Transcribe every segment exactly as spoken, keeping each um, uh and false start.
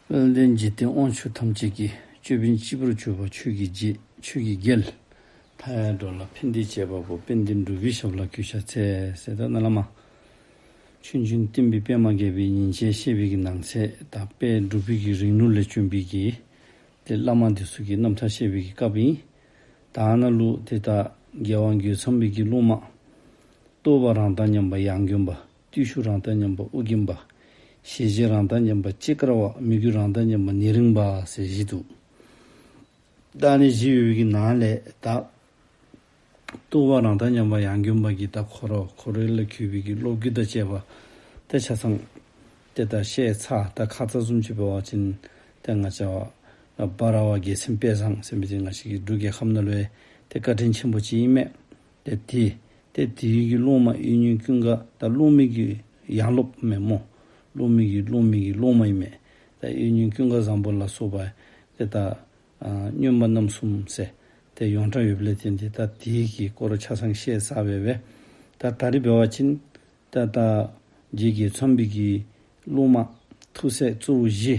དཔལ་ལྡན་འཇིག་རྟེན་དབང་ཕྱུག་ཐམས་ཅད་ཀྱི། ཅོད་པན་སྤྱི་བོར་གྱུར་པ་ཆོས་ཀྱི་རྗེ། ཆོས་ཀྱི་རྒྱལ། མཐའ་ཡས་འགྲོ་ལ་ཕན་བདེའི་བྱེད་པ་པོ། དཔལ་ལྡན་འབྲུག་པའི་ཞབས་ལ་གུས་ཕྱག་འཚལ། ཟེར་ད་ནཱ་ལས་མར་ཆོས་འབྱུང་བསྟན་པའི་པདྨ་རྒྱས་པའི་ཉིན་བྱེད་བཤད་པའི་གི་ནང་ཚན་དང་དཔལ་འབྲུག་པའི་གི་རིང་ལུགས་ལས་བྱོན་པའི་གི་ཏེ་བླ་མ་འདི་ཚུ་གི་རྣམ་ཐར་བཤད་པའི་གི་སྐབས་ཨིན། ད་ནཱ་ལུ་ཏེ་ད་རྒྱལ་དབང་རྒོད་ཚང་པའི་གི་སློབ་མ། རྟོགས་པ་རང་དང་མཉམ་པ་ཡང་དགོན་པ། བརྟུལ་ཞུགས་རང་དང་མཉམ་པ་ཨོ་རྒྱན་པ། ཞལ་བཞེས་རང་དང་མཉམ་པ་ཅེ་ཀ་ར་བ། མོས་གུས་རང་དང་མཉམ་པ་ཉེ་རིང་པ་ཟེར་བཞི་འདུག། ད་ཨ་ནི་བཞི་ཡོད་པའི་གི་ནང་ལས་ད་རྟོགས་པ་རང་དང་མཉམ་པ་ཡང་དགོན་པ་གི་ད་ཁོ་ར་ཁོ་ར་ལས་གྱུར་པའི་གི་སློབ་བརྒྱུད་དང་བཅས་པ་ད་ཆ་ཚང་ཏེ་ད་བཤད་ཚར། ད་ཁ་ཙ་བཟུམ་ཅིག་འབད་བ་ཅིན་ཏེ་ང་བཅས་བ་འབའ་ར་བ་རྒྱལ་མཚན་དཔལ་བཟང་ཟེར་མི་འདི་ང་བཅས་ཀྱི་འབྲུག་རྒྱལ་ཁབ་ནང་ལུ་ཡང་ཏེ་བཀའ་དྲིན་ཆེན་པོ་ཅིག་ཨིན་མས། ཏེ་དེ་ཏེ་དེའི་གི་སློབ་མ་དབྱིག་གཉེན་ཀུན་དགའ་ད་སློབ་མའི་གི་ཡང་སློབ་མས་སྨོ། སློབ་མའི་གི་སློབ་མའི་གི་སློབ་མ་ཨིན་མས། ད་དབྱིག་གཉེན་ཀུན་དགའ་བཟང་པོ་ལ་སོགས་པ་ཏེ་ད་ཨ་མངོན་པ་རྣམ་གསུམ་ཟེར་ཏེ་ཡོངས་གྲགས་ཡོདཔ་ལས་བརྟེན་ཏེ་ད་དེའི་གི་སྐོར་ཆ་ཚང་བཤད་ཚར་བས་པས། ད་ད་རིས་འབད་བ་ཅིན་ད་ད་རྗེ་རྒོད་ཚང་པའི་གི་སློབ་མ་ཐུགས་སྲས་གཙོ་བོ་བཞི་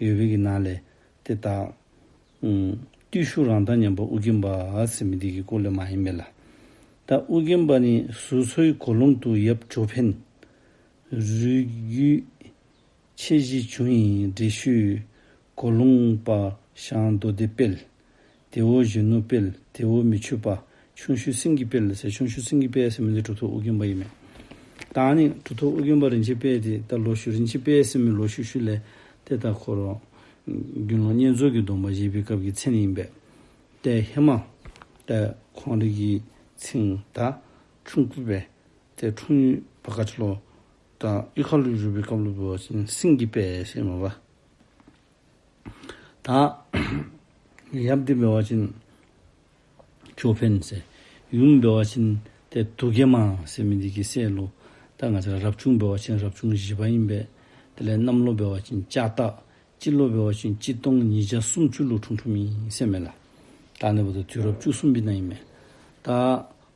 ཡོད་པའི་གི་ནང་ལས་ཏེ་ད་ཨུམ་བརྟུལ་ཞུགས་རང་དང་མཉམ་པ་ཨོ་རྒྱན་པ་ཟེར་མི་འདི་གི་སྐོར་ལས་མར་ཨིན་མས་ལགས། ད་ཨོ་རྒྱན་པ་ནི་ཟུར་འཚོའི་གོ་ལོང་དུ་ཡབ་ཅོད་པན། རུས་རྒྱུད་ཆེ་བཞི་བྱུང་ཡི་འདྲེ་ཤོད། གོ་ལོང་པ་ཞང་མདོ་སྡེ་དཔལ། དེ་འོག་གཞོན་ནུ་དཔལ། དེ་འོག་མི་ཆོད་པ། ཆུང་ཤོས་སེང་གེ་དཔལ་ཟེར། ཆུང་ཤོས་སེང་གེ་དཔལ་ཟེར་མི་འདི་གྲུབ་ཐོབ་ཨོ་རྒྱན་པ་ཨིན་མས། ད་ཨ་ནི་གྲུབ་ཐོབ་ཨོ་རྒྱན་པ་རིན་ཆེན་དཔལ་འདི་ད་ལོ་ཤུལ་རིན་ཆེན་དཔལ་ཟེར་མི་ལོ་ཤུལ་ཤུལ་ལས་ཏེ་ད་ཁོ་ར་དགེ་སློང་བསྙེན་རྫོགས་ཀྱི་སྡོམ་པ་བཞེས་པའི་སྐབས་ཀྱི་མཚན་ཨིན་པས། ཏེ་ཧེ་མ་ཏེ་ཁོང་རའི་གི་མཚན་ད་ཆུང་ཀུ་སྦེ་ཏེ་འཁྲུངས་ཡུལ་བ་ག་ཅི་ལོ་ད་གཡུས་ཁ་ལུ་བཞུགས་པའི་སྐབས་ལུ་འབད་བ་ཅིན་སེང་གེ་དཔལ་ཟེར་མས་པ། ད་ཡབ་འདི་འབད་བ་ཅིན་ཅོད་པན་ཟེར། ཡུམ་འབད་བ་ཅིན་ཏེ་དུག་གེ་མ་ཟེར་མི་འདི་གི་སྲས་ལུ་ད་ང་བཅས་རབ་བྱུང་འབད་བ་ཅིན་རབ་བྱུང་བཞི་པ་ཨིན་པས། དེ་ལས་གནམ་ལོ་འབད་བ་ཅིན་ལྕགས་སྟག། སྤྱི་ལོ་འབད་བ་ཅིན་གཅིག་སྟོང་ཉིས་བརྒྱ་སུམ་ཅུ་ལུ་འཁྲུངས་འཁྲུངསམ་ཨིན་ཟེར་མས་ལགས། ད་ཨ་ནི་འབདཝ་ད་དུས་རབས་བཅུ་གསུམ་པའི་ནང་ཨིན་མས། ད་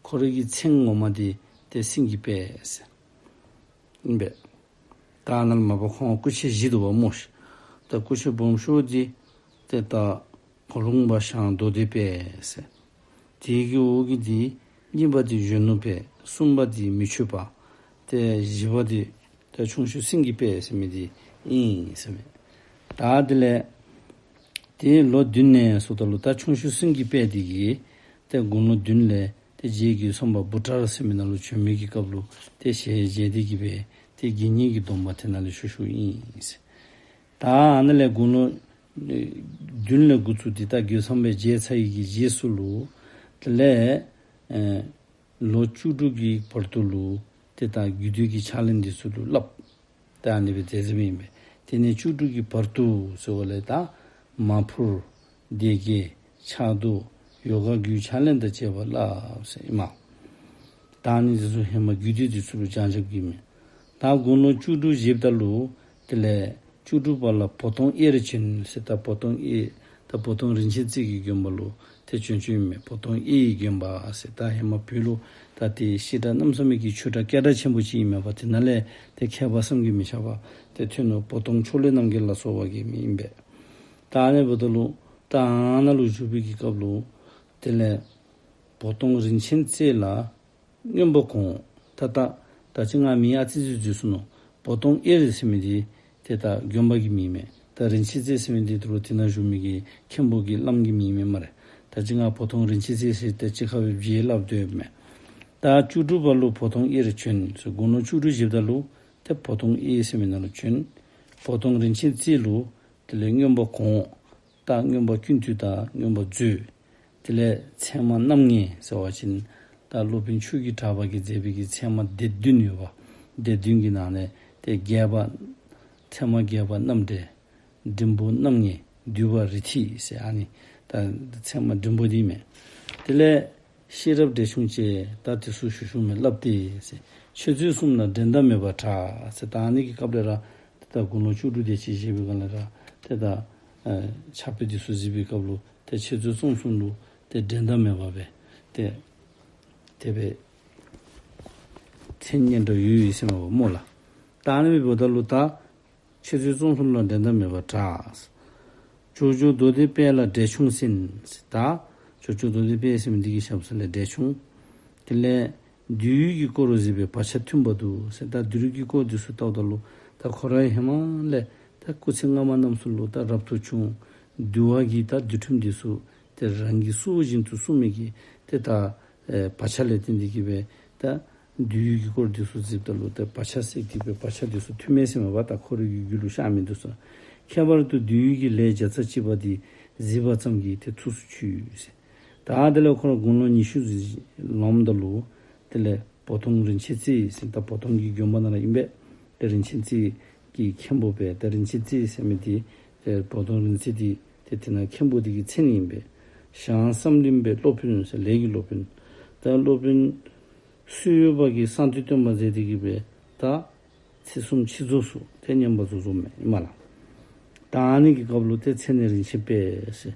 ཁོ་རའི་གི་མཚན་ངོ་མ་འདི་ཏེ་སེང་གེ་དཔལ་ཟེར་ཨིན་པས། ད་ནཱ་ལས་མར་འབདཝ་ཁོང་སྐུ་མཆེད་བཞི་འདུག་པ་སྨོ་ཤིག། ད་སྐུ་མཆེད་སྦོམ་ཤོས་འདི་ཏེ་ད་གོ་ལོང་པ་ཞང་མདོ་སྡེ་དཔལ་ཟེར། དེ་གི་འོག་གི་འདི་གཉིས་པ་འདི་གཞོན་ནུ་དཔལ། གསུམ་པ་འདི་མི་ཆོད་པ། ཏེ་བཞི་པ་འདི་ད་ཆུང་ཤོས་སེང་གེ་དཔལ་ཟེར་མི་འདི་ཨིན་ཟེར་མས། ད་དེ་ལས་ཏེ་ལོ་བདུན་ནས་སོངམ་ད་ལུ་ད་ཆུང་ཤོས་སེང་གེ་དཔལ་འདི་གིས་ཏེ་དགུང་ལོ་བདུན་ལས་ཏེ་རྗེ་རྒོད་ཚང་པ་བུ་ཊར་ཟེར་མི་ནང་ལུ་བྱོན་མི་གི་སྐབས་ལུ་ཏེ་ཞལ་མཇལ་ཏེ་གི་སྦེ་ཏེ་དགེ་བསྙེན་གྱི་སྡོམ་པ་དེ་ནང་ལས་ཞུ་ཞུཝ་ཨིན་ཟེར། ད་ཨ་ནཱ་ལས་དགུང་ལོ་ཨེ་བདུན་ལས་འགོ་བཙུགས་ཏེ་ད་རྒོད་ཚང་པའི་མཇལ་ཚར་བའི་གི་རྗེས་སུ་ལུ་དེ་ལས་ཨེ་ལོ་བཅུ་དྲུག་གི་བར་དུ་ལུ་ཏེ་ད་རྒྱུད་སྡེ་གི་ཕྱག་ལེན་འདི་ཚུ་ལུ་བསླབ། ད་ཨ་ནི་སྦེ་དེ་ཟེར་མི་ཨིན་པས། དེ་ནས་བཅུ་དྲུག་གི་བར་དུ་ཟེརཝ་ལས་ད་མ་ཕུར་སྡེ་དགེ་ཕྱག་རྡོར་ཡོ་ག་རྒྱུད་ཕྱག་ལེན་དང་བཅས་པ་བསླབ་ཟེར་ཨིན་མས། ད་ཨ་ནི་འདི་ཚུ་ཧེ་མ་རྒྱུད་སྡེ་འདི་ཚུ་ལུ་སྦྱང་བྱ་གི་མས། ད་དགུང་ལོ་བཅུ་དྲུག་བཞེསཔ་ད་ལུ་དེ་ལས་བཅུ་དྲུག་པ་ལ་བོ་དོང་གཡས་རུ་བྱོན་ཟེར། ད་བོ་དོང་གཡས་ད་བོ་དོང་རིན་ཆེན་རྩེ་གི་དགོན་པ་ལུ་ཏེ་བྱོན་བྱོནམ་ཨིན་མས། བོ་དོང་གཡས་ཀྱི་དགོན་པ་ཟེར། ད་ཧེ་མ་བོད་ལུ་ད་ཏེ་བཤད་གྲྭ་གནམ་མེད་ས་མེད་ཀྱི་ཆོས་གྲྭ་སྐད་གྲགས་ཆེན་པོ་ཅིག་ཨིན་མས་པ། དེ་ནང་ལས་ཏེ་མཁས་པ་བསམ་གྱིས་མི་ཁྱབ་པ་ཏེ་ཐོན་ནུག། བོ་དོང་ཕྱོགས་ལས་རྣམ་རྒྱལ་ལ་སོགས་པ་གི་མི་ཨིན་པས། ད་ཨ་ནི་འབདཝ་ད་ལུ་ད་ཨ་ནཱ་ལུ་བཞུགས་པའི་གི་སྐབས་ལུ་དེ་ལས་བོ་དོང་རིན་ཆེན་རྩེ་ལ་མངོན་པར་དགོངས། ད་ད་ད་ཅི་ང་མིང་ཨ་ཙི་ཅིག་འཛོལ་སོ་ནུག། བོ་དོང་གཡས་རུ་ཟེར་མི་འདི་ཏེ་ད་དགོན་པ་གི་མིང་མས། ད་རིན་ཆེན་རྩེ་ཟེར་མི་འདི་ད་རུང་དེ་ནང་བཞུགས་མི་གི་མཁན་པོ་གི་བླམ་གི་མིང་མས་སྨ་རེ། ད་ཅི་ང་བོ་དོང་རིན་ཆེན་རྩེ་ཟེར་ཏེ་གཅིག་ཁར་སྦེ་བཞེས་སླབ་སྡོདཔ་མས། ད་བཅུ་དྲུག་པ་ལུ་བོ་དོང་གཡས་རུ་བྱོན་ཟེར། དགུང་ལོ་བཅུ་དྲུག་བཞེསཔ་ད་ལུ་ཏེ་བོ་དོང་གཡས་ཟེར་མི་ནང་ལུ་བྱོན། བོ་དོང་རིན་ཆེན་རྩེ་ལུ་དེ་ལས་མངོན་པར་དགོངས། ད་མངོན་པ་ཀུན་བཏུས་དང་མངོན་པ་མཛོད། དེ་ལས་ཚད་མ་རྣམ་ངེས་ཟེར་བ་ཅིན་ད་སློབ་དཔོན་ཆོས་ཀྱི་གྲགས་པ་གིས་མཛད་པའི་གི་ཚད་མ་སྡེ་བདུན་ཡོད་པ། སྡེ་བདུན་གྱི་ནང་ནས་ཏེ་རྒྱས་པ་ཚད་མ་རྒྱས་པ་རྣམ་འགྲེལ། འབྲིང་པོ་རྣམ་ངེས། བསྡུས་པ་རེ་ཐིག་ཟེར། ཨ་ནི་ད་ཚད་མ་འབྲིང་པོ་འདི་མས། དེ་ལས་ཤེས་རབ་འགྲེལ་ཆུང་བཅས་ད་དེ་ཚུ་ཞུ་ཞུཝ་མས་སླབ་སྟེ་ཟེར། འཆད་རྩོད་གསུམ་ལ་འགྲན་ཟླ་མེད་པར་གྲགས་ཟེར། ད་ཨ་ནི་གི་སྐབས་ལས་ར་ཏེ་ད་དགུང་ལོ་བཅུ་དྲུག་དེ་ཅིག་བཞེས་པའི་སྒང་ལས་ར་ཏེ་ད་ཨ་ཕྱག་དཔེ་འདི་ཚུ་གཟིགས་པའི་སྐབས་ལུ་ཏེ་འཆད་རྩོད་རྩོམ་གསུམ་ལུ་ཏེ་འགྲན་ཟླ་མེད་པ་སྦེ་ཏེ་དེ་སྦེ་མཚན་སྙན་གྲགས་ཡོད་ཡོད་ཟེར་མས་པ་སྨོ་ལགས། ད་ཨ་ནི་འབདཝ་ད་ལུ་ད་ འཆད་རྩོད་རྩོམ་གསུམ་ལ་འགྲན་ཟླ་མེད་པར་གྲགས། ཇོ་བོ་རྗེ་མདོ་སྡེ་པས་ལ་འགྲན་ཆུང་ཟིན། ད་ཇོ་བོ་རྗེ་མདོ་སྡེ་པས་ཟེར་མི་འདི་གི་ཞབས་ས་ལས་འགྲན་ཆུང་། དེ་ལས་འདུལ་བའི་གི་སྐོར་གཟིགས་པས་བག་ཆགས་མཐུན་པ་འདུག་ཟེར། ད་འདུལ་བའི་གི་སྐོར་འདི་ཚུ་བལྟཝ་ད་ལུ་ད་ཁོ་ར་ཧེ་མ་ལས་ད་སྐུ་ཚེ་སྔ་མ་རྣམས་སུ་ལུ་ད་རབ་ཏུ་བྱུང་འདུལ་བ་གི་ད་འདུལ་ཁྲིམས་འདི་ཚུ་ཏེ་རང་གིས་སྲོལ་བཞིན་དུ་སྲུང་མི་གི་ཏེ་ད་ཨེ་བག་ཆགས་ལས་བརྟེན་ཏེ་གི་སྦེ་ད་འདུལ་བའི་གི་སྐོར་འདི་ཚུ་གཟིགསཔ་ད་ལུ་ཏེ་བག་ཆགས་སད་དེ་གི་སྦེ་བག་ཆགས་འདི་ཚུ་མཐུན་མས་ཟེར་མས་པ། ད་ཁོ་རའི་གི་རྒྱུད་ལུ་ཤར་མི་འདི་ཚུ། ཁྱད་པར་དུ་འདུལ་བའི་གི་ལས་བརྒྱ་རྩ་གཅིག་པ་འདི་གཟིགས་པ་ཙམ་གྱིས་ཏེ་ཐུགས་སུ་ཆུད་ཟེར། ད་དེ་ལས་ཁོ་ར་དགུང་ལོ་ཉི་ཤུ་ལོངམ་ད་ལུ་དེ་ལས་བོ་དོང་རིན་ཆེན་རྩེ་ཟེར། ད་བོ་དོང་གི་དགོན་པ་ནང་ར་ཨིན་པས། ཏེ་རིན་ཆེན་རྩེ་གི་མཁན་པོ་སྦེ། ད་རིན་ཆེན་རྩེ་ཟེར་མི་འདི་ཏེ་བོ་དོང་རིན་ཆེན་འདི་ཏེ་དེ་ནང་མཁན་པོ་འདི་གི་མཚན་ཨིན་པས། ཞང་བསམ་གླིང་པའི་སློབ་དཔོན་ཟེར། ལས་ཀྱི་སློབ་དཔོན། ད་སློབ་དཔོན་སུ་ཡོད་པ་གིས་གསང་འདུས་སྟོན་པ་མཛད་དེ་གི་སྦེ་ད་ཚེས་གསུམ་ཆིག་རྫོགས་སུ་ཏེ་བསྙེན་པར་རྫོགས་རྫོགསཔ་མས་ཨིན་མས་ལགས། ད་ཨ་ནི་གི་སྐབས་ལུ་ཏེ་མཚན་ནི་རིན་ཆེན་དཔལ་ཟེར་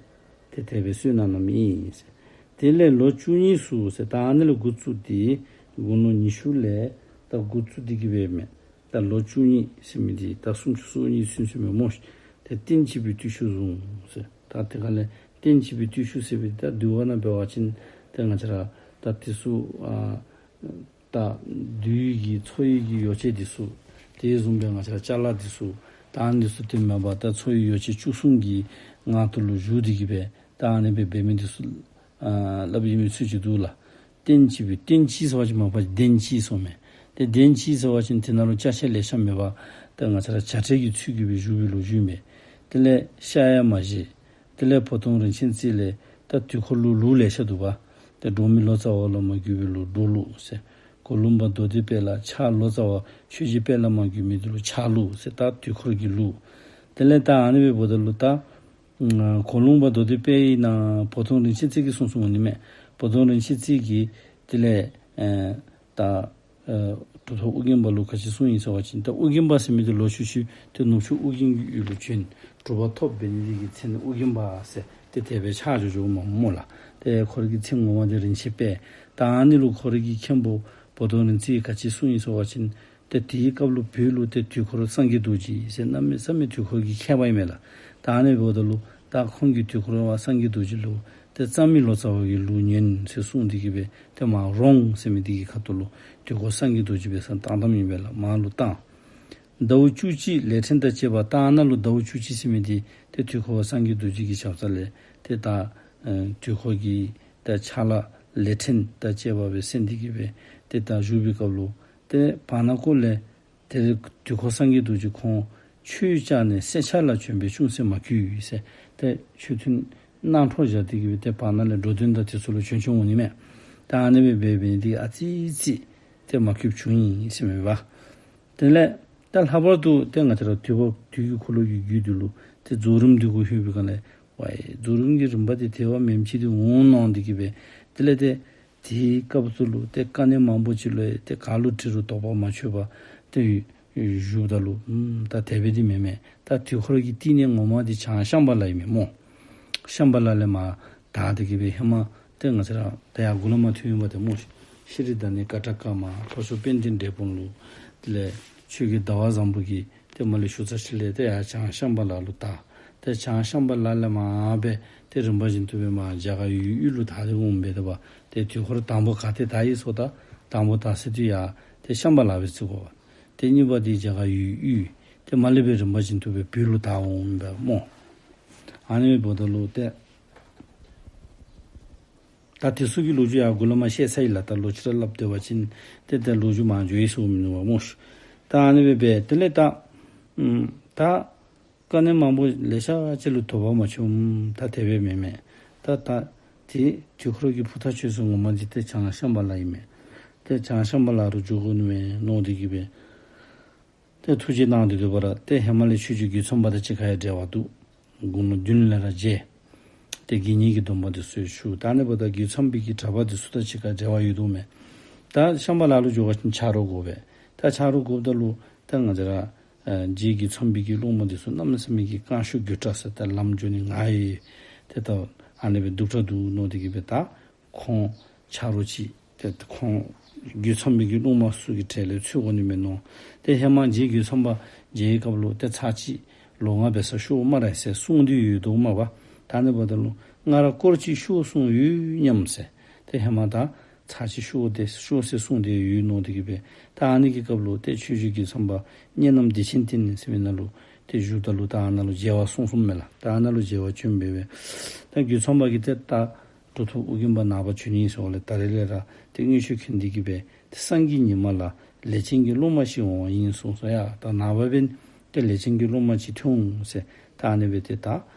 ཏེ་དེ་སྦེ་གསོལ་གནང་གནངམ་ཨིན་ཟེར། དེ་ལས་ལོ་བཅུ་གཉིས་སུ་ཟེར། ད་ཨ་ནི་ལས་འགོ་བཙུགས་ཏེ་དགུང་ལོ་ཉི་ཤུ་ལས་ད་འགོ་བཙུགས་ཏེ་གི་སྦེ་མས། ད་ལོ་བཅུ་གཉིས་ཟེར་མི་འདི་ད་སུམ་ཅུ་སོ་གཉིས་ཚུན་ཚོད་མས་སྨོ། ཏེ་རྟེན་བྱེད་པའི་བརྟུལ་ཞུགས་བཟུང་ཟེར། ད་དེ་ཁ་ལས་རྟེན་བྱེད་པའི་བརྟུལ་ཞུགས་ཟེར་བའི་ད་འདུལ་བ་ནང་འབད་བ་ཅིན་ཏེ་ང་བཅས་ར་ད་དེ་ཚུ་ཨ་ད་འདུལ་བའི་གི་འཚོ་བའི་གི་ཡོ་བྱད་འདི་ཚུ། དེ་བཟུམ་སྦེ་ང་བཅས་ར་ཅ་ལ་འདི་ཚུ་ད་ཨ་ནི་འདི་ཚུ་ཏེ་མེན་པར་ད་འཚོ་བའི་ཡོ་བྱད་བཅུ་གསུམ་གྱི་ངང་དུ་ལུ་བཞུགས་ཏེ་གི་སྦེ་ད་ཨ་ནི་སྦེ་འབད་མི་འདི་ཚུ་ཨ་སླབ་ཨིན་མི་ཚུ་ཅིག་འདུག་ལགས། རྟེན་བྱེད་པའི་རྟེན་བྱེད་ཟེར་བ་ཅིན་མ་པ་ཅིན་གདན་བྱེད་ཟེརཝ་མས། ཏེ་གདན་བྱེད་ཟེར་བ་ཅིན་དེ་ནང་ལུ་ཅ་ཆས་ལེ་ཤ་མེད་པར་ད་ང་བཅས་ར་བྱ་བྲལ་གྱི་ཚུལ་གྱིས་སྦེ་བཞུགས་པའི་ལོ་རྒྱུས་མས། དེ་ལས་ཤ་ཡང་མ་བཞེས། དེ་ལས་བོ་དོང་རིན་ཆེན་རྩེ་ལས་ད་དུས་འཁོར་ལུ་ལུགས་ལེ་ཤ་འདུག་པ། ཏེ་འགྲོ་མི་ལོ་ཙཱ་བ་ལ་མ་གུས་པའི་ལུགས་འགྲོ་ལུགས་ཟེར། གོ་ལུང་པ་མདོ་སྡེ་པས་ལ་ཕྱག་ལོ་ཙཱ་བ་ཆོས་རྗེ་དཔལ་ལ་མ་གུས་མི་འདི་ལུ་ཕྱག་ལུགས་ཟེར། ད་དུས་འཁོར་གྱི་ལུགས། དེ་ལས་ད་ཨ་ནི་སྦེ་འབདཝ་ད་ལུ་ད་ཨ་གོ་ལུང་པ་མདོ་སྡེ་པའི་ནང་བོ་དོང་རིན་ཆེན་རྩེ་གིས་གསུངས་གསུངསམ་འོང་ནི་མས། བོ་དོང་རིན་ཆེན་རྩེ་གིས་དེ་ལས་ཨེ་ད་ཨེ་གྲུབ་ཐོབ་ཨོ་རྒྱན་པ་ལུ་ག་ཅི་གསུངས་ཡི་ཟེར་བ་ཅིན་ད་ཨོ་རྒྱན་པ་ཟེར་མི་འདི་ལོག་ཤུལ་ཤུལ་ཏེ་ནུབ་ཕྱོགས་ཨོ་རྒྱན་གྱི་ཡུལ་ལུ་བྱོན། གྲུབ་པ་ཐོབ་འབད་ནི་འདི་གིས་མཚན་ཨོ་རྒྱན་པ་ཟེར་ཏེ་དེ་སྦེ་ཆགས་འགྱོ་འགྱོཝ་མས་སྨོ་ལགས། ཏེ་ཁོ་རའི་གི་མཚན་ངོ་མ་འདི་རིན་ཆེན་དཔལ། ད་ཨ་ནི་ལུ་ཁོ་རའི་གི་མཁན་པོ་བོ་དོང་རིན་ཆེན་རྩེ་གིས་ག་ཅི་གསུངས་ཡི་ཟེར་བ་ཅིན་ཏེ་དེའི་སྐབས་ལུ་བོད་ལུ་ཏེ་དུས་འཁོར་སངས་རྒྱས་རྡོ་རྗེ་ཟེར་གནམ་མེད་ས་མེད་དུས་འཁོར་གྱི་མཁས་པ་ཨིན་མས་ལགས། ད་ཨ་ནི་འབདཝ་ད་ལུ་ད་ཁོང་གིས་དུས་འཁོར་བ་སངས་རྒྱས་རྡོ་རྗེ་ལུ་ཏེ་རྩ་མེད་ལོ་ཙཱ་བ་གི་ལུགས་ཉན་ཟེར་གསུངས་ཏེ་གི་སྦེ་ཏེ་མར་རོང་ཟེར་མི་འདི་གི་ཁ་ཐུག་ལུ་དུས་འཁོར་སངས་རྒྱས་རྡོ་རྗེ་འབད་སར་བཏང་བཏངམ་ཨིན་པས་ལགས། མར་ལུ་བཏང་། ཟླཝ་བཅུ་གཅིག་ལས་ཕྲན་དང་བཅས་པ། ད་ཨ་ནཱ་ལུ་ཟླཝ་བཅུ་གཅིག་ཟེར་མི་འདི་ཏེ་དུས་འཁོར་བ་སངས་རྒྱས་རྡོ་རྗེ་གི་ཞབས་ས་ལས་ཏེ་ད་ཨེ་དུས་འཁོར་གྱི་ད་ཕྱག་ལཱ་ལས་ཕྲན་དང་བཅས་པ་སྦེ་གསན་ཏེ་གི་སྦེ་ཏེ་ད་བཞུགས་པའི་སྐབས་ལུ་ཏེ་བར་ན་ཀོ་ལས་ཏེ་དུས་འཁོར་སངས་རྒྱས་རྡོ་རྗེ་ཁོང་ཆོས་བཅར་ནས་སེར་ཆ་ལ་བྱོན་པས་ཅུང་ཟད་མ་འགྱུར་ཟེར། ཏེ་ཆོས་ཐུན་གནང་འཕྲོ་བཞག་སྟེ་གི་སྦེ་ཏེ་བར་ན་ལས་འགྲོ་དོན་དང་དེ་ཚུ་ལུ་བྱོན་བྱོནམ་འོང་ནི་མས། ད་ཨ་ནི་སྦེ་འབད་འབད་ནི་འདི་ཨ་ཙི་ཅིག་ཏེ་མ་འགྱུར་བྱུང་ཡི་ཟེར་མས་པ། དེ་ལས་ད་ལྷག་པར་དུ་ཏེ་ང་བཅས་ར་དུས་བབ་དུས་ཀྱི་འཁོར་ལོ་གི་རྒྱུད་འདི་ལུ་ཏེ་རྫོགས་རིམ་འདི་གུ་ལྷོད་པའི་སྒང་ལས་ཝའི་རྫོགས་རིམ་གྱི་རིམ་པ་འདི་དེ་བ་མེནམ་ཅིག་འདི་འོང་མནོ་སྟེ་གི་སྦེ་དེ་ལས་ཏེ་དེའི་སྐབས་སུ་ལུ་ཏེ་དཀའ་གནད་མང་པོ་ཅིག་ལུ་ཏེ་ག་ལུ་དྲི་རུང་དོགས་པ་མ་ཆོད་པར་ཏེ་བཞུགསཔ་ད་ལུ་ཨམ་ད་དེ་སྦེ་འདི་མེན་མས། ད་དུས་འཁོར་གྱི་བསྟི་གནས་ངོ་མ་འདི་བྱང་ཤམ་བྷ་ལ་ཨིན་མས་སྨོ། ཤམ་བྷ་ལ་ལས་མར་དར་ཏེ་གི་སྦེ་ཧེ་མ་ཏེ་ང་བཅས་ར་ད་ཡར་མགུ་ལས་མར་ཐོན་ཡོདཔ་ད་སྨོ། ཤྲཱི་དཱ་ནི་ཀ་ཊ་ཀ་མ་ལྷོ་ཕྱོགས་དཔལ་ལྡན་འབྲས་སྤུངས་ལུ། དེ་ལས་ཆོས་རྒྱལ་ཟླ་བ་བཟང་པོ་གིས་ཏེ་མར་ལས་ཞུ་ཚར་ཞིནམ་ལས་ཏེ་ཡར་བྱང་ཤམ་བྷ་ལ་ལུ་དར། ཏེ་བྱང་ཤམ་བྷ་ལ་ལས་མར་སྦེ་ཏེ་རིམ་པ་བཞིན་དུ་སྦེ་མར་རྒྱ་གར་ཡུལ་དབུས་ལུ་དར་ཏེ་འོངམ་འབདཝ་ད་ཏེ་དུས་འཁོར་དང་པོ་ག་ཏེ་དར་ཡི་ཟེརཝ་ད་དང་པོ་དར་ས་འདི་ཡར་ཏེ་ཤམ་བྷ་ལ་སྦེ་བརྩི་དགོ་པས། ཏེ་གཉིས་པ་འདི་རྒྱ་གར་ཡུལ་དབུས། ཏེ་མར་ལས་སྦེ་རིམ་པ་བཞིན་དུ་སྦེ་བོད་ལུ་དར་འོངམ་འབདཝ་སྨོ། ཨ་ནི་འབདཝ་ད་ལུ་ཏེ་ད་དེ་ཚུ་གི་ལོ་རྒྱུས་ཡར་མགུ་ལས་མར་བཤད་ཚར་ཡི་ལགས། ད་ལོག་ཅི་ར་སླབ་སྡོད་པ་ཅིན་ཏེ་ད་ལོ་རྒྱུས་མར་འགྱོ་ཡི་ཟེར་མི་འདུག་པ་སྨོ་ཤིག། ད་ཨ་ནི་སྦེ་འབད་དེ་ལས་ད་ཨམ་ད་དཀའ་གནད་མང་པོ་ལེ་ཤ་ཅིག་ལུ་དོགས་པ་མ་ཆོདཔ་ད་དེ་སྦེ་མེན་མས། ད་ད་ཏེ་དུས་འཁོར་གྱི་ཕུ་ཐག་ཆོད་ས་ངོ་མ་འདི་ཏེ་བྱང་ཤམ་བྷ་ལ་ཨིན་མས། ཏེ་བྱང་ཤམ་བྷ་ལ་ལུ་འགྱོ་དགོ་ནི་མས་མནོ་སྟེ་གི་སྦེ་ཏེ་ཐུགས་རྗེ་གནང་སྟེ་སྡོད་པ་ར་ཏེ་ཧེ་མ་ལས་ཆོས་རྗེ་རྒོད་ཚང་པ་དང་གཅིག་ཁར་ཡང་འབྲེལ་བ་འདུག། དགུང་ལོ་བདུན་ལས་ར་བརྒྱད། ཏེ་དགེ་བསྙེན་གྱི་སྡོམ་པ་འདི་ཚུ་ཞུ། ད་ཨ་ནི་འབདཝ་ད་རྒོད་ཚང་པའི་གི་གྲྭ་པ་འདི་ཚུ་དང་གཅིག་ཁར་འབྲེལ་བ་ཡོད་དོ་མས། ད་ཤམ་བྷ་ལ་ལུ་འགྱོ་བ་ཅིན་ཆ་རོགས་དགོ་པས། ད་ཆ་རོགས་དགོཔ་ད་ལུ་ད་ང་བཅས་ར་ཨ་རྗེ་རྒོད་ཚང་པའི་གི་སློབ་མ་འདི་ཚུ་གནམ་མེད་ས་མེད་ཀྱི་རྐང་ཤུགས་རྒོད་དྲགས་ཟེར། ད་ལམ་འགྱོ་ནི་ངར་ཡོད། ཏེ་ད་ཨ་ནི་སྦེ་སྡུག་དྲགས་འདུག་མནོ་སྟེ་གི་སྦེ་ད་ཁོང་ཆ་རོགས་ཅིག་ཏེ་ཁོང་རྒོད་ཚང་པའི་གི་སློབ་མ་ཚུ་གི་གྲལ་ལས་འཚོལ་དགོ་ནི་མས་མནོ། ཏེ་ཧེ་མ་རྗེ་རྒོད་ཚང་པ་ མཇལ་བའི་སྐབས་ལུ་ཏེ་ཚར་གཅིག་ལོ་ལྔ་འབད་སར་ཤོག་སྨ་རེ་ཟེར་གསུངས་ཏེ་ཡོད་དོ་མས་པ། ད་ཨ་ནི་འབདཝ་ད་ལུ་ང་ར་སྐོར་གཅིག་ཤོག་གསུངས་ཡོད་སྙམ་ཟེར། ཏེ་ཧེ་མ་ད་ཚར་གཅིག་ཤོག་སྟེ་ཤོག་ཟེར་གསུངས་ཏེ་ཡོད་མནོ་སྟེ་གིས་སྦེ། ད་ཨ་ནི་གི་སྐབས་ལུ་ཏེ་ཆོས་རྗེ་རྒོད་ཚང་པ་གཉའ་ནམ་བདེ་ཆེན་སྡིངས་ཟེར་མི་ནང་ལུ་ཏེ་བཞུགསཔ་ད་ལུ་ད་ཨ་ནཱ་ལུ་མཇལ་བར་སོང་སོངམ་མས་ལགས། ད་ཨ་ནཱ་ལུ་མཇལ་བར་བྱོན་སྦེ་སྦེ། ད་རྒོད་ཚང་པ་གིས་ཏེ་ད་གྲུབ་ཐོབ་ཨོ་རྒྱན་པ་ནངས་པ་འབྱོན་ནི་ཟེརཝ་ལས་ད་རིས་ལས་ར་ཏེ་མངོན་ཤེས་མཁྱེན་ཏེ་གིས་སྦེ་ཏེ་སང་གི་ཉིནམ་ལ་ལས་ཅན་གྱི་སློབ་མ་ཅིག་འོང་བ་ཨིན་གསུངས་སོ་ཡ། ད་ནངས་པ་འབདན་ཏེ་ལས་ཅན་གྱི་སློབ་མ་ཅིག་ཐོན་འོང་ཟེར། ད་ཨ་ནི་སྦེ་ཏེ་ད་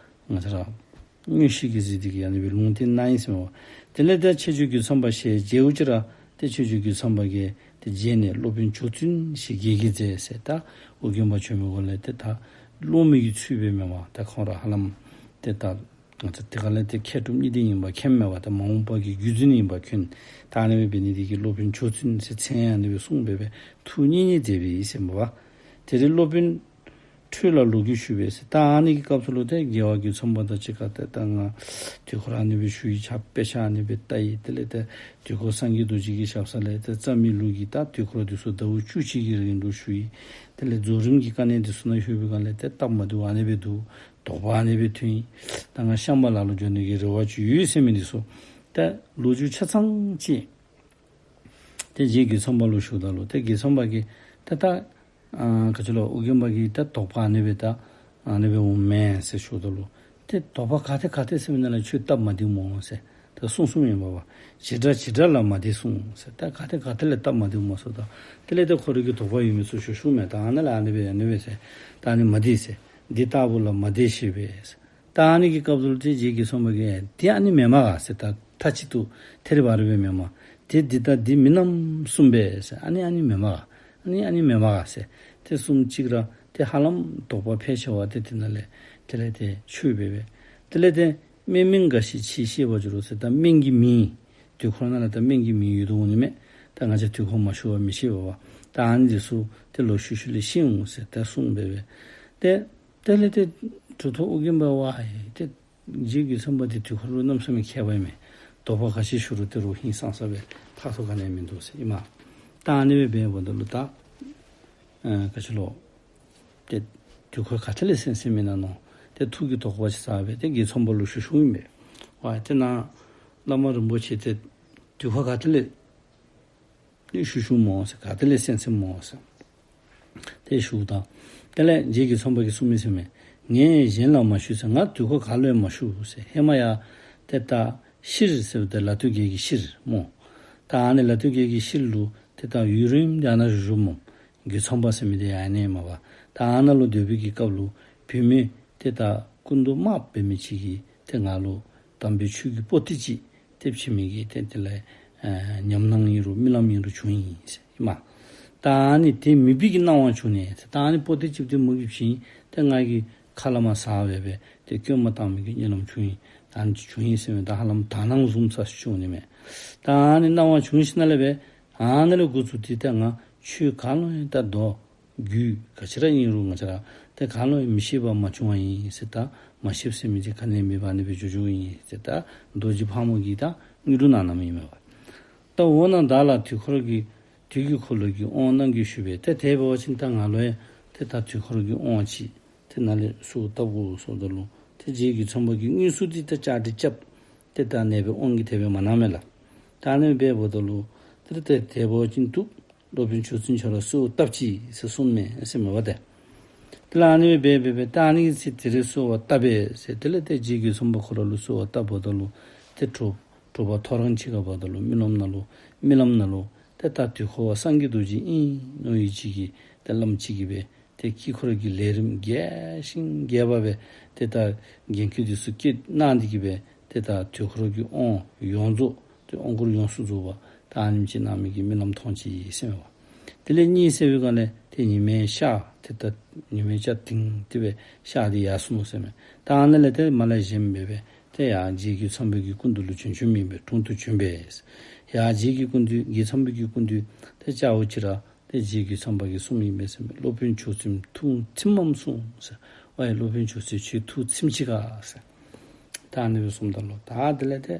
ང་བཅས་ར་མངོན་ཤེས་ཀྱིས་གཟིགས་ཏེ་གིས་ཨ་ནི་སྦེ་ལུང་བསྟན་གནང་ཡི་ཟེར་མས་པ། དེ་ལས་ཏེ་ཆོས་རྗེ་རྒོད་ཚང་པ་ཞལ་མཇལཝ་ཅིག་ར་ཏེ་ཆོས་རྗེ་རྒོད་ཚང་པ་གིས་ཏེ་མཇལ་ནས་སློབ་དཔོན་ཇོ་བཙུན་ཞེས་བགྱི་བགྱི་མཛད་ཟེར། ད་ཨོ་རྒྱན་པ་བྱོན་མི་གུ་ལས་ཏེ་ད་སློབ་མའི་གི་ཚུལ་སྦེ་མེན་པར་ད་ཁོང་ར་ཧ་ལམ་ཏེ་ད་ང་བཅས་དེ་ཁ་ལས་ཏེ་མཁས་གྲུབ་གཉིས་ལྡན་ཨིན་པ་མཁྱེན་མས་པ། ད་མ་འོངས་པ་གི་བརྒྱུད་འཛིན་ཨིན་པ་མཁྱེན། ད་ཨ་ནི་སྦེ་འབད་ནི་དེ་གིས་སློབ་དཔོན་ཇོ་བཙུན་ཟེར་མཚན་ཨ་ནི་སྦེ་གསུངས་སྦེ་སྦེ་ཐུགས་མཉེས་མཉེས་མཛད་པས་ཟེར་མས་པ། དེ་རིང་སློབ་དཔོན་ཁྲོས་ལ་ལོ་རྒོད་ཞུ་བས་ཟེར། ད་ཨ་ནི་གི་སྐབས་སུ་ལུ་ཏེ་རྒྱལ་བ་རྒོད་ཚང་པ་དང་གཅིག་ཁར་ཏེ་ད་ང་དུས་འཁོར་ཨ་ནི་སྦེ་ཞུ་ཡི། ཕྱག་དཔེ་ཆ་ཨ་ནི་སྦེ་བལྟ་ཡི། དེ་ལས་ཏེ་དུས་འཁོར་སངས་རྒྱས་རྡོ་རྗེ་གི་ཞབས་ས་ལས་ཏེ་རྩ་མི་ལུགས་ཀྱི་ད་དུས་འཁོར་འདི་ཚུ་ཟླཝ་བཅུ་གཅིག་གི་རིང་ལུ་ཞུ་ཡི། དེ་ལས་རྫོགས་རིམ་གྱི་དཀའ་གནད་འདི་ཚུ་ནང་ཞུ་བའི་སྒང་ལས་ཏེ་སྟབས་མ་བདེཝ་ཨ་ནི་སྦེ་འདུག། དོགས་པ་ཨ་ནི་སྦེ་ཐོན་ཡི། ད་ང་ཤངས་པ་ལ་ལུ་འགྱོ་ནི་གི་རེ་བ་ཅིག་ཡོད་ཟེར་མི་འདི་ཚུ་ད་ལོ་རྒྱུས་ཆ་ཚང་ཅིག་ཏེ་རྗེ་རྒོད་ཚང་པ་ལུ་ཞུཝ་ད་ལུ་ཏེ་རྒོད་ཚང་པ་གིས་ཏེ་ད་ཨ་ག་ཅི་ལོ་ཨོ་རྒྱན་པ་གིས་ད་དོགས་པ་ཨ་ནི་སྦེ་ད་ཨ་ནི་སྦེ་འོང་མས་ཟེར་ཞུཝ་ད་ལུ་ཏེ་དོགས་པ་ག་ཏེ་ག་ཏེ་ཟེར་མི་ནང་ལས་ཁྱོད་སྟབས་མ་བདེཝ་སྨོ་ཟེར་ད་གསུངས་གསུངསམ་ཨིན་པ། བྱེ་བྲག་བྱེ་བྲག་ལ་མ་བདེ་གསུངས་ཟེར། ད་ག་ཏེ་ག་ཏེ་ལས་སྟབས་མ་བདེཝ་སྨོ་ཟེརཝ་ད་དེ་ལས་ཏེ་ཁོ་རའི་གི་དོགས་པ་ཡོད་མི་ཚུ་ཞུ་ཞུཝ་མས། ད་ཨ་ནཱ་ལས་ཨ་ནི་སྦེ་ཨ་ནི་སྦེ་ཟེར་ད་ཨ་ནི་མ་བདེ་ཟེར། འདི་ལྟ་བུ་ལ་མ་བདེ་ཞེས་པས། ད་ཨ་ནི་གི་སྐབས་སུ་ལུ་ཏེ་རྗེ་རྒོད་ཚང་པ་གིས་འདི་ཨ་ནི་མེན་མས་ག་ཟེར་ད་མཐའ་གཅིག་ཏུ་ཐད་རི་བ་རི་སྦེ་མེན་མས། ཏེ་འདི་ལྟ་འདི་མིན་ནམ་གསུངས་པས་ཟེར། ཨ་ནི་ཨ་ནི་མེན་མས་ག། ཨ་ནི་ཨ་ནི་མེན་མས་ག་ཟེར་ཏེ་གསུངས་ཅིག་ར་ཏེ་ཧ་ལམ་དོགས་པ་ཕལ་ཆེ་བ་ཏེ་དེ་ནང་ལས་དེ་ལས་ཏེ་ཆོད་སྦེ་སྦེ། དེ་ལས་ཏེ་སྨན་མིང་འགའ་ཞིག་ཅིག་བཤད་པར་འགྱུར་རོ་ཟེར། ད་སྨན་གྱི་མིང་དུས་འཁོར་ནང་ལས་ད་སྨན་གྱི་མིང་ཡོད་དོ་འོང་ནི་མས། ད་ང་བཅས་དུས་འཁོར་མ་ཞུ་བར་མི་ཤེས་པས་པ། ད་ཨ་ནི་འདི་ཚུ་ཏེ་ལོག་ཤུལ་ཤུལ་ལས་ཤེས་འོང་ཟེར་ད་གསུངས་སྦེ་སྦེ། ཏེ་དེ་ལས་ཏེ་གྲུབ་ཐོབ་ཨོ་རྒྱན་པ་ཝའི་ཏེ་རྗེ་རྒོད་ཚང་པ་འདི་དུས་འཁོར་ལུ་གནམ་མེད་ས་མེད་མཁས་པ་ཨིན་མས། དོགས་པ་ག་ཅི་ཞུ་རུང་ཏེ་རུང་ཧིང་སངས་ས་སྦེ་ཕར་ཚུར་ག་ནི་མིན་འདུག་ཟེར་ཨིན་མས། ད་ཨ་ནི་སྦེ་འབདཝ་ད་ལུ་ད་ཨ་ག་ཅི་ལོ་ཏེ་དུས་འཁོར་ག་ཏེ་ལས་གསན་གསནམ་ཨིན་ན་མནོ་ཏེ་ཐུགས་ཀྱི་དོགས་པ་ཅིག་ཟ་སྦེ་ཏེ་རྒོད་ཚང་པ་ལུ་ཞུ་ཞུཝ་ཨིན་པས། ཝའི་ཏེ་ནཱ་བླ་མ་རིན་པོ་ཆེ་ཏེ་དུས་འཁོར་ག་ཏེ་ལས་ནི་ཞུ་ཞུཝ་སྨོ་ཟེར། ག་ཏེ་ལས་གསན་གསནམ་སྨོ་ཟེར་ཏེ་ཞུཝ་ད་དེ་ལས་རྗེ་རྒོད་ཚང་པ་གིས་གསུངས་མི་ཟེར་མས། ངས་གཞན་ལ་མ་ཞུས་ཟེར། ང་དུས་འཁོར་ག་ལུ་ཡང་མ་ཞུ་ཟེར། ཧེ་མ་ཡང་ཏེ་ད་ཤྲཱི་ཟེར་བ་ཏེ་ལ་སྟོད་རྒྱལ་གྱི་ཤྲཱི་སྨོ། ད་ཨ་ནི་ལ་སྟོད་རྒྱལ་གྱི་ཤྲཱི་ལུ་ཏེ་ད་ཡུན་རིངམོ་ཏེ་ཨ་ནཱ་བཞུགས་བཞུགསཔ་སྨོ། རྒོད་ཚང་པ་ཟེར་མི་འདི་ཡང་ཨ་ནི་མས་པ། ད་ཨ་ནཱ་ལུ་སྡོད་པའི་གི་སྐབས་ལུ་བུད་མེད་ཏེ་ད་སྐུ་མདོག་དམརཔོ་འབད་མི་ཅིག་གིས་ཏེ་ང་ལུ་དམ་པའི་ཆོས་ཀྱི་པོ་ཏི་ཅིག་ཏེ་བྱིན་མི་གི་ཏེ་དེ་ལས་ཨ་ཉམས་སྣང་ཨིན་རུང་རྨི་ལམ་ཨིན་རུང་བྱུང་ཡི་ཟེར་ཨིན་མས། ད་ཨ་ནི་ཏེ་མོས་པའི་གི་སྣང་བ་བྱུང་ནས་ཏེ་ད་ཨ་ནི་པོ་ཏི་ཅིག་ཏེ་མོ་གིས་བྱིན་ཏེ་ང་གིས་ཁ་ལས་མར་ཟ་སྦེ་སྦེ་ཏེ་སྐྱོན་མ་བཏང་མི་གི་གཉིད་ལམ་བྱུང་ཡི། ད་ཨ་ནི་ཅིག་བྱུང་ཡི་ཟེར་མི་ད་ཧ་ལམ་དག་སྣང་བཟུམ་ས་ཅིག་བྱུང་ནི་མས། ད་ཨ་ནི་སྣང་བ་བྱུང་ཞིནམ་ལས་སྦེ་ཨ་ནི་ལས་འགོ་བཙུགས་ཏེ་ཏེ་ང་ཆོས་ག་ལུ་ཡང་ད་མདོ་རྒྱུད་ག་ཅི་ར་ཨིན་རུང་ང་བཅས་ར་ཏེ་ག་ལུ་ཡང་མི་ཤེས་པ་མ་བྱུང་བ་ཨིན་ཟེར། ད་མ་ཤེསཔ་ཟེར་མི་འདི་ག་ནི་ཡང་མེད་པར་ཨ་ནི་སྦེ་འགྱོ་འགྱོཝ་ཨིན་ཟེར་ད་རྡོ་རྗེ་ཕག་མོ་གིས་ད་དངོས་གྲུབ་གནང་གནངམ་ཨིན་མས་པ། ད་འོ་ན་བདག་ལ་དུས་འཁོར་གྱི་དུས་ཀྱི་འཁོར་ལོ་གི་དབང་གནང་གི་ཞུ་བས། ཏེ་དེ་འབད་བ་ཅིན་ད་ང་ལུ་ཡང་ཏེ་ད་དུས་འཁོར་གྱི་དབང་ཅིག་ཏེ་ནཱ་ལས་གསོལཝ་བཏབ་དགོ་གསུངམ་ད་ལུ་ཏེ་རྗེ་རྒོད་ཚང་པ་གིས་དངོས་སུ་ཏེ་ད་བཅར་འདྲི་རྐྱབ་སྟེ་ད་ཨ་ནི་སྦེ་དབང་གི་དེ་སྦེ་མ་གནངམ་མས་ལགས། ད་ཨ་ནི་སྦེ་འབདཝ་ད་ལུ་ཏེ་ཏེ་དེ་འབད་བ་ཅིན་ཏེ་སློབ་དཔོན་ཇོ་བཙུན་ཁྱོད་ར་གསོལཝ་བཏབ་ཅིག་ཟེར་གསུངམ་མས་ཟེར་མས་པ་ཏེ། དེ་ལས་ཨ་ནི་སྦེ་འབད་འབད་འབད་ད་ཨ་ནི་གི་ཚེ་དེ་རེ་གསོལཝ་བཏབ་པས་ཟེར། དེ་ལས་ཏེ་རྗེ་རྒོད་ཚང་པ་ཁོ་ར་ལུ་གསོལཝ་བཏབ་པ་ད་ལུ་ཏེ་དྲོ་དྲོ་པ་ཐོ་རངས་ཅིག་ཁར་འབདཝ་ད་ལུ་རྨི་ལམ་ནང་ལུ་རྨི་ལམ་ནང་ལུ་ཏེ་ད་དུས་འཁོར་བ་སངས་རྒྱས་རྡོ་རྗེ་ཨིན་མནོ་ཡི་ཅིག་གིས་ཏེ་བླམ་ཅིག་གིས་སྦེ་ཏེ་དཀྱིལ་འཁོར་གྱི་ལས་རིམ་རྒྱས་ཤིང་རྒྱས་པ་སྦེ་ཏེ་ད་འགན་ཁུར་འདི་ཚུ་བཀལ་གནང་སྟེ་གིས་སྦེ་ཏེ་ད་དུས་འཁོར་གྱི་དབང་ཡོངས་རྫོགས་ཏེ་དབང་བསྐུར་ཡོངས་སུ་རྫོགས་པ་ད་ཨ་ནེམ་ཅིག་གནང་མི་གི་རྨི་ལམ་མཐོང་ཅི་ཟེར་མས་པ། དེ་ལས་གཉིད་སད་པའི་སྒང་ལས་ཏེ་ཉི་མའི་ཤར་ཏེ་ད་ཉི་མའི་ཤར་དིང་ཏེ་སྦེ་ཤར་ཏེ་ཡར་སོ་ནུག་ཟེར་མས། ད་ཨ་ནཱ་ལས་ཏེ་མར་ལས་བཞེངས་སྦེ་སྦེ་ཏེ་ཡར་རྗེ་རྒོད་ཚང་པའི་གི་སྐུ་མདུན་ལུ་བྱོན་བྱོནམ་ཨིན་པས། དྲུང་དུ་བྱོན་པས། ཡར་རྗེ་གི་སྐུ་མདུན་རྒོད་ཚང་པའི་གི་སྐུ་མདུན་ཏེ་བཅརཝ་ཅིག་ར་ཏེ་རྗེ་རྒོད་ཚང་པ་གིས་གསུངམ་ཨིན་པས་ཟེར་མས། སློབ་དཔོན་ཇོ་བཙུན་ཐུགས་ཚིམ་མམ་གསུངས་ཟེར། ཝའི་སློབ་དཔོན་ཇོ་བཙུན་ཁྱོད་ཐུགས་ཚིམ་ཅི་ག་ཟེར། ད་ཨ་ནི་སྦེ་གསུངམ་ད་ལུ་ད་དེ་ལས་ཏེ་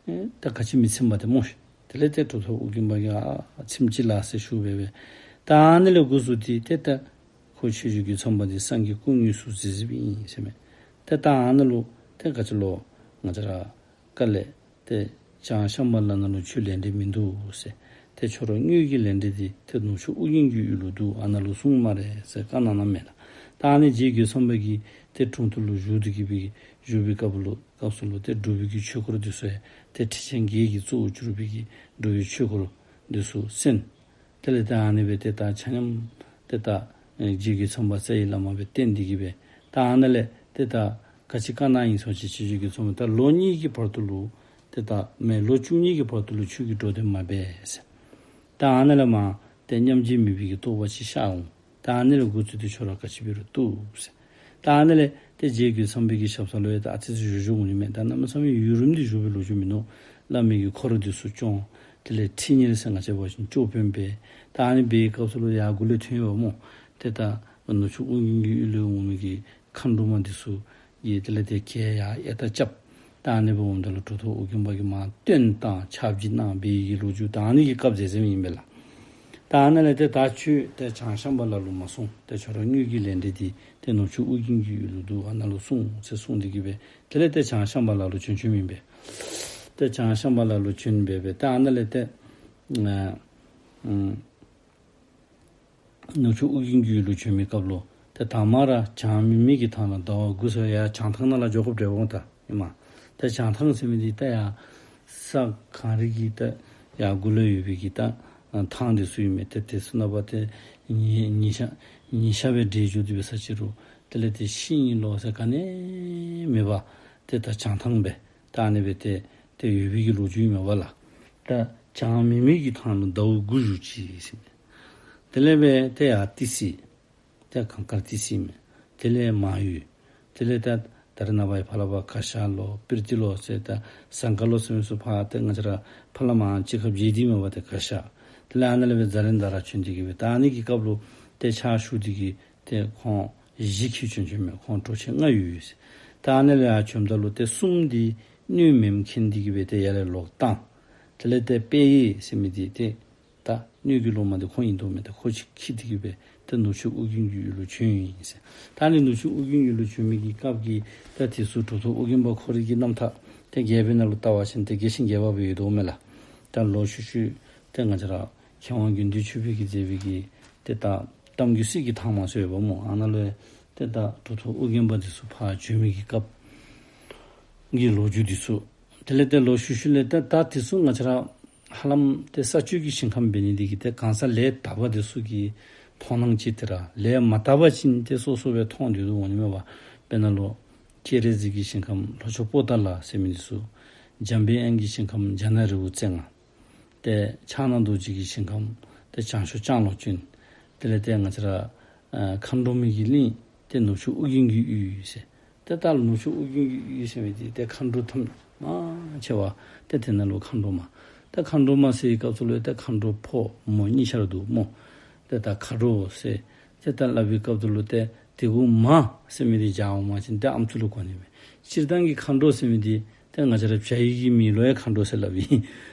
ཨེ་ད་ག་ཅི་མི་ཚིམ་པ་ཏེ་སྨོ་ཤིག། དེ་ལས་ཏེ་གྲུབ་ཐོབ་ཨོ་རྒྱན་པ་གིས་ཨ་ཚིམ་ཅི་ལགས་ཟེར་ཞུ་སྦེ་སྦེ། ད་ཨ་ནི་ལས་འགོ་བཙུགས་ཏེ་ཏེ་ད་ ཁོ་ཆོས་རྗེ་རྒོད་ཚང་པ་འདི་སངས་རྒྱས་སྐུ་དངོས་སུ་གཟིགས་གཟིགསཔ་ཨིན་ཟེར་མས། ཏེ་ད་ཨ་ནཱ་ལུ་ཏེ་ག་ཅི་ལོ་ང་བཅས་ར་ཀ་ལས་ཏེ་བྱང་ཤམ་བྷ་ལ་ནང་ལུ་ཁྱོད་ལས་འབྲས་མིན་འདུག་ཟེར། ཏེ་ཁྱོད་ར་དངོས་ཀྱི་ལས་འབྲས་འདི་ཏེ་ནུབ་ཕྱོགས་ཨོ་རྒྱན་གྱི་ཡུལ་ལུ་འདུག། ཨ་ནཱ་ལུ་གསུངས་སྨ་རེ་ཟེར་བཀའ་གནང་གནངམ་མས་ལགས། ད་ཨ་ནི་རྗེ་རྒོད་ཚང་པ་གིས་ཏེ་དྲུང་དུ་ལུ་བཞུགས་ཏེ་གི་སྦེ་བཞུགས་པའི་སྐབས་ལུ་སྐབས་སུ་ལུ་ཏེ་སྒྲུབ་པའི་གི་ཆོས་སྐོར་འདི་ཚུ་ཡང་ཏེ་ཁྲིད་ཆེན་བརྒྱད་ཀྱིས་གཙོ་བོར་གྱུར་པའི་གི་སྒྲུབ་པའི་ཆོས་སྐོར་འདི་ཚུ་གསན། དེ་ལས་ཏེ་ཨ་ནི་སྦེ་ཏེ་ད་ཆ་མཉམ་ཏེ་ད་རྗེ་རྒོད་ཚང་པ་རྩ་བའི་བླ་མ་སྦེ་བསྟེན་ཏེ་གི་སྦེ་ད་ཨ་ནཱ་ལས་ཏེ་ད་ག་ཅི་བཀའ་གནང་ཡི་ཟེར་བ་ཅིན་ཆོས་རྗེ་རྒོད་ཚང་པ་ད་ལོ་གཉིས་ཀྱི་བར་དུ་ལུ་ཏེ་ད་མེན་ལོ་བཅུ་གཉིས་ཀྱི་བར་དུ་ལུ་ཁྱོད་ཀྱིས་འགྲོ་དོན་མ་འབད་ཟེར། ད་ཨ་ནཱ་ལས་མར་ཏེ་མཉམ་རྗེས་མེད་པའི་གི་རྟོགས་པ་ཅིག་ཤར་འོང་། ད་ཨ་ནི་ལས་འགོ་བཙུགས་ཏེ་ཁྱོད་ར་ག་ཅི་འབད་རུང་བཏུབ་ཟེར། ད་ཨ་ནི་ལས་ཏེ་རྗེ་རྒོད་ཚང་པའི་གི་ཞབས་ས་ལུ་ཡང་ད་ཨ་ཙི་ཙི་བཞུགས་བཞུགསཔ་འོང་ནི་མས། ད་གནམ་མེད་ས་མེད་ཡུན་རིངམོ་འདི་བཞུགས་པའི་ལོ་རྒྱུས་མིན་ནུག། བླ་མའི་གི་འཁོར་འདི་ཚུ་སྐྱོང་། དེ་ལས་ཁྲིད་གཉེར་ཟེར་ང་བཅས་འབད་བ་ཅིན་སྐྱོར་དཔོན་འབད། ད་ཨ་ནི་འབད་བའི་སྐབས་སུ་ལུ་ཡར་མགུ་ལས་ཐོན་ཡོདཔ་སྨོ། ཏེ་ད་ནུབ་ཕྱོགས་ཨོ་རྒྱན་གྱི་ཡུལ་ལས་འོང་མི་གི་མཁའ་འགྲོ་མ་འདི་ཚུ་གིས་དེ་ལས་ཏེ་གྱལ་ཡར་གཡས་ལྟག་རྐྱབ། ད་ཨ་ནི་སྦེ་འོངམ་ད་ལུ་གྲུབ་ཐོབ་ཨོ་རྒྱན་པ་གིས་མར་བཏོན་བཏང་ཕྱག་བགྱིས་གནང་བའི་གི་ལོ་རྒྱུས་ད་ཨ་ནི་གི་སྐབས་མཛད་མཛདཔ་ཨིན་པས་ལགས། ད་ཨ་ནཱ་ལས་ཏེ་ད་ཁྱོད་ཏེ་བྱང་ཤམ་བྷ་ལ་ལུ་མ་སོང་། ཏེ་ཁྱོད་ར་དངོས་ཀྱི་ལས་འབྲས་འདི་ཏེ་ནུབ་ཕྱོགས་ཨོ་རྒྱན་གྱི་ཡུལ་ལུ་འདུག། ཨ་ནཱ་ལུ་སོང་ཟེར་གསུངས་ཏེ་གི་སྦེ་དེ་ལས་ཏེ་བྱང་ཤམ་བྷ་ལ་ལུ་བྱོན་བྱོནམ་ཨིན་པས། ཏེ་བྱང་ཤམ་བྷ་ལ་ལུ་བྱོན་སྦེ་སྦེ་ད་ཨ་ནཱ་ལས་ཏེ་ཨ་ཨམ་ནུབ་ཕྱོགས་ཨོ་རྒྱན་གྱི་ཡུལ་ལུ་བྱོན་མི་སྐབས་ལུ་ཏེ་དང་པ་ར་བྱང་མིག་མིག་གི་ཐང་ལ་ཟླ་བ་དགུ་ཟེར་ཡར་བྱང་ཐང་ནང་ལུ་འགྱོ་དགོཔ་འདྲཝ་འོང་ད་ཨིན་མས། ཏེ་བྱང་ཐང་ཟེར་མི་འདི་ད་ཡར་ས་གངས་རི་གི་ད་ཡར་མགུ་ལུ་ཡོད་པའི་གི་ད་ཐང་འདི་ཚུ་ཨིན་མས། ཏེ་དེ་ཚུ་ནང་པ་ཏེ་ཉི་ཉི་ཤར་ཉི་ཤར་སྦེ་འདྲེས་འགྱོ་སྟེ་འབད་ས་ཅིག་རུང་དེ་ལས་ཏེ་ཤིང་ལོ་ཟེར་ག་ནི་མེད་པར་ཏེ་ད་བྱང་ཐང་སྦེ་ད་ཨ་ནི་སྦེ་ཏེ་ཏེ་ཡོད་པའི་གི་ལོ་རྒྱུས་ཨིན་མས་པ་ལགས། ད་བྱང་མིག་མིག་གི་ཐང་ལུ་ཟླཝ་དགུ་བཞུགས་ཅི་ཟེར་མས། དེ་ལས་སྦེ་ཏེ་ཡར་ཏི་སེ་ཏེ་གངས་དཀར་ཏི་སེ་མས། དེ་ལས་མང་ཡུལ། དེ་ལས་ད་ད་རེས་ནངས་པ་ཕར་ལས་ཕར་ཁ་ཤ་ལོ་སྤིར་ཏི་ལོ་ཟེར་ད་ཟངས་དཀར་ལོ་ཟེར་མི་ཚུ་ཕར་ཏེ་ང་བཅས་ར་ཕར་ལས་མར་ཅིག་ཁ་བརྗེ་སྟེ་མས་པ་ཏེ་ཁ་ཤ། དེ་ལས་ཨ་ནཱ་ལས་སྦེ་རྫ་རན་ད་ར་བྱོན་ཏེ་གི་སྦེ་ད་ཨ་ནི་གི་སྐབས་ལུ་ཏེ་ཕྱག་ཞུ་སྟེ་གི་ཏེ་ཁོང་བཞི་འཁྱིད་བྱོན་བྱོནམ་མས། ཁོང་གྲོགས་མཆེད་ལྔ་ཡོད་ཡོད་ཟེར། ད་ཨ་ནཱ་ལས་ཡར་བྱོནམ་ད་ལུ་ཏེ་གསུམ་འདི་སྣོད་མེནམ་མཁྱེན་ཏེ་གི་སྦེ་ཏེ་ཡར་ལས་ལོག་བཏང་། དེ་ལས་ཏེ་དཔལ་ཡེ་ཟེར་མི་འདི་ཏེ་ད་སྣོད་ཀྱི་སློབ་མ་འདི་ཁོ་ཨིན་དོ་མས། ད་ཁོ་ཅིག་འཁྱིད་དེ་གི་སྦེ་ཏེ་ནུབ་ཕྱོགས་ཨོ་རྒྱན་གྱི་ཡུལ་ལུ་བྱོན་ཡི་ཟེར། ད་ཨ་ནི་ནུབ་ཕྱོགས་ཨོ་རྒྱན་ཡུལ་ལུ་བྱོན་མི་གི་སྐབས་ཀྱི་ད་དེ་ཚུ་གྲུབ་ཐོབ་ཨོ་རྒྱན་པ་ཁོ་རའི་གི་རྣམ་ཐར་ཏེ་རྒྱས་པའི་ནང་ལུ་བལྟ་བ་ཅིན་ཏེ་རྒྱས་ཤིང་རྒྱས་པ་སྦེ་ཡོད་དོ་མས་ལགས། ད་ལོག་ཤུལ་ཤུལ་ཏེ་ང་བཅས་ར་མཁས་དབང་དགེ་འདུན་ཆོས་འཕེལ་གྱིས་མཛད་པའི་གི་ཏེ་ད་གཏམ་རྒྱུད་གསེར་གྱི་ཐང་མ་ཟེར་ཡོདཔ་སྨོ། ཨ་ནཱ་ལུ་ཏེ་ད་གྲུབ་ཐོབ་ཨོ་རྒྱན་པ་འདི་ཚུ་ཕར་བྱོན་མི་གི་སྐབས་ཀྱི་ལོ་རྒྱུས་འདི་ཚུ། དེ་ལས་ཏེ་ལོག་ཤུལ་ཤུལ་ལས་ཏེ་ད་དེ་ཚུ་ང་བཅས་ར་ཧ་ལམ་ཏེ་ས་སྤྱོད་ཀྱི་ཞིང་ཁམས་འབད་ནི་འདི་གིས་ཏེ་གང་ཟག་ལས་དག་པ་འདི་ཚུ་གི་མཐོང་སྣང་ཅིག་ཏེ་ར་ལས་མ་དག་པ་ཅིན་ཏེ་སོ་སོ་སྦེ་མཐོང་སྟེ་འདུག་འོང་ནི་མས་པ། དཔེར་ན་ལུ་སྤྱན་རས་གཟིགས་ཀྱི་ཞིང་ཁམས་ལྷོ་ཕྱོགས་པོ་ཏ་ལ་ཟེར་མི་འདི་ཚུ། འཇམ་པའི་དབྱངས་ཀྱི་ཞིང་ཁམས་རྒྱ་ནག་རི་བོ་རྩེ་ལྔ། ཏེ་ཕྱག་ན་རྡོ་རྗེ་གི་ཞིང་ཁམས་ཏེ་བྱང་ཕྱོགས་ལྕང་ལོ་ཅན། དེ་ལས་ཏེ་ང་བཅས་ར་ཨ་མཁའ་འགྲོ་མའི་གི་གླིང་ཏེ་ནུབ་ཕྱོགས་ཨོ་རྒྱན་གྱི་ཡུལ་ཟེར། ཏེ་ད་ནུབ་ཕྱོགས་ཨོ་རྒྱན་གྱི་ཡུལ་ཟེར་མི་འདི་ཏེ་མཁའ་འགྲོ་ཐམས་ཅད་མང་ཆེ་བ་ཏེ་དེ་ནང་ལུ་མཁའ་འགྲོ་མ། ཏེ་མཁའ་འགྲོ་མ་ཟེར་བའི་སྐབས་སུ་ལུ་ཏེ་མཁའ་འགྲོ་ཕོ་མོ་གཉིས་ཆ་ར་འདུག་སྨོ། ཏེ་ད་མཁའ་འགྲོ་ཟེར་ཏེ་ད་སླབ་པའི་སྐབས་སུ་ལུ་ཏེ་དེ་གུ་མ་ཟེར་མི་འདི་སྦྱར་འོང་པ་ཅིན་ཏེ་ཨམ་སྲུ་ལུ་གོ་ནི་མས། སྤྱིར་བཏང་གི་མཁའ་འགྲོ་ཟེར་མི་འདི་ཏེ་ང་བཅས་ར་བྱ་ཡི་གི་མིང་ལུ་ཡང་མཁའ་འགྲོ་ཟེར་སླབ་ཨིན།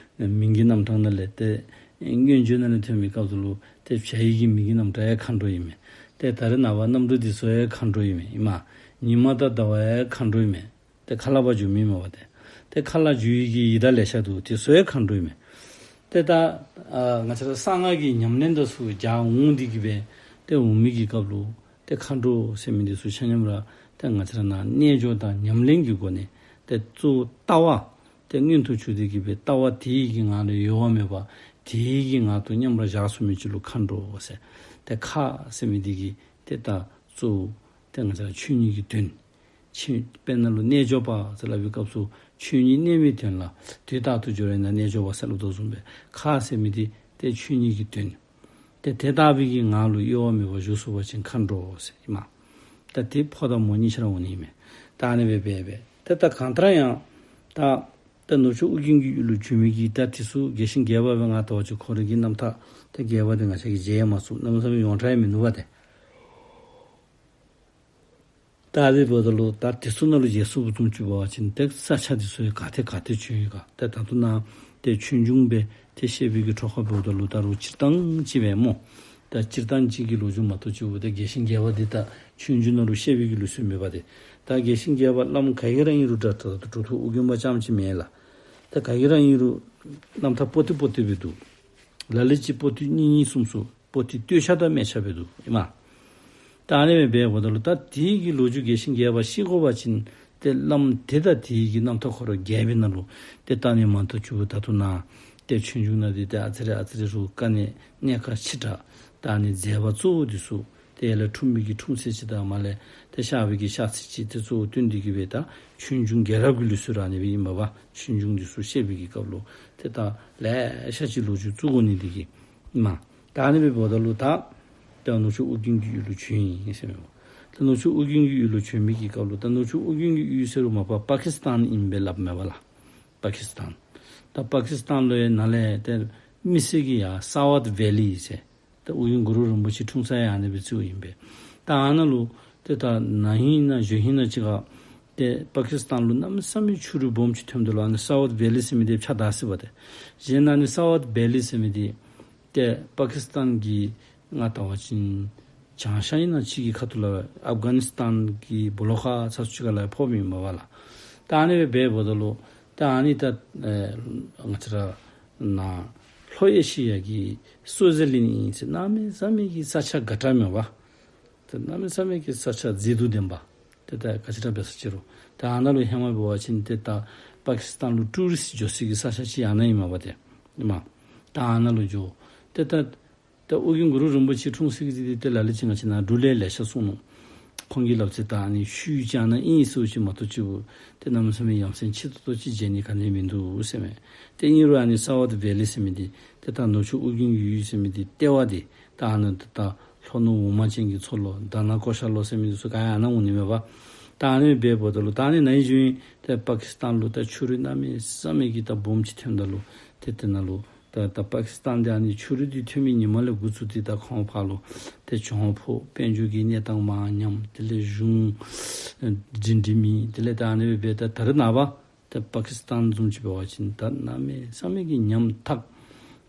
མིང་གི་རྣམ་གྲངས་ནང་ལས་ཏེ་མངོན་བརྗོད་ནང་ལས་ཐོན་པའི་སྐབས་སུ་ལུ་ཏེ་བྱ་ཡི་གི་མིང་གི་རྣམ་གྲངས་ཡང་མཁའ་འགྲོ་ཨིན་མས། ཏེ་ད་རེས་ནངས་པ་གནམ་གྲུ་འདི་ཚུ་ཡང་མཁའ་འགྲོ་ཨིན་མས། ཨིན་མས། ཉི་མ་དང་ཟླ་བ་ཡང་མཁའ་འགྲོ་ཨིན་མས། ཏེ་ཁ་སླབ་པར་འགྱུར་མི་མས་པ་ཏེ། ཏེ་ཁ་སླབ་འགྱུར་ཡི་གི་ཡི་དྭགས་ལེ་ཤ་འདུག། དེ་ཚུ་ཡང་མཁའ་འགྲོ་ཨིན་མས། ཏེ་ད་ཨ་ང་བཅས་ར་གསང་སྔགས་ཀྱི་ཉམས་ལེན་འདི་ཚུ་སྦྱར་འོང་སྟེ་གི་སྦེ་ཏེ་འོང་མི་གི་སྐབས་ལུ་ཏེ་མཁའ་འགྲོ་ཟེར་མི་འདི་ཚུ་ཆ་མཉམ་ར་ཏེ་ང་བཅས་ར་ནང་རྣལ་འབྱོར་དང་ཉམས་ལེན་གྱི་སྒོ་ནས་ཏེ་གཙོ་བོ་ལྟ་བ་ཏེ་མངོན་དུ་གྱུར་ཏེ་གི་སྦེ་ལྟ་བ་དེ་ཡི་གི་ངང་ལས་གཡོ་བ་མེད་པ་དེ་ཡི་གི་ངང་དུ་མཉམ་པར་བཞག་ཚུགས་མི་ཅིག་ལུ་མཁའ་འགྲོ་ཟེར། ཏེ་མཁའ་ཟེར་མི་འདི་གིས་ཏེ་ད་གཙོ་བོ་ཏེ་ང་བཅས་ར་ཆོས་ཉིད་ཀྱི་དོན། ཆོས་དཔེར་ན་ལུ་རྣལ་འབྱོར་པ་ཟེར་སླབ་པའི་སྐབས་སུ་ཆོས་ཉིད་གནས་མི་དོན་ལ་དུས་རྟག་ཏུ་སྦྱོར་བས་ན་རྣལ་འབྱོར་པ་ཟེར་སླབ་དོ་བཟུམ་སྦེ་མཁའ་ཟེར་མི་འདི་ཏེ་ཆོས་ཉིད་ཀྱི་དོན། ཏེ་དེ་ལྟ་བུའི་གི་ངང་ལུ་གཡོ་བ་མེད་པར་བཞུགས་ཚུགས་པ་ཅིན་མཁའ་འགྲོ་ཟེར་ཨིན་མས། ད་དེ་ཕོ་དང་མོ་གཉིས་ཆ་ར་འོང་ནི་ཨིན་མས། ད་ཨ་ནི་སྦེ་འབད་སྦེ་ཏེ་ད་གང་ལྟར་ཡང་ད་ད་ནུབ་ཕྱོགས་ཨོ་རྒྱན་གྱི་ཡུལ་ལུ་བྱོན་མི་གི་ད་དེ་ཚུ་རྒྱས་ཤིང་རྒྱས་པ་སྦེ་ང་ལྟ་བ་ཅིན་ཁོ་རའི་གི་རྣམ་ཐར་ད་རྒྱས་པ་འདི་ང་བཅས་ཀྱིས་མཇལ་མ་ཚུགས། གནམ་མེད་ས་མེད་ཡོངས་གྲགས་ཡང་མིན་ནུག་པ་ཏེ། ད་དེ་འབདཝ་ད་ལུ་ད་དེ་ཚུ་ནང་ལུ་རྒྱས་སུ་བུ་ཚུན་ཚོད་འབད་བ་ཅིན་ཏེ་ས་ཆ་དེ་ཚུ་ཡང་ག་ཏེ་ག་ཏེ་བྱོན་ཡི་ག། ཏེ་ད་ལྟོ་ནཱ་ཏེ་ཆོས་འབྱུང་སྦེ་ཏེ་བཤད་པའི་གི་ཐོག་ཁར་འབདཝ་ད་ལུ་ད་རུང་སྤྱིར་བཏང་ཅིག་སྦེ་སྨོ། ད་སྤྱིར་བཏང་ཅིག་གི་ལོ་རྒྱུས་མ་གཏོགས་ཅིག་འབདཝ་ད་རྒྱས་ཤིང་རྒྱས་པ་འདི་ད་ཆོས་འབྱུང་ནང་ལུ་བཤད་པའི་གི་ལུགས་སྲོལ་མེད་པ་ཏེ། ད་རྒྱས་ཤིང་རྒྱས་པ་བླམ་ག་གིས་ར་ཨིན་རུང་འདྲ་ད་ད་གྲུབ་ཐོབ་ཨོ་རྒྱན་པ་རྐྱངམ་ཅིག་མེན་ལགས། ད་ག་གིས་ར་ཨིན་རུང་རྣམ་ཐར་པོ་ཏི་པོ་ཏི་སྦེ་འདུག། ལ་ལུ་ཅིག་པོ་ཏི་གཉིས་གཉིས་གསུམ་གསུམ་པོ་ཏི་སྟོད་ཆ་དང་སྨད་ཆ་སྦེ་འདུག་ཨིན་མས། ད་ཨ་ནི་སྦེ་འབདཝ་ད་ལུ་ད་དེ་གི་ལོ་རྒྱུས་རྒྱས་ཤིང་རྒྱས་པ་ཤེས་དགོ་པ་ཅིན་ཏེ་བླམ་དེ་དང་དེ་གི་རྣམ་ཐར་ཁོ་ར་རྒྱས་པའི་ནང་ལུ་ཏེ་ད་ཨ་ནི་མ་གཏོགས་ཅིག་འབདཝ་ད་ད་ལྟོ་ནཱ་ཏེ་ཆོས་འབྱུང་ནང་འདི་ཏེ་ཨ་ཙི་རེ་ཨ་ཙི་རེ་རུང་དཀའ་གནད་གནད་ཁག་ཆེ་དྲགས། ད་ཨ་ནི་མཛད་པ་གཙོ་བོ་འདི་ཚུ་ཏེ་ཡར་ལས་འཁྲུངས་པའི་གི་འཁྲུངས་ཚད་ཅིག་དང་མར་ལས་ཏེ་གཤགས་པའི་གི་གཤགས་ཚད་ཅིག་ཏེ་གཙོ་བོ་བཏོན་ཏེ་གི་སྦེ་ད་ཆོས་འབྱུང་རྒྱལ་རབས་ཀྱི་ལུགས་སྲོལ་ར་ཨ་ནི་སྦེ་ཨིན་མས་པ། ཆོས་འབྱུང་འདི་ཚུ་བཤད་པའི་གི་སྐབས་ལུ་ཏེ་ད་ལེ་ཤ་ཅིག་ལོ་རྒྱུས་བཙུགས་དགོ་ནི་འདི་གིས་ཨིན་མས། ད་ཨ་ནི་སྦེ་འབདཝ་ད་ལུ་ད་ད་ནུབ་ཕྱོགས་ཨོ་རྒྱན་གྱི་ཡུལ་ལུ་བྱོན་ཡི་ཟེར་མས་པ། ད་ནུབ་ཕྱོགས་ཨོ་རྒྱན་གྱི་ཡུལ་ལུ་བྱོན་པའི་གི་སྐབས་ལུ་ད་ནུབ་ཕྱོགས་ཨོ་རྒྱན་གྱི་ཡུལ་ཟེར་རུང་མ་པ་པ་ཀི་སི་ཐན་ཨིན་པས་སླབ་མས་པ་ལགས། པ་ཀི་སི་ཐན། ད་པ་ཀི་སི་ཐན་ལུ་ཡང་ནཱ་ལས་ཏེ་མི་སེར་གྱིས་ཡར་སཱ་ཝཱད་ཝེ་ལི་ཟེར། ད་ཨོ་རྒྱན་གུ་རུ་རིན་པོ་ཆེ་འཁྲུངས་ས་ཡང་ཨ་ནི་སྦེ་བརྩིཝ་ཨིན་པས། ད་ཨ་ནཱ་ལུ་ཏེ་ད་ན་ཧིང་ནང་གཞེས་ཧིང་ནང་ཅིག་ཁར་ཏེ་པ་ཀི་སི་ཐན་ལུ་གནམ་མེད་ས་མེད་ཆུ་རུད་སྦོམ་ཅིག་ཐོནམ་ད་ལུ་ཨ་ནི་སཱ་ཝཱད་ཝེ་ལི་ཟེར་མི་འདི་ཕྱག་བཏགས་ཅི་པ་ཏེ། གཞན་ཨ་ནི་སཱ་ཝཱད་ཝེ་ལི་ཟེར་མི་འདི་ཏེ་པ་ཀི་སི་ཐན་གྱི་ང་ལྟ་བ་ཅིན་བྱང་ཤར་ཨིན་ན་ཅིག་གི་ཁ་ཐུག་ལུ་ཨབ་གྷ་ནི་སི་ཐན་གྱི་སྦོ་ལོགས་ཁ་ཚུ་ཅིག་ཁ་ལུ་ཕོགཔ་ཨིན་མས་པ་ལགས། ད་ཨ་ནི་སྦེ་འབདཝ་ད་ལུ་ད་ཨ་ནི་ད་ཨེ་ང་བཅས་ར་ནཱ་ལྷོ་ཨེ་ཤི་ཡ་གི་སུའི་ཛར་ལེནཌ་ཨིན་ཟེར་གནམ་མེད་ས་མེད་ཀྱི་ས་ཆ་དགའ་དྲགས་མས་པ། ད་གནམ་མེད་ས་མེད་ཀྱི་ས་ཆ་མཛེས་སྡུག་ལྡན་པ། ཏེ་ད་ག་ཅི་ར་འབད་ས་ཅི་རུང་ད་ཨ་ནཱ་ལུ་ཧེ་མ་འབད་བ་ཅིན་ཏེ་ད་པ་ཀི་སི་ཐན་ལུ་ཊུ་རིསཊ་འགྱོ་སའི་གི་ས་ཆ་ཅིག་ཨ་ནཱ་ཨིན་མས་པ་ཏེ། ཨིན་མས། ད་ཨ་ནཱ་ལུ་འགྱོ། ཏེ་ད་ད་ཨོ་རྒྱན་གུ་རུ་རིན་པོ་ཆེ་འཁྲུངས་ས་གི་ཅིག་འདི་ཏེ་ལ་ལུ་ཅིག་ང་བཅས་ནཱ་འབྲུག་ལས་ལེ་ཤ་གསུངས་ནུག། ཁོང་གིས་སླབ་ཚེ་ད་ཨ་ནི་ཤུལ་ཅིག་ཨ་ནཱ་ཨིན་ཟེར་ཅིག་མ་གཏོགས་ཅིག་འབདཝ་ཏེ་གནམ་མེད་ས་མེད་ཡ་མཚན་ཆེ་ཏོག་ཏོ་ཅིག་མཇལ་ནི་ག་ནི་མིན་འདུག་ཟེར་མས། ཏེ་ཨིན་རུང་ཨ་ནི་སཱ་ཝཱད་ཝེ་ལི་ཟེར་མི་འདི་ཏེ་ད་ནུབ་ཕྱོགས་ཨོ་རྒྱན་གྱི་ཡུལ་ཟེར་མི་འདི་ལྟེ་བ་འདི་ད་ཨ་ནཱ་ད་ལྷོ་ནུབ་འོག་མ་ཅན་གྱི་མཚོ་ལུ་དྷ་ན་ཀོ་ཤ་ལུ་ཟེར་མི་འདི་ཚུ་ག་ཡང་ཨ་ནཱ་འོང་ནི་མས་པ། ད་ཨ་ནི་སྦེ་འབདཝ་ད་ལུ་ད་ཨ་ནི་ནཱ་ཨིན་ཞུ་ཡི། ཏེ་པ་ཀི་སི་ཐན་ལུ་ད་ཆུ་རུད་གནམ་མེད་ས་མེད་ཀྱི་ད་སྦོམ་ཅིག་ཐོནམ་ད་ལུ་ཏེ་དེ་ནང་ལུ་ད་ད་པ་ཀི་སི་ཐན་འདི་ཨ་ནི་ཆུ་རུད་འདི་ཐོན་མི་ཉིནམ་ལས་འགོ་བཙུགས་ཏེ་ད་ཁོང་ཕར་ལུ་ཏེ་བྱུང་ཕོག་དཔལ་འབྱོར་གྱི་གནས་སྟངས་མར་ཉམས། དེ་ལས་གཞུང་སྒྲིང་སྒྲི་མེད། དེ་ལས་ད་ཨ་ནི་སྦེ་ད་ད་རེས་ནངས་པ་ཏེ་པ་ཀི་སི་ཐན་བཟུམ་ཅིག་འབད་བ་ཅིན་ད་གནམ་མེད་ས་མེད་ཀྱི་ཉམ་ཐག།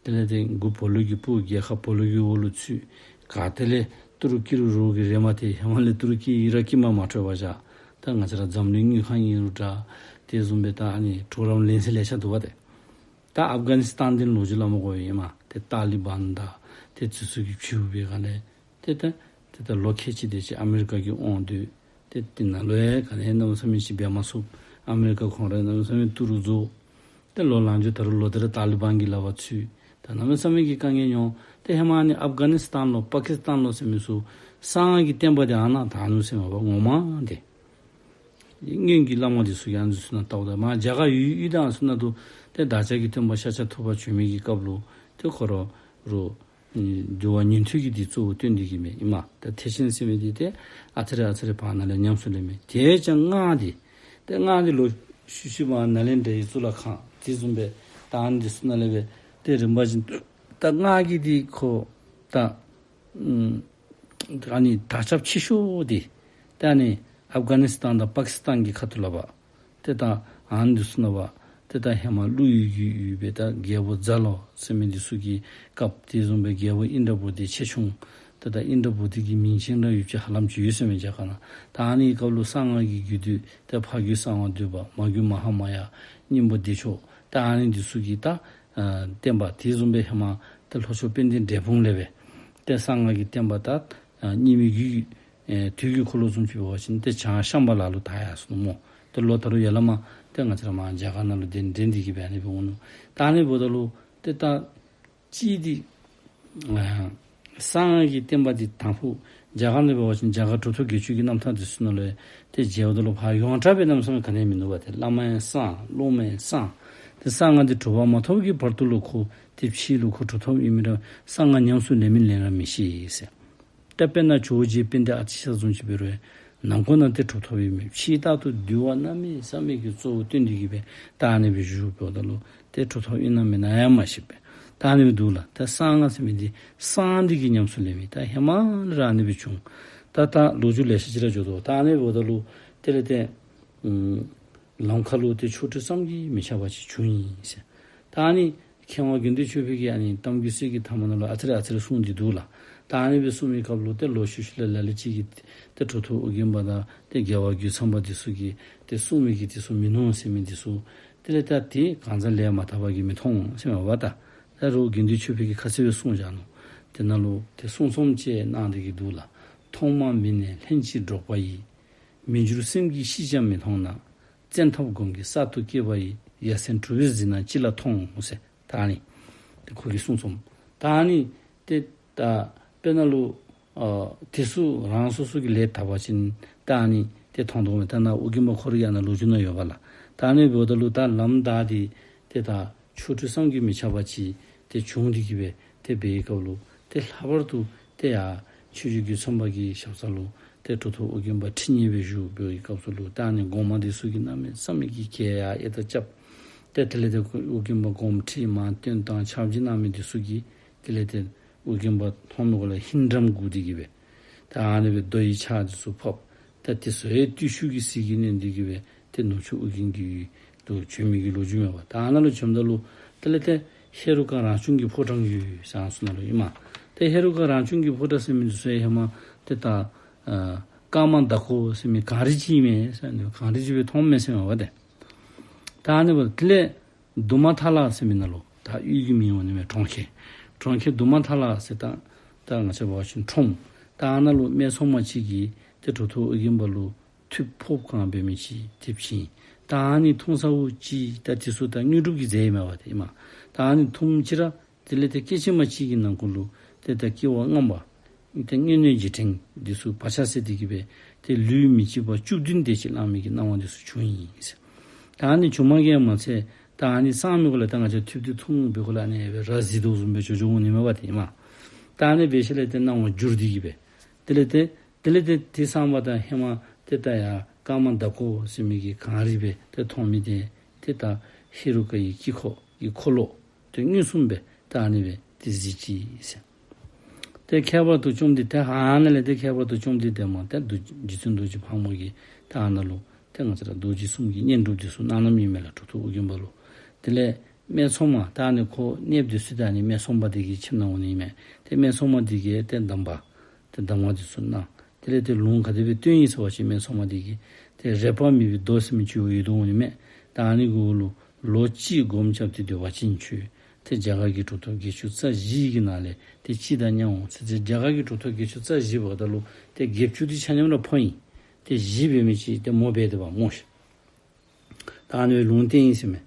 དེ་ལས་ཏེ་མགུ་སྦོ་ལོགས་ཀྱིས་སྤུ་རྒྱལ་ཁབ་སྦོ་ལོགས་ཀྱི་འོག་ལུ་ཚུད། ག་ཏེ་ལས་ཏུ་རུ་ཀི་རུ་རོགས་ཀྱིས་རེ་མ་ཏེ་ཧེ་མ་ལས་ཏུ་རུ་ཀི་ཨི་རག་གི་མར་མ་འཕྲོད་པར་བཞག། ད་ང་བཅས་ར་འཛམ་གླིང་དངུལ་ཁང་ཨིན་རུང་འདྲ། དེ་བཟུམ་སྦེ་ད་ཨ་ནི་གྲོགས་རམ་ལེན་ས་ལེ་ཤ་འདུག་པ་ཏེ། ད་ཨབ་གྷ་ནི་སི་ཐན་འདི་ལོ་རྒྱུས་སླབ་མ་དགོ་པས་ཨིན་མས། ཏེ་ཏཱ་ལི་བཱན་དང་ཏེ་འདི་ཚུ་གིས་ཕྱིར་འབུད་ག་ལས་ཏེ་ད་ཏེ་ད་ལོ་ཁལ་གཅིག་དེ་ཅིག་ཨ་མི་རི་ཀ་གིས་དབང་སྡུད། ཏེ་དེ་ནང་ལུ་ཡང་ག་ནི་གནམ་མེད་ས་མེད་ཅིག་འབད་མ་ཚུགས། ཨ་མི་རི་ཀ་ཁོང་ར་གནམ་མེད་ས་མེད་ཏུ་རུ་རྫོགས། ཏེ་ལོག་ལངས་འགྱོ་ད་རུང་ལོག་སྟེ་ར་ཏཱ་ལི་བཱན་གྱི་ལག་པར་ཚུད། ད་གནམ་མེད་ས་མེད་ཀྱི་དཀའ་ངལ་མྱོང་། ཏེ་ཧེ་མ་ཨ་ནི་ཨབ་གྷ་ནི་སི་ཐན་ལོ་པ་ཀི་སི་ཐན་ལོ་ཟེར་མི་ཚུ་གསང་སྔགས་ཀྱི་བསྟན་པ་འདི་ཨ་ནཱ་དར་ནུག་ཟེར་མས་པ་ངོ་མ་འདི། སྔོན་གྱི་བླ་མ་འདི་ཚུ་ཡང་འདི་ཚུ་ནང་ལྟཝ་ད་མར་རྒྱ་གར་ཡུལ་ཡུལ་དང་ཚུ་ནང་དུ་ཏེ་བདག་ཅག་གི་སྟོན་པ་ཤཱཀྱ་ཐུབ་པ་བྱོན་མི་གི་སྐབས་ལུ་ཏེ་ཁོ་ར་རུང་འདུལ་བ་ཉན་ཐོས་ཀྱི་འདི་གཙོ་བོ་བཏོན་ཏེ་གི་མས་ཨིན་མས། ད་ཐེག་ཆེན་ཟེར་མི་འདི་ཏེ་ཨ་ཙི་རེ་ཨ་ཙི་རེ་བར་ན་ལས་ཉམས་སུ་ལེན་མས། དེ་ཡང་སྔགས་འདི་ཏེ་སྔགས་འདི་ལོག་ཤུལ་ཤུལ་མ་ནཱ་ལེནྡྲ་ཡི་གཙུག་ལག་ཁང་དེ་བཟུམ་སྦེ་ད་ཨ་ནི་འདི་ཚུ་ནང་ལས་སྦེ་ཏེ་རིམ་པ་བཞིན་ད་སྔགས་ཀྱི་འདི་ཁོ་ད་ཨ་ནི་དར་ཁྱབ་ཆེ་ཤོས་འདི་ཏེ་ཨ་ནི་ཨབ་གྷ་ནི་སི་ཐན་དང་པ་ཀི་སི་ཐན་གྱི་ཁ་ཐུག་ལུ་འབད། ཏེ་ད་ཨ་ནི་འདི་ཚུ་ནང་འབད། ཏེ་ད་ཧེ་མ་ཀླུ་ཡུལ་གྱི་ཡུལ་སྦེ་ད་རྒྱལ་པོ་ཛ་ལོ་ཟེར་མི་འདི་ཚུ་གི་སྐབས་དེ་བཟུམ་སྦེ་རྒྱལ་པོ་ཨིནྡྲ་བོ་དྷི་ཆེ་ཆུང་། ཏེ་ད་ཨིནྡྲ་བོ་དྷི་གི་མིང་ཅན་ར་ཡོདཔ་ཅིག་ཧ་ལམ་ཅིག་ཡོད་ཟེར་མས་རྒྱ་གར་ནང་། ད་ཨ་ནི་སྐབས་ལུ་གསང་སྔགས་ཀྱི་རྒྱུད་སྡུད་ཏེ་ཕ་རྒྱུད་གསང་བ་འདུས་པ་མ་རྒྱུད་མ་ཧཱ་མ་ཡ་སྙིང་པོ་བདེ་མཆོག་ཏེ་ཨ་ནི་འདི་ཚུ་གི་ད་ཨ་བསྟན་པ་དེ་བཟུམ་སྦེ་ཧེ་མ་ཏེ་ལྷོ་ཕྱོགས་དཔལ་ལྡན་འབྲས་སྤུངས་ལས་སྦེ་ཏེ་གསང་སྔགས་ཀྱི་བསྟན་པ་ད་ཨ་རྙིང་མའི་རྒྱུད་ཨེ་དུས་ཀྱི་འཁོར་ལོ་བཟུམ་ཅིག་འབད་བ་ཅིན་ཏེ་བྱང་ཤམ་བྷ་ལ་ལུ་དར་ཡར་སོ་ནུག་སྨོ། ཏེ་ལོག་ད་རུང་ཡར་ལས་མར་ཏེ་ང་བཅས་ར་མར་རྒྱ་གར་ནང་ལུ་གདན་འདྲེན་ཏེ་གི་སྦེ་ཨ་ནི་སྦེ་འོང་ནུག། ད་ཨ་ནི་འབདཝ་ད་ལུ་ཏེ་ད་གཅིག་འདི་ཨ་གསང་སྔགས་ཀྱི་བསྟན་པ་འདི་དང་ཕུ་རྒྱ་གར་ནང་འབད་བ་ཅིན་རྒྱ་གར་གྲུབ་ཐོབ་བརྒྱད་ཅུ་གི་རྣམ་ཐར་འདི་ཚུ་ནང་ལུ་ཏེ་མཇལཝ་ད་ལུ་ཕར་ཡོངས་གྲགས་སྦེ་གནམ་མེད་ས་མེད་ག་ནི་མིན་འདུག་པ། ཏེ་བླ་མ་ཡང་གསང་སློབ་མ་ཡང་གསང་། ཏེ་གསང་སྔགས་འདི་གྲུབ་པ་མ་ཐོབ་ཀྱི་བར་དུ་ལུ་ཁོ་ཏེ་ཕྱི་ལུ་ཁོ་གྲུབ་ཐོབ་ཨིན་མི་ར་གསང་སྔགས་ཉམས་སུ་ལེན་མི་ལེན་ར་མི་ཤེས་ཟེར། ད་དཔེར་ན་ཇོ་བོ་རྗེ་དཔལ་ལྡན་ཨ་ཏི་ཤ་བཟུམ་ཅིག་འབད་རུང་ནང་འཁོད་ནང་ཏེ་གྲུབ་ཐོབ་ཨིན་མས། ཕྱི་ལྟར་དུ་འདུལ་བ་གནམ་མེད་ས་མེད་ཀྱི་གཙོ་བོ་བཏོན་ཏེ་གི་སྦེ་ད་ཨ་ནི་སྦེ་བཞུགས་འབདཝ་ད་ལུ་ཏེ་གྲུབ་ཐོབ་ཨིན་ན་མེན་ན་ཡང་མ་ཤེས་པས། ད་ཨ་ནི་སྦེ་འདུག་ལགས། ད་གསང་སྔགས་ཟེར་མི་འདི་གསང་འདི་གིས་ཉམས་སུ་ལེན་མི་ད་ཧེ་མ་ལས་ར་ཨ་ནི་སྦེ་བྱུང་། ད་ད་ལོ་རྒྱུས་ལེ་ཤ་ཅིག་ར་འགྱོ་དོ། ད་ཨ་ནི་འབདཝ་ད་ལུ་དེ་ལས་ཏེ་ཨམ་ལམ་ཁ་ལུ་ཏེ་ཆོ་འཕྲུལ་བསམ་གྱིས་མི་ཁྱབ་པ་ཅིག་བྱུང་ཡི་ཟེར། ད་ཨ་ནི་མཁས་དབང་དགེ་འདུན་ཆོས་འཕེལ་གྱིས་ཨ་ནི་གཏམ་རྒྱུད་གསེར་གྱི་ཐང་མ་ནང་ལུ་ཨ་ཙི་རེ་ཨ་ཙི་རེ་གསུངས་ཏེ་འདུག་ལགས། ད་ཨ་ནི་སྦེ་གསུངས་མི་སྐབས་ལུ་ཏེ་ལོག་ཤུལ་ཤུལ་ལས་ལ་ལུ་ཅིག་གིས་ཏེ་གྲུབ་ཐོབ་ཨོ་རྒྱན་པ་དང་ཏེ་རྒྱལ་བ་རྒོད་ཚང་པ་འདི་ཚུ་གིས་ཏེ་གསུངས་མི་གི་འདི་ཚུ་མིན་ནུག་ཟེར་མི་འདི་ཚུ་དེ་ལས་ད་ཏེ་གང་ཟག་ལས་མ་ཐར་པ་གིས་མི་མཐོང་ཟེར་མས་པ། ད་ད་རུང་དགེ་འདུན་ཆོས་འཕེལ་གྱིས་ཁ་ཙ་སྦེ་གསུངས་བཞག་ནུག། དེ་ནང་ལུ་ཏེ་གསུང་རྩོམ་ཅིག་གནང་སྟེ་གི་འདུག་ལགས། མཐོང་མ་མིན་ནས་ལྷན་ཅིག་འགྲོགས་པ་ཡིས། མི་འགྱུར་སེམས་ཀྱིས་ཤེས་ཀྱང་མི་མཐོང་ན། བཙན་ཐབས་སྒོམ་གྱིས་གསར་དུ་སྐྱེས་པ་ཡི། ཡ་མཚན་གྲུབ་པའི་གཟིགས་སྣང་ཅི་ལ་མཐོང་ཟེར། ད་ཨ་ནི་ཏེ་ཁོ་གི་གསུང་རྩོམ་ད་ཨ་ནི་ཏེ་ད་དཔེར་ན་ལུ་ཨ་དེ་ཚུ་རང་སོ་སོ་གི་ལས་དག་པ་ཅིན་ད་ཨ་ནི་ཏེ་མཐོང་དོ་མས། ད་ནཱ་ཨོ་རྒྱན་པ་ཁོ་ར་གི་ཨ་ནཱ་ལོ་རྒྱུས་ནང་ཡོད་པ་ལགས། ད་ཨ་ནི་འབདཝ་ད་ལུ་ད་ལམ་བདའ་སྟེ་ཏེ་ད་ཆོ་འཕྲུལ་བསམ་གྱིས་མི་ཁྱབ་པ་ཅིག་ཏེ་བྱུང་སྟེ་གི་སྦེ་ཏེ་འབད་བའི་སྐབས་ལུ་ཏེ་ལྷག་པར་དུ་ཏེ་ཡར་ཆོས་རྗེ་རྒོད་ཚང་པ་གི་ཞབས་ས་ལུ་ཏེ་གྲུབ་ཐོབ་ཨོ་རྒྱན་པ་ཁྲི་གཉེར་སྦེ་བཞུགས་པའི་སྐབས་སུ་ལུ་ད་ཨ་ནི་གོང་མ་འདི་ཚུ་གིས་གནམ་མེད་ས་མེད་ཀྱི་ག་ར་ཨེ་ད་རྐྱབ། ཏེ་དེ་ལས་ཏེ་ཨོ་རྒྱན་པ་དགོངསམ་ཁྲེལ་མ་བཏོན་དང་ཕྱག་བགྱིས་གནང་མི་འདི་ཚུ་གིས་དེ་ལས་ཏེ་ཨོ་རྒྱན་པ་མཐོང་མི་གུ་ལུ་ཧིང་འདྲེན་དགོ་སྟེ་གི་སྦེ་ད་ཨ་ནི་སྦེ་རྡོ་ཡི་ཕྱག་འདི་ཚུ་ཕབ། ད་དེ་ཚུ་ཡང་བརྟུལ་ཞུགས་ཀྱི་ཟིལ་གྱིས་གནོན་ཏེ་གི་སྦེ་ཏེ་ནུབ་ཕྱོགས་ཨོ་རྒྱན་གྱི་ཡུལ་དུ་བྱོན་མི་གི་ལོ་རྒྱུས་མས་པ། ད་ཨ་ནཱ་ལུ་བྱོནམ་ད་ལུ་དེ་ལས་ཏེ་ཧེ་རུ་ཀ་རང་བྱུང་གི་ཕོ་བྲང་ཡོད་ཟེར་ཨ་ནི་ཚུ་ནང་ལུ་ཨིན་མས། ཏེ་ཧེ་རུ་ཀ་རང་བྱུང་གི་ཕོ་བྲང་ཟེར་མི་འདི་ཚུ་ཡང་ཧེ་མ་ཏེ་ད་ཨ་ཀརྨ་ཟླ་སྐོར་ཟེར་མི་གངས་རི་ཅིག་ཨིན་མས་ཟེར་ཨ་ནི་གངས་རི་ཅིག་སྦེ་མཐོངམ་མས་ཟེར་མས་པ་ཏེ། ད་ཨ་ནི་འབདཝ་ད་དེ་ལས་དུ་མ་ཐ་ལ་ཟེར་མི་ནང་ལུ་ད་གཡུས་ཀྱི་མིང་འོང་ནི་མས། གྲོང་ཁྱེར་གྲོང་ཁྱེར་དུ་མ་ཐ་ལ་ཟེར་ད་ད་ང་བཅས་འབད་བ་ཅིན་ཁྲོམ་ད་ཨ་ནཱ་ལུ་སྨད་འཚོང་མ་ཅིག་གིས་ཏེ་གྲུབ་ཐོབ་ཨོ་རྒྱན་པ་ལུ་ཐུགཔ་ཕོརཔ་གང་འབད་མི་ཅིག་དེ་བྱིན། ད་ཨ་ནི་འཐུང་ཚརཝ་ཅིག་ད་དེ་ཚུ་ད་དངོས་གྲུབ་ཀྱི་རྫས་ཨིན་མས་པ་ཏེ་ཨིན་མས། ད་ཨ་ནི་འཐུངམ་ཅིག་ར་དེ་ལས་ཏེ་སྐྱེས་ཆེན་མ་ཅིག་གི་ནང་འཁོད་ལུ་ཏེ་ད་སྐྱེ་བ་ལྔ་པ་ཏེ་དངོས་གནས་རྗེས་དྲན་འདི་ཚུ་བག་ཆགས་སད་དེ་གི་སྦེ་ཏེ་ལུས་མི་འཇིགས་པ་བཅུ་བདུན་དེ་ཅིག་བླང་མི་གི་སྣང་བ་འདི་ཚུ་བྱུང་ཡི་ཟེར། ད་ཨ་ནི་བྱུངམ་གིས་མ་ཚད་ད་ཨ་ནི་བསམ་མི་གུ་ལས་ད་ང་བཅས་ཐུགཔ་འདི་འཐུང་བའི་གུ་ལས་ཨ་ནི་སྦེ་ར་བཟི་དོ་བཟུམ་སྦེ་འགྱོ་འགྱོཝ་འོང་ནི་མས་པ་ཏེ་ཨིན་མས། ད་ཨ་ནི་འབད་ཞིནམ་ལས་ཏེ་སྣང་བ་འགྱུར་ཏེ་གི་སྦེ་དེ་ལས་ཏེ་དེ་ལས་ཏེ་དེ་བསམ་པ་ད་ཧེ་མ་ཏེ་ད་ཡར་ཀརྨ་ཟླ་སྐོར་ཟེར་མི་གི་གངས་རི་སྦེ་ཏེ་མཐོང་མི་དེ་ཏེ་ད་ཧེ་རུ་ཀ་ཡི་དཀྱིལ་འཁོར་གྱི་འཁོར་ལོ་ཏེ་མངོན་སུམ་སྦེ་ད་ཨ་ནི་སྦེ་ཏེ་གཟིགས་ཅི་ཟེར། ཏེ་ཁྱད་པར་དུ་བཅོམ་ལྡན་འདས་ཨ་ནཱ་ལས་ཏེ་ཁྱད་པར་དུ་བཅོམ་ལྡན་འདས་མ་ཏེ་རྗེ་བཙུན་རྡོ་རྗེ་ཕག་མོ་གིས་ད་ཨ་ནཱ་ལུ་ཏེ་ང་བཅས་ར་རྡོ་རྗེ་གསུམ་གྱི་བསྙེན་སྒྲུབ་འདི་ཚུ་གནང་གནངམ་ཨིན་མས་ལགས། གྲུབ་ཐོབ་ཨོ་རྒྱན་པ་ལུ། དེ་ལས་སྨད་འཚོང་མ་ད་ཨ་ནི་ཁོ་གནསཔ་འདི་ཚུ་ད་ཨ་ནི་སྨད་འཚོང་མ་འདི་གི་ཁྱིམ་ནང་འོང་ནི་ཨིན་མས། ཏེ་སྨད་འཚོང་མ་འདི་གིས་ཏེ་གདམས་པ་ཏེ་གདམས་ངག་འདི་ཚུ་གནང་། དེ་ལས་ཏེ་ལུང་ག་དེ་སྦེ་སྟོན་ཡི་ཟེར་བ་ཅིན་སྨད་འཚོང་མ་འདི་གིས་ཏེ་རེག་པ་མེད་པའི་མདོ་ཟེར་མི་ཅིག་ཡོད་དོ་འོང་ནི་མས། ད་ཨ་ནི་གུ་ལུ་ལོ་གཅིག་སྒོམ་རྐྱབ་སྟེ་སྡོད་པ་ཅིན་ཁྱོད་ཏེ་རྒྱ་གར་གྱི་གྲུབ་ཐོབ་བརྒྱད་ཅུ་རྩ་བཞི་གི་ནང་ལས་ཏེ་གཅིག་དང་མཉམ་འོང་ཟེར། ཏེ་རྒྱ་གར་གྱི་གྲུབ་ཐོབ་བརྒྱད་ཅུ་རྩ་བཞི་འབདཝ་ད་ལུ་ཏེ་བརྒྱད་ཅུ་འདི་ཆ་མཉམ་ར་ཕོ་ཨིན། ཏེ་བཞི་འབད་མི་ཅིག་ཏེ་མོ་འབད་དེ་བ་མོ་ཤིག། ད་ཨ་ནི་ལུང་བསྟན་ཡི་ཟེར་མས།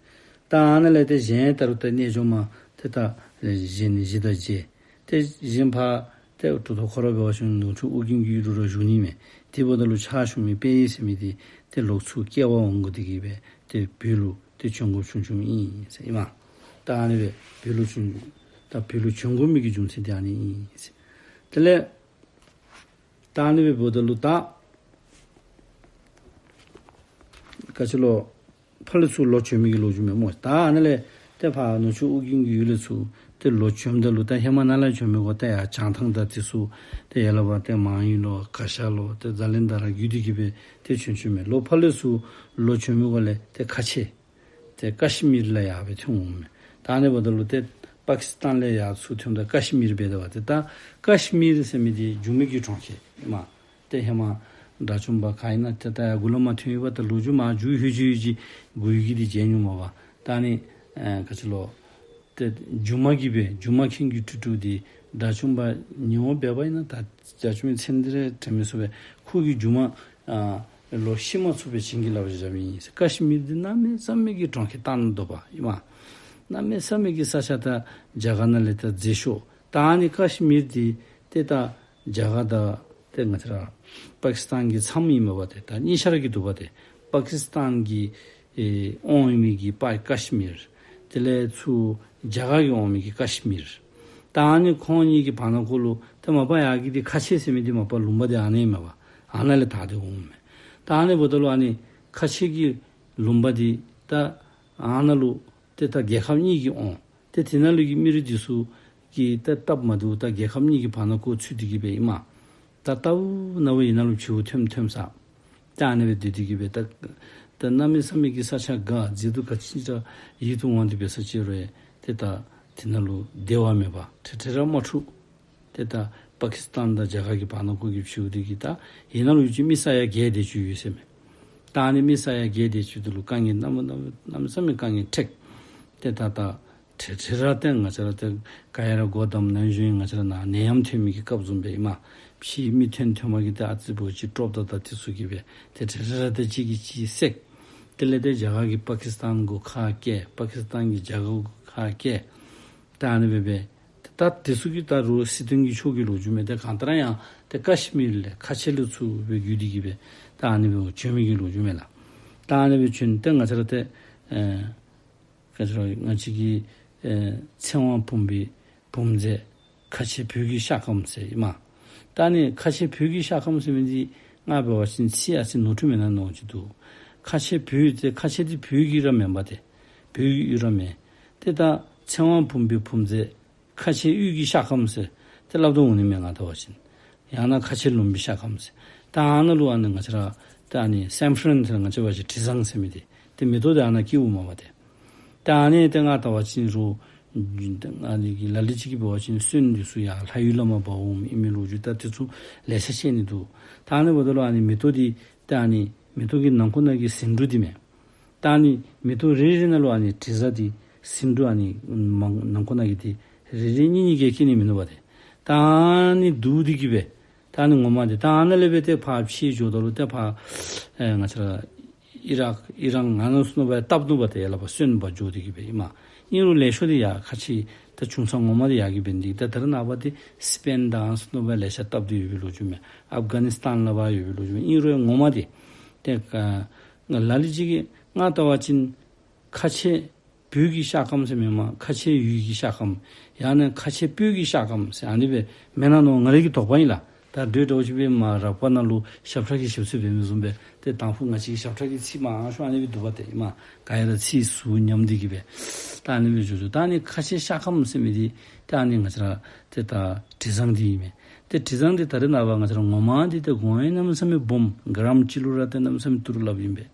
ད་ཨ་ནཱ་ལས་ཏེ་གཞན་ད་རུང་ད་རྣལ་འབྱོར་མ་ཏེ་ད་གཞན་ནི་བཞི་དང་བརྒྱད། ཏེ་གཞན་ཕར་ཏེ་གྲུབ་ཐོབ་ཁོ་ར་འབད་བ་ཅིན་ནུབ་ཕྱོགས་ཨོ་རྒྱན་གྱི་ཡུལ་ལུ་ར་བཞུགས་ནི་མས། དེ་འབདཝ་ད་ལུ་ཕྱག་ཞུ་མི་དཔལ་ཡེ་ཟེར་མི་འདི་ཏེ་ལོག་ཚུར་སྐྱེ་བ་འོང་དགོ་སྟེ་གི་སྦེ་ཏེ་བོད་ལུ་ཏེ་བྱོན་དགོཔ་བྱུང་བྱུངམ་ཨིན་ཟེར་ཨིན་མས། ད་ཨ་ནི་སྦེ་བོད་ལུ་བྱོན་ད་བོད་ལུ་བྱོན་དགོ་མི་གི་རྒྱུ་མཚན་འདི་ཨ་ནི་ཨིན་ཟེར། དེ་ལས་ད་ཨ་ནི་སྦེ་འབདཝ་ད་ལུ་ད་ག་ཅི་ལོ་ཕར་ལས་ཚུར་ལོག་བྱོན་མི་གི་ལོ་རྒྱུས་མས་སྨོ། ད་ཨ་ནཱ་ལས་ཏེ་ཕར་ནུབ་ཕྱོགས་ཨོ་རྒྱན་གྱི་ཡུལ་ལས་ཚུར་ཏེ་ལོག་བྱོནམ་ད་ལུ་ད་ཧེ་མ་ནཱ་ལས་བྱོན་མི་གུ་ད་ཡར་བྱང་ཐང་དང་དེ་ཚུ་ཏེ་ཡར་ལས་ཕར་ཏེ་མང་ཡུལ་ལོ་གར་ཞ་ལོ་ཏེ་ཛ་ལན་དྷ་ར་བརྒྱུད་དེ་གི་སྦེ་ཏེ་བྱོན་བྱོནམ་མས། ལོག་ཕར་ལས་ཚུར་ལོག་བྱོན་མི་གུ་ལས་ཏེ་ཁ་ཆེ་ཏེ་ཀ་ཤི་མིར་ལས་ཡར་སྦེ་ཐོན་འོངམ་མས། ད་ཨ་ནི་འབདཝ་ད་ལུ་ཏེ་པ་ཀི་སི་ཐན་ལས་ཡར་ཚུར་ཐོནམ་ད་ཀ་ཤི་མིར་འབད་དེ་བ། ཏེ་ད་ཀ་ཤི་མིར་ཟེར་མི་འདི་སྒྱུ་མའི་གི་གྲོང་ཁྱེར་ཨིན་མས། ཏེ་ཧེ་མ་དགྲ་བཅོམ་པ་ག་ཨིན་ན་ཏེ་ད་ཡར་མགུ་ལས་མར་ཐོན་ཡོད་པ། ད་ལོ་རྒྱུས་མར་མཇུག་ལྷོད་ཅི་ལྷོད་ཅི་མགུ་ཡུ་གི་འདི་མཇལ་མྱོང་མས་པ། ད་ཨ་ནི་ཨེ་ག་ཅི་ལོ་ཏེ་སྒྱུ་མ་གི་སྦེ་སྒྱུ་མ་མཁན་གྱི་སྤྲུལ་སྤྲུལ་འདི་དགྲ་བཅོམ་པ་ཉི་འོག་སྦེ་འབད་བ་ཨིན་ན་ད་དགྲ་བཅོམ་པའི་མཚན་འདི་ར་དྲན་མི་ཚུགས་པས། ཁོ་གིས་སྒྱུ་མ་ཨ་ལོག་ཤི་མ་ཚུགས་པའི་བྱིན་གྱིས་བརླབས་བཞག་མི་ཨིན་ཟེར། ཀ་ཤི་མིར་འདི་གནམ་མེད་ས་མེད་ཀྱི་གྲོང་ཁྱེར་སྟན་ཏོག་ཏོ་ཨིན་མས། གནམ་མེད་ས་མེད་ཀྱི་ས་ཆ་ད་རྒྱ་གར་ནང་ལས་ད་མཛེས་ཤོས། ད་ཨ་ནི་ཀ་ཤི་མིར་འདི་ཏེ་ད་རྒྱ་གར་དང་ཏེ་ང་བཅས་ར་པ་ཀི་སི་ཐན་གྱི་མཚམས་ཨིན་མས་པ། ཏེ་ད་གཉིས་ཆ་ར་གི་འདུག་པ། ཏེ་པ་ཀི་སི་ཐན་གྱི་ཨེ་དབང་ཡོད་མི་གི་པ་ཀ་ཤི་མིར། དེ་ལས་ཚུར་རྒྱ་གར་གྱི་དབང་མི་གི་ཀ་ཤི་མིར། ད་ཨ་ནི་ཁོང་གཉིས་ཀྱི་བར་ན་གུ་ལུ་ཏེ་མ་པ་ཡར་གྱི་འདི་ཁ་ཆེ་ཟེར་མི་འདི་མ་པ་ལུང་པ་འདི་ཨ་ནི་ཨིན་མས་པ། ཨ་ནཱ་ལས་དར་ཏེ་འོངམ་མས། ད་ཨ་ནི་འབདཝ་ད་ལུ་ཨ་ནི་ཁ་ཆེ་གི་ལུང་པ་འདི་ད་ཨ་ནཱ་ལུ་ཏེ་ད་རྒྱལ་ཁབ་གཉིས་ཀྱི་དབང་ཏེ་དེ་ནང་ལུ་གི་མི་རིགས་འདི་ཚུ་གི་ཏེ་སྟབས་མ་བདེཝ་ད་རྒྱལ་ཁབ་གཉིས་ཀྱི་བར་ན་གུ་ཚུད་དེ་གི་སྦེ་ཨིན་མས། ད་ལྟོ་ནངས་པ་ཨིན་ན་ལུ་བྱིའུ་ཐོནམ་ཐོནམ་ས། ད་ཨ་ནི་སྦེ་སྡོད་དེ་གི་སྦེ་ད་ད་གནམ་མེད་ས་མེད་ཀྱི་ས་ཆ་དགའ་མཛེས་སྡུག་ག་ཅི་ར་ཡིད་དུ་འོང་སྟེ་འབད་ས་ཅིག་རུང་ཏེ་ད་དེ་ནང་ལུ་བདེ་བ་མེད་པ་ཁྲེལ་ཁྲེལ་ར་མ་འཁྲུགས། ཏེ་ད་པ་ པ་ཀི་སི་ཐན་དང་རྒྱ་གར་གྱི་བར་ན་ཁོ་གི་ཕྱོགས་འདི་གི་ད་ཨ་ནཱ་ལུ་ཡོད་ཅི་མི་ས་ཡ་བརྒྱད་དེ་ཅིག་ཡོད་ཟེར་མས། ད་ཨ་ནི་མི་ས་ཡ་བརྒྱད་དེ་ཅིག་འདི་ལུ་དཀའ་ངལ་གནམ་མེད་གནམ་མེད་གནམ་མེད་ས་མེད་དཀའ་ངལ་འཕྲད། ཏེ་ད་ད་ཏེ་ཏེ་ར་ཏེ་ང་བཅས་ར་ཏེ་ག་ཡ་ར་སྒོ་བསྡམ་ནང་བཞིན་ང་བཅས་ར་ནང་ནད་ཡམས་ཐོན་མི་གི་སྐབས་བཟུམ་སྦེ་ཨིན་མས། ཕྱི་མི་ཐོན་ཐོནམ་གི་ཏེ་ཨ་ཙི་བོ་ཅིག་ཀྲོབ་ད་ད་དེ་ཚུ་གིས་སྦེ་ཏེ་ཏེ་ར་ཏེ་གཅིག་གིས་གཅིག་བསད། དེ་ལས་ཏེ་རྒྱ་གར་གྱིས་པ་ཀི་སི་ཐན་གུ་ཁ་བཀལ། པ་ཀི་སི་ཐན་གྱིས་རྒྱ་གར་གུ་ཁ་བཀལ། ད་ཨ་ནི་སྦེ་སྦེ་ཏེ་ད་དེ་ཚུ་གི་ད་རུང་སྲིད་དོན་གྱི་ཕྱོགས་ཀྱི་ལོ་རྒྱུས་མས། ཏེ་གང་ལྟར་ཡང་ཏེ་ཀ་ཤི་མིར་ལས་ཁ་ཆེ་ལུ་ཚུར་སྦེ་བརྒྱུད་དེ་གིས་སྦེ་ད་ཨ་ནི་སྦེ་བྱོན་མི་གི་ལོ་རྒྱུས་མས་ལགས། ད་ཨ་ནི་སྦེ་བྱོན་ཏེ་ང་བཅས་ར་ཏེ་ཨེ་ག་ཅི་ལོ་ང་བཅས་ཀྱི་ཨེ་ཚེ་དབང་བུམ་པའི་བུམ་རྫས་ཁ་ཆེ་བོད་ཀྱི་ཤ་སྐམ་ཟེར་ཨིན་མས། ད་ཨ་ནི་ཁ་ཆེ་བོད་ཀྱི་ཤ་སྐམ་ཟེར་མི་འདི་ང་འབད་བ་ཅིན་ཚིག་ཨ་ཙི་ནོར་འཁྲུལ་མེད་ན་མནོ་ཅིག་འདུག། ཁ་ཆེ་བོད་ཏེ་ཁ་ཆེ་འདི་བོད་ཀྱི་ར་མེན་པ་ཏེ། བོད་ཀྱི་ཡུལ་ར་མེན། ཏེ་ད་ཚེ་དབང་བུམ་པའི་བུམ་རྫས་ཁ་ཆེ་དབུས་ཀྱི་ཤ་སྐམ་ཟེར་ཏེ་སླབ་དོ་འོང་ནི་མས་ང་བལྟ་བ་ཅིན། ཡང་ན་ཁ་ཆེ་ལུམ་བི་ཤ་སྐམ་ཟེར། ད་ཨ་ནཱ་ལུ་ཨ་ནི་ང་བཅས་ར་ད་ཨ་ནི་སེམ་ཕྲན་ཟེར་ང་བཅས་འབད་བ་ཅིན་དྲི་བཟང་ཟེར་མི་འདི་ཏེ་མེ་ཏོག་འདི་ཨ་ནཱ་སྐྱེཝ་མས་པ་ཏེ། ད་ཨ་ནི་ཏེ་ང་བལྟ་བ་ཅིན་རུང་ཨ་ནི་གི་ལ་ལུ་ཅིག་གིས་འབད་བ་ཅིན་སོན་འདི་ཚུ་ཡར་ལྷ་ཡུལ་ལས་མར་འབག་འོངམ་ཨིན་མི་ལོ་རྒྱུས་ད་དེ་ཚུ་ལེ་ཤ་བཤད་ནི་འདུག། ད་ཨ་ནི་འབདཝ་ད་ལུ་ཨ་ནི་མེ་ཏོག་འདི་ད་ཨ་ནི་མེ་ཏོག་གི་ནང་ཁོག་ནང་གི་ཟེའུ་འབྲུ་འདི་མས། ད་ཨ་ནི་མེ་ཏོག་རེ་རེ་ནང་ལུ་ཨ་ནི་དྲི་བཟང་འདི་ཟེའུ་འབྲུ་ཨ་ནི་མང་ནང་ཁོག་ནང་གི་འདི་རེ་རེ་གཉིས་གཉིས་ཀྱིས་སྐྱེ་ནི་མིན་ནུག་པ་ཏེ། ད་ཨ་ནི་བསྡུ་སྟེ་གིས་སྦེ་ད་ཨ་ནི་ངོ་མ་འདི་ད་ཨ་ནཱ་ལས་སྦེ་ཏེ་ཕར་ཕྱི་འགྱོཝ་ད་ལུ་ཏེ་ཕར་ཨེ་ང་བཅས་ར་ཨི་རག་ཨི་རན་ཨ་ནཱ་ཚུ་ནང་སྦེ་བཏབ་ནུག་པ་ཏེ། ཡར་ལས་ཕར་སོན་འབག་འགྱོ་སྟེ་གིས་སྦེ་ཨིན་མས། ཨིན་རུང་ལེགས་ཤོམ་འདི་ཡར་ཁ་ཆེ་ད་བྱུང་ས་ངོ་མ་འདི་ཡར་གྱི་འབད་ནི་འདི་ད་ད་རེས་ནངས་པ་འདི་སི་པེན་དང་ཨ་ནཱ་ཚུ་ནང་སྦེ་ལེ་ཤ་བཏབ་སྟེ་ཡོད་པའི་ལོ་རྒྱུས་མས། ཨབ་གྷ་ནི་སི་ཐན་ལས་ཕར་ཡོད་པའི་ལོ་རྒྱུས་མས། ཨིན་རུང་ངོ་མ་འདི་ཏེ་ཨ་ལ་ལུ་ཅིག་གིས་ང་བལྟ་བ་ཅིན་ཁ་ཆེ་བོད་ཀྱི་ཤ་སྐམ་ཟེར་མེན་མས། ཁ་ཆེ་ཡུལ་གྱི་ཤ་སྐམ། ཡང་ན་ཁ་ཆེ་སྤོས་ཀྱི་ཤ་སྐམ་ཟེར་ཨ་ནི་སྦེ་མེན་ན་མནོ། ང་རའི་གི་དོགས་པ་ཨིན་ལགས། ད་འདྲ་འདྲཝ་ཅིག་སྦེ་མར་རགས་པ་ནང་ལུ་ཞབས་ཁྲ་གི་ཞབས་ཚིག་འབད་མི་བཟུམ་སྦེ་ཏེ་དང་ཕུ་ང་བཅས་ཀྱི་ཞབས་ཁྲ་གི་ཚིག་མང་ཤོས་ཨ་ནི་སྦེ་འདུག་པ་ཏེ་ཨིན་མས། ག་ཡ་ར་ཚིག་ཟུར་ཉམས་ཏེ་གིས་སྦེ་ད་ཨ་ནི་སྦེ་འགྱོ་འགྱོ། ད་ཨ་ནི་ཁ་ཆེ་ཤ་སྐམ་ཟེར་མི་འདི་ད་ཨ་ནི་ང་བཅས་ར་ཏེ་ད་དྲི་བཟང་འདི་ཨིན་མས། ཏེ་དྲི་བཟང་འདི་ད་རེས་ནངས་པ་ང་བཅས་ར་ངོ་མ་འདི་ཏེ་གོང་ཡང་གནམ་མེད་ས་མེད་སྦོམ་གྲམ་གཅིག་ལུ་ར་ཏེ་གནམ་མེད་ས་མེད་ཏི་རུ་སླབ་ཨིན་པས།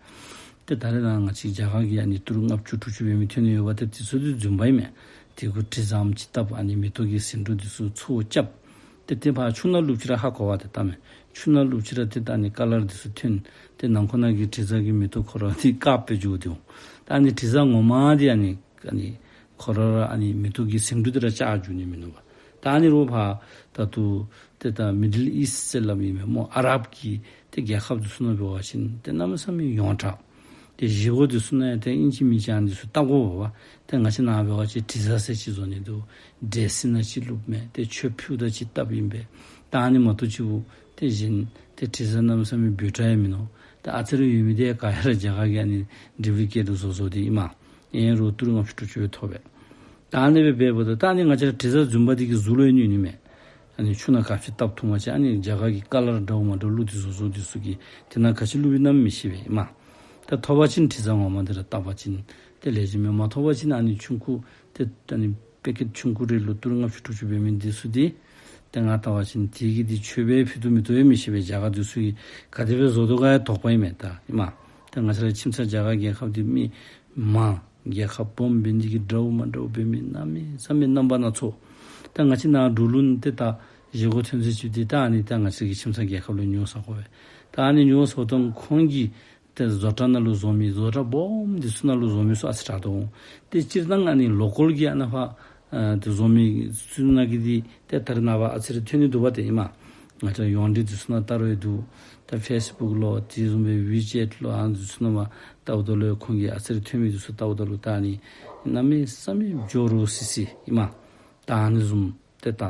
ཏེ་ད་རེས་ནངས་ང་བཅས་རྒྱ་གར་གྱི་ཨ་ནི་ཏི་རུ་ལྔ་བཅུ་དྲུག་ཅུ་འབད་མི་ཐོན་ནི་ཡོད་པ་ཏེ་དེ་ཚུ་འདི་རྫུན་པ་ཨིན་མས། དེ་གུ་དྲི་བཟངམ་ཅིག་བཏབ་ཨ་ནི་མེ་ཏོག་གི་ཟེའུ་འབྲུ་འདི་ཚུ་ཚོ་རྐྱབ། ཏེ་ཏེ་ཕར་ཆུ་ནང་བླུགཔ་ཅིག་ར་ཧ་གོ་བ་ཏེ་བལྟ་མས། ཆུ་ནང་བླུགཔ་ཅིག་ར་ཏེ་ད་ཨ་ནི་ཀ་ལར་འདི་ཚུ་ཐོན། ཏེ་ནང་ཁོག་ནང་གི་དྲི་བཟང་གི་མེ་ཏོག་ཁོ་ར་འདི་དཀརཔོ་སྦེ་འགྱོ་སྟེ་འོང་། ད་ཨ་ནི་དྲི་བཟང་ངོ་མ་འདི་ཨ་ནི་ཨ་ནི་ཁོ་ར་ར་ཨ་ནི་མེ་ཏོག་གི་ཟེའུ་འབྲུ་འདི་ར་བཅག་འགྱོ་ནི་མིན་ནུག་པ། ད་ཨ་ནི་རོགས་ཕར་ད་ལྟོ་ཏེ་ད་མི་ཌལ་ཨིསཊ་ཟེར་སླབ་ཨིན་མས་སྨོ། ཨ་རབ་ཀྱི་ཏེ་རྒྱལ་ཁབ་འདི་ཚུ་ནང་འབད་བ་ཅིན་ཏེ་གནམ་མེད་ས་མེད་ཡོངས་གྲགས། ཏེ་བཞེས་སྒོ་འདི་ཚུ་ནང་ཡང་ཏེ་ཨིན་ཅི་མིན་ཅི་ཨ་ནི་འདི་ཚུ་བཏབ་དགོ་པས། ཏེ་ང་བཅས་ནཱ་འབད་བ་ཅིན་དྲི་བཟང་ཟེར་ཅིག་བཟོ་ནི་འདུག། འབྲས་སིལ་ནང་ཅིག་བླུགཔ་མས། ཏེ་མཆོད་ཕུད་དང་ཅིག་བཏབ་ཨིན་པས། ད་ཨ་ནི་མ་གཏོགས་ཅིག་པོ་ཏེ་གཞན་ཏེ་དྲི་བཟང་གནམ་མེད་ས་མེད་འབོལ་དྲགས་ཡང་མིན་ནུག། ད་ཨ་ཙི་རེ་ཡོད་མི་འདི་ག་ཡ་ར་རྒྱ་གར་གྱིས་ཨ་ནི་ཌུབ་ལི་ཀེཊ་བཟོ་བཟོཝ་འདི་ཨིན་མས། ཨིན་རུང་ཏི་རུ་ལྔ་བཅུ་དྲུག་ཅུ་སྦེ་ཐོབ་པས། ད་ཨ་ནི་སྦེ་འབདཝ་ད་ད་ཨ་ནི་ང་བཅས་ར་དྲི་བཟང་རྫུན་པ་འདི་གིས་གཟུགས་ལུ་ཡང་གནོད་ནི་མས། ཨ་ནི་ཆུ་ནང་ག་ཅི་བཏབ་ཐུབ་མ་ཅི། ཨ་ནི་རྒྱ་གར་གྱི་ཀ་ལར་འདྲཝ་མ་འདྲཝ་བླུགས་ཏེ་བཟོ་བཟོཝ་འདི་ཚུ་གིས་དེ་ནང་ག་ཅི་བླུགས་པའི་ནམ་མི་ཤེས་པས་ཨིན་མས། ད་ཐོབ་པ་ཅིན་དྲི་བཟང་ངོ་མ་འདི་ར་བཏབ་པ་ཅིན་ཏེ་ལེགས་ཤོམ་མས། མ་ཐོབ་པ་ཅིན་ཨ་ནི་ཆུང་ཀུ་ཏེ་ཨ་ནི་པེ་ཀེཊ་ཆུང་ཀུ་རེ་ལུ་ཏི་རུ་ལྔ་བཅུ་དྲུག་ཅུ་འབད་མི་འདི་ཚུ་འདི་ཏེ་ང་བལྟ་བ་ཅིན་དེ་གིས་འདི་མཆོད་པའི་ཕུད་དུ་མི་གཏོགས་ཡང་མི་ཤེས་པས། རྒྱ་གར་འདི་ཚུ་གིས་ག་དེ་སྦེ་བཟོ་དོ་ག་ཡང་དོགས་པ་ཨིན་མས་ད་ཨིན་མས། ཏེ་ང་བཅས་ར་ཁྱིམ་ཚང་རྒྱ་གར་རྒྱལ་ཁབ་འདི་མི་མང་རྒྱལ་ཁབ་སྦོམ་འབད་ནི་འདི་གིས་འདྲཝ་མ་འདྲཝ་འབད་མི་གནམ་མེད་ས་མེད་རྣམ་པ་སྣ་ཚོགས། ད་ང་བཅས་ནཱ་འབྲུག་ལུ་ཏེ་ད་བཞེས་སྒོ་ཐོན་ཚད་ཅིག་འདི་ད་ཨ་ནི་ད་ང་བཅས་ཀྱི་ཁྱིམ་ཚང་རྒྱལ་ཁབ་ལས་ཉོ་ས་དགོ་པས། ད་ཨ་ནི་ཉོ་སོངམ་ད་ཁོང་གིས་ཏེ་བཟོ་གྲྭ་ནང་ལུ་བཟོ་མི་བཟོ་གྲྭ་སྦོམ་འདི་ཚུ་ནང་ལུ་བཟོ་མི་ཚུ་ཨ་ཙི་དྲག་དོ་འོང་། ཏེ་སྤྱིར་བཏང་ཨ་ནི་ལོ་ཀཱལ་གྱི་ཨ་ནཱ་ཕར་ཨ་ཏེ་བཟོ་མི་ཚུ་ནང་གི་འདི་ཏེ་ད་རེས་ནངས་པ་ཨ་ཙི་རེ་ཐོན་ནི་འདུག་པ་ཏེ་ཨིན་མས། ང་བཅས་ཡོངས་འབྲེལ་འདི་ཚུ་ནང་བལྟ་རུང་ཡང་འདུག། ད་ཕེསི་བུཀ་ལུ་དེ་བཟུམ་སྦེ་ཝི་ཅེཊ་ལུ་ཨ་ནི་འདི་ཚུ་ནང་མར་བལྟཝ་ད་ལུ་ཁོང་གིས་ཨ་ཙི་རེ་ཐོན་མི་འདི་ཚུ་བལྟཝ་ད་ལུ་ད་ཨ་ནི་གནམ་མེད་ས་མེད་འགྱོ་རུང་སི་སི་ཨིན་མས། ད་ཨ་ནི་བཟུམ་ཏེ་ད་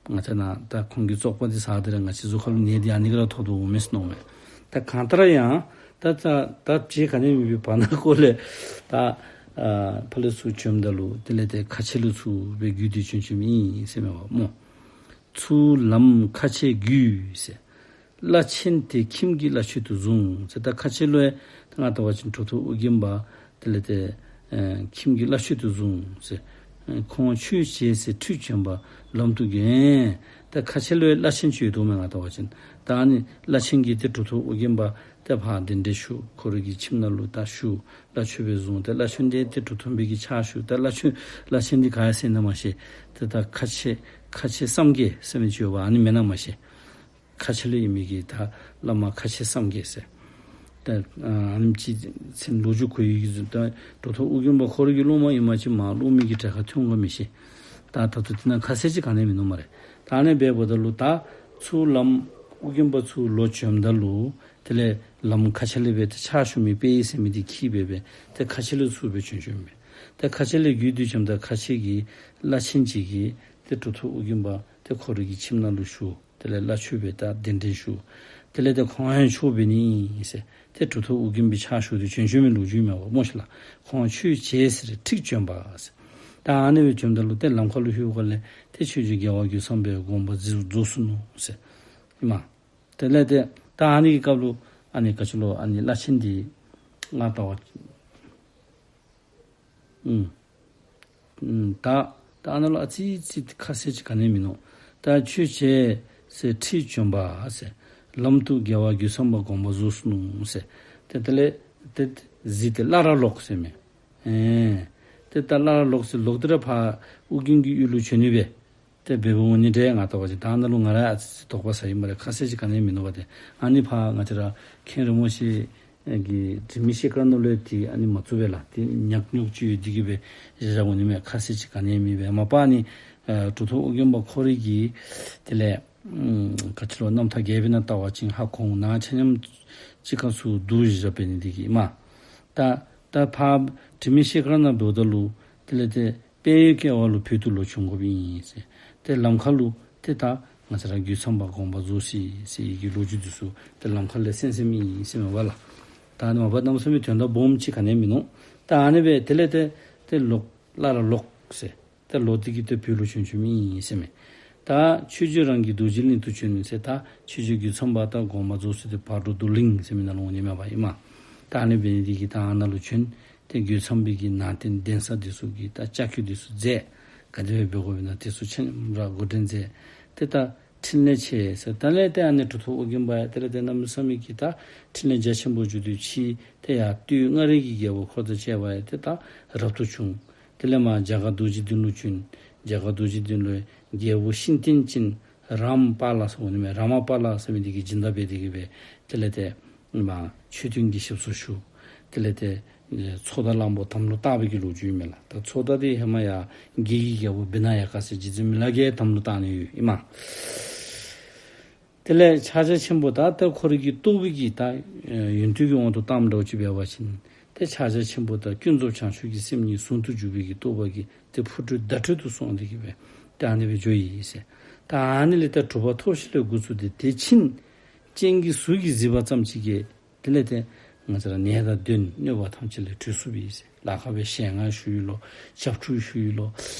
ང་བཅས་ནཱ་ད་ཁོང་གི་བཙོག་པ་འདི་ཟ་སྟེ་ར་ང་བཅས་གཟུགས་ཁ་ལུ་ནད་འདི་ཨ་ནི་གིས་ར་ཐོབ་དོ་འོང་མས་ཟེར་མནོཝ་མས། ད་གང་ལྟར་ཡང་ད་ད་ད་ཅི་ག་ནི་མེད་པའི་བར་ན་ཁོ་ལས་ད་ཨ་ཕར་ལས་ཚུར་བྱོནམ་ད་ལུ་དེ་ལས་ཏེ་ཁ་ཆེ་ལུ་ཚུར་སྦེ་བརྒྱུད་དེ་བྱོན་བྱོནམ་ཨིན་ཟེར་མས་པ་སྨོ། ཚུར་ལམ་ཁ་ཆེ་བརྒྱུད་ཟེར། བླ་ཆེན་དེ་ཁྱིམ་གྱི་བླ་མཆོད་དུ་བཟུང་ཟེར། ད་ཁ་ཆེ་ལུ་ཡང་ད་ང་བལྟ་བ་ཅིན་གྲུབ་ཐོབ་ཨོ་རྒྱན་པ་དེ་ལས་ཏེ་ཨེ་ཁྱིམ་གྱི་བླ་མཆོད་དུ་བཟུང་ཟེར། ཨེ་ཁོང་ཆོས་བྱེད་ཟེར་ཁྲུས་བྱོན་པ་ལམ་དུ་བརྒྱན། ད་ཁ་ཆེ་ལུ་ཡང་བླ་ཆེན་ཅིག་ཡོད་དོ་མས་ང་བལྟ་བ་ཅིན། ད་ཨ་ནི་བླ་ཆེན་གྱིས་ཏེ་གྲུབ་ཐོབ་ཨོ་རྒྱན་པ་ཏེ་ཕར་གདན་འདྲེན་ཞུ། ཁོ་རའི་གི་ཁྱིམ་ནང་ལུ་ད་ཞུ། བླ་མཆོད་སྦེ་བཟུང་། ཏེ་བླ་མཆོད་འདི་ཏེ་གྲུབ་ཐོབ་པའི་གི་ཕྱག་ཞུ། ད་བླ་མཆོད་བླ་ཆེན་འདི་ག་ཡ་ཟེར་ན་མ་ཤེས། ཏེ་ད་ཁ་ཆེ་ ཁ་ཆེ་བསམ་རྒྱས་ཟེར་མི་ཅིག་ཡོདཔ། ཨ་ནི་མེན་ན་མ་ཤེས། ཁ་ཆེ་ལུ་ཨིན་མི་གི་ད་བླ་མ་ཁ་ཆེ་བསམ་རྒྱས་ཟེར། ད་ཨ་ནེམ་ཅིག་མཚན་ལོ་རྒྱུས་གོ་ཡི་གི་ཟེར། ད་གྲུབ་ཐོབ་ཨོ་རྒྱན་པ་ཁོ་རའི་གི་སློབ་མ་ཨིན་མ་ཅིན་མ་སློབ་མའི་གི་གྲལ་ཁར་ཐོན་ག་མི་ཤེས། ད་ད་ལྟོ་དེ་ནང་ཁ་གསལ་ཅིག་ག་ནི་ཡང་མིན་ནུག་སྨ་རེ། ད་ཨ་ནི་སྦེ་འབདཝ་ད་ལུ་ད་ཚུར་བླམ་ཨོ་རྒྱན་པ་ཚུར་ལོག་བྱོནམ་ད་ལུ་དེ་ལས་བླམ་ཁ་ཆེ་ལས་སྦེ་ཏེ་ཕྱག་ཞུ་མི་དཔལ་ཡེ་ཟེར་མི་འདི་འཁྱིད་སྦེ་སྦེ་ཏེ་ཁ་ཆེ་ལུ་ཚུར་སྦེ་བྱོན་བྱོནམ་མས། ཏེ་ཁ་ཆེ་ལས་བརྒྱུད་དེ་བྱོནམ་ད་ཁ་ཆེ་གི་བླ་ཆེན་ཅིག་གིས་ཏེ་གྲུབ་ཐོབ་ཨོ་རྒྱན་པ་ཏེ་ཁོ་རའི་གི་ཁྱིམ་ནང་ལུ་ཞུ། དེ་ལས་བླ་མཆོད་སྦེ་ད་གདན་འདྲེན་ཞུ། དེ་ལས་ཏེ་ཁོང་ཡང་ཆོས་འབད་ནི་ཨིན་ཟེར། ཏེ་གྲུབ་ཐོབ་ཨོ་རྒྱན་པའི་ཕྱག་ཞུ་སྟེ་བྱོན་བྱོན་མི་ལོ་རྒྱུས་མས་པ་སྨོ་ཤིག་ལགས། ཁོང་ཆོས་བྱེད་ཟེར་ཁྲིད་བྱོན་པ་ཟེར། ད་ཨ་ནི་སྦེ་བྱོནམ་ད་ལུ་ཏེ་ལམ་ཁ་ལུ་ལྷོདཔ་ལས་ཏེ་ཆོས་རྗེ་རྒྱལ་བ་རྒོད་ཚང་པའི་དགོངས་པ་རྫོགས་རྫོགས་སོ་ནུག་ཟེར་ཨིན་མས། དེ་ལས་ཏེ་ད་ཨ་ནི་གི་སྐབས་ལུ་ཨ་ནི་ག་ཅི་ལོ་ཨ་ནི་བླ་ཆེན་འདི་ང་ལྟ་བ་ཨུམ། ཨུམ། ད་ད་ཨ་ནཱ་ལུ་ཨ་ཙི་ཙི་ཁ་གསལ་ཅིག་ག་ནི་ཡང་མིན་ནུག། ད་ཆོས་བྱེད་ཟེར་ཁྲིད་བྱོན་པ་ཟེར། ལམ་དུ་རྒྱལ་བ་རྒོད་ཚང་པ་དགོངས་པ་རྫོགས་སོ་ནུག་ཟེར། ཏེ་དེ་ལས་ཏེ་གཟིགས་ཏེ་སླར་ལོག་ཟེར་མས། ཨེ། ཏེ་ད་སླར་ལོག་ཟེར་ལོག་སྟེ་ར་ཕར་ཨོ་རྒྱན་གྱི་ཡུལ་ལུ་བྱོན་ནི་སྦེ་ཏེ་འབདཝ་འོང་ནི་འདྲས་ང་ལྟ་བ་ཅིན། ད་ཨ་ནཱ་ལུ་ང་ར་ཨ་ཙི་ཙི་དོགས་པ་ཟ་ཡི་སྨ་རེ། ཁ་གསལ་ཅིག་ག་ནི་ཡང་མིན་ནུག་པ་ཏེ། ཨ་ནི་ཕར་ང་བཅས་ར་མཁན་རིན་པོ་ཆེ་གི་དྲི་མེད་ཤེལ་དཀར་ནང་ལུ་ཡང་ཏེ་ཨ་ནི་མ་བཙུགས་པས་ལགས། ཏེ་ཉག་ཉོག་ཅིག་ཡོད་དེ་གིས་སྦེ་བཞག་བཞགཔ་འོང་ནི་མས། ཁ་གསལ་ཅིག་ག་ནི་ཡང་མེད་པས། མ་པ་ཨ་ནི་ཨ་གྲུབ་ཐོབ་ཨོ་རྒྱན་པ་ཁོ་རའི་གི་དེ་ལས་ཨམ་ག་ཅི་ལོ་རྣམ་ཐར་རྒྱས་པའི་ནང་ལྟ་བ་ཅིན་ཧ་གོ་འོང་། ནཱ་ཆ་མཉམ་གཅིག་ཁར་ཚུར་བསྡུ་ཞིནམ་འབད་ནི་དེ་གིས་མས། ད་ད་ཕར་དྲི་མེད་ཤེལ་དཀར་ནང་འབདཝ་ད་ལུ་དེ་ལས་ཏེ་དཔལ་ཡུལ་སྐྱེ་བ་ལུ་བོད་དུ་ལོག་བྱོན་དགོཔ་ཨིན་ཟེར། ཏེ་ལམ་ཁ་ལུ་ཏེ་ད་ང་བཅས་ར་རྒོད་ཚང་པ་དགོངས་པ་རྫོགས་ཅི་ཟེར་བའི་གི་ལོ་རྒྱུས་འདི་ཚུ་ཏེ་ལམ་ཁ་ལས་གསན་གསནམ་ཨིན་ཟེར་མས་པ་ལགས། ད་ཨ་ནི་མ་པ་གནམ་མེད་ས་མེད་དོན་དག་སྦོམ་ཅིག་ག་ནི་ཡང་མིན་ནུག། ད་ཨ་ནི་སྦེ་དེ་ལས་ཏེ་ཏེ་ལོག་སླར་ལོག་ཟེར། ཏེ་ལོག་སྟེ་གིས་ཏེ་བོད་ལུ་བྱོན་བྱོནམ་ཨིན་ཟེར་མས། ད་ཆོས་རྗེ་རང་གི་རྡོ་རྗེ་གླིང་དུ་བྱོན་ཟེར། ད་ཆོས་རྗེ་རྒོད་ཚང་པ་དང་དགོངས་པ་རྫོགས་ས་འདི་བར་དོ་རྡོར་གླིང་ཟེར་མི་ནང་ལུ་འོང་ནི་མས་པ་ཨིན་མས། ད་ཨ་ནི་འབད་ནི་དེ་གིས་ད་ཨ་ནཱ་ལུ་བྱོན། ཏེ་རྒོད་ཚང་པའི་གི་ནང་རྟེན་གདན་ས་འདི་ཚུ་གི་ད་བཅའ་བཀོད་འདི་ཚུ་མཛད། ག་དེ་སྦེ་འབད་དགོཔ་ཨིན་ན་དེ་ཚུ་ཆ་མཉམ་ར་འགོ་འདྲེན་མཛད། ཏེ་ད་ཕྲིན་ལས་ཆེ་ཟེར། དེ་ལས་ཏེ་ཨ་ནི་གྲུབ་ཐོབ་ཨོ་རྒྱན་པ་ཡང་དེ་ལས་ཏེ་གནམ་མེད་ས་མེད་ཀྱི་ད་ཕྲིན་ལས་རྒྱ་ཆེན་པོ་བསྒྱུར་ཏེ་ཕྱི་ཏེ་ཡར་སྟོད་མངའ་རིས་ཀྱི་རྒྱལ་པོ་འཁོར་དང་བཅས་པ་ཡང་ཏེ་ད་རབ་ཏུ་བྱུང་། དེ་ལས་མར་རྒྱ་གར་རྡོ་རྗེ་གདན་ལུ་བྱོན། རྒྱ་གར་རྡོ་རྗེ་གདན་ལུ་རྒྱལ་པོ་ཤིང་རྟ་ཅན་རཱམ་པཱ་ལ་ཟེར་འོང་ནི་མས། རཱ་མ་པཱ་ལ་ཟེར་མི་འདི་གིས་སྦྱིན་བདག་འབད་དེ་གིས་སྦེ་དེ་ལས་ཏེ་མར་མཆོད་རྟེན་གྱི་ཞབས་སོར་བཞུགས། དེ་ལས་ཏེ་ཚོགས་བདག་གླང་པོ་དམ་ལུ་བཏགས་པའི་གི་ལོ་རྒྱུས་ཨིན་མས་ལགས། ད་ཚོགས་བདག་འདི་ཧེ་མ་ཡར་བགེགས་ཀྱི་རྒྱལ་པོ་བི་ན་ཡ་ཀ་ཟེར་རྗེ་བཙུན་མི་ལ་གིས་དམ་ལུ་བཏགས་ནི་ཡོདཔ་ཨིན་མས། དེ་ལས་ཕྱག་རྒྱ་ཆེན་པོ་ད་ལྟ་ཁོ་རའི་གི་རྟོགས་པའི་གི་ད་ཡོན་ཏན་གྱི་དབང་དུ་བཏངམ་འདྲཝ་ཅིག་འབད་བ་ཅིན་ཏེ་ཕྱག་རྒྱ་ཆེན་པོ་ད་ཀུན་རྫོབ་བྱང་ཆུབ་ཀྱི་སེམས་ཉིད་ཟུང་དུ་འཇུག་པའི་གི་རྟོགས་པ་གིས་ཏེ་འཕོ་འགྱུར་བརྡ་སྤྲོད་དུ་སོང་སྟེ་གིས་སྦེ་ཏེ་ཨ་ནི་སྦེ་འགྱོ་ཡི་ཟེར། ད་ཨ་ནི་ལས་ད་གྲུབ་པ་ཐོབ་ཞིནམ་ལས་འགོ་བཙུགས་ཏེ་དེ་ཕྱིན་སྤྱན་གྱིས་གཟུགས་ཀྱིས་གཟིགས་པ་ཙམ་ཅིག་གིས་དེ་ལས་ཏེ་ང་བཅས་ར་ནད་དང་གདོན་གནོད་པ་ཐམས་ཅད་ལས་གྲོལ་ཚུགསཔ་ཨིན་ཟེར། ལཱ་ཁག་སྦེ་ཞལ་སྔ་ཞུ་ཡི་ལོ། ཞབས་ཁྲུས་ཞུ་ཡི་ལོ།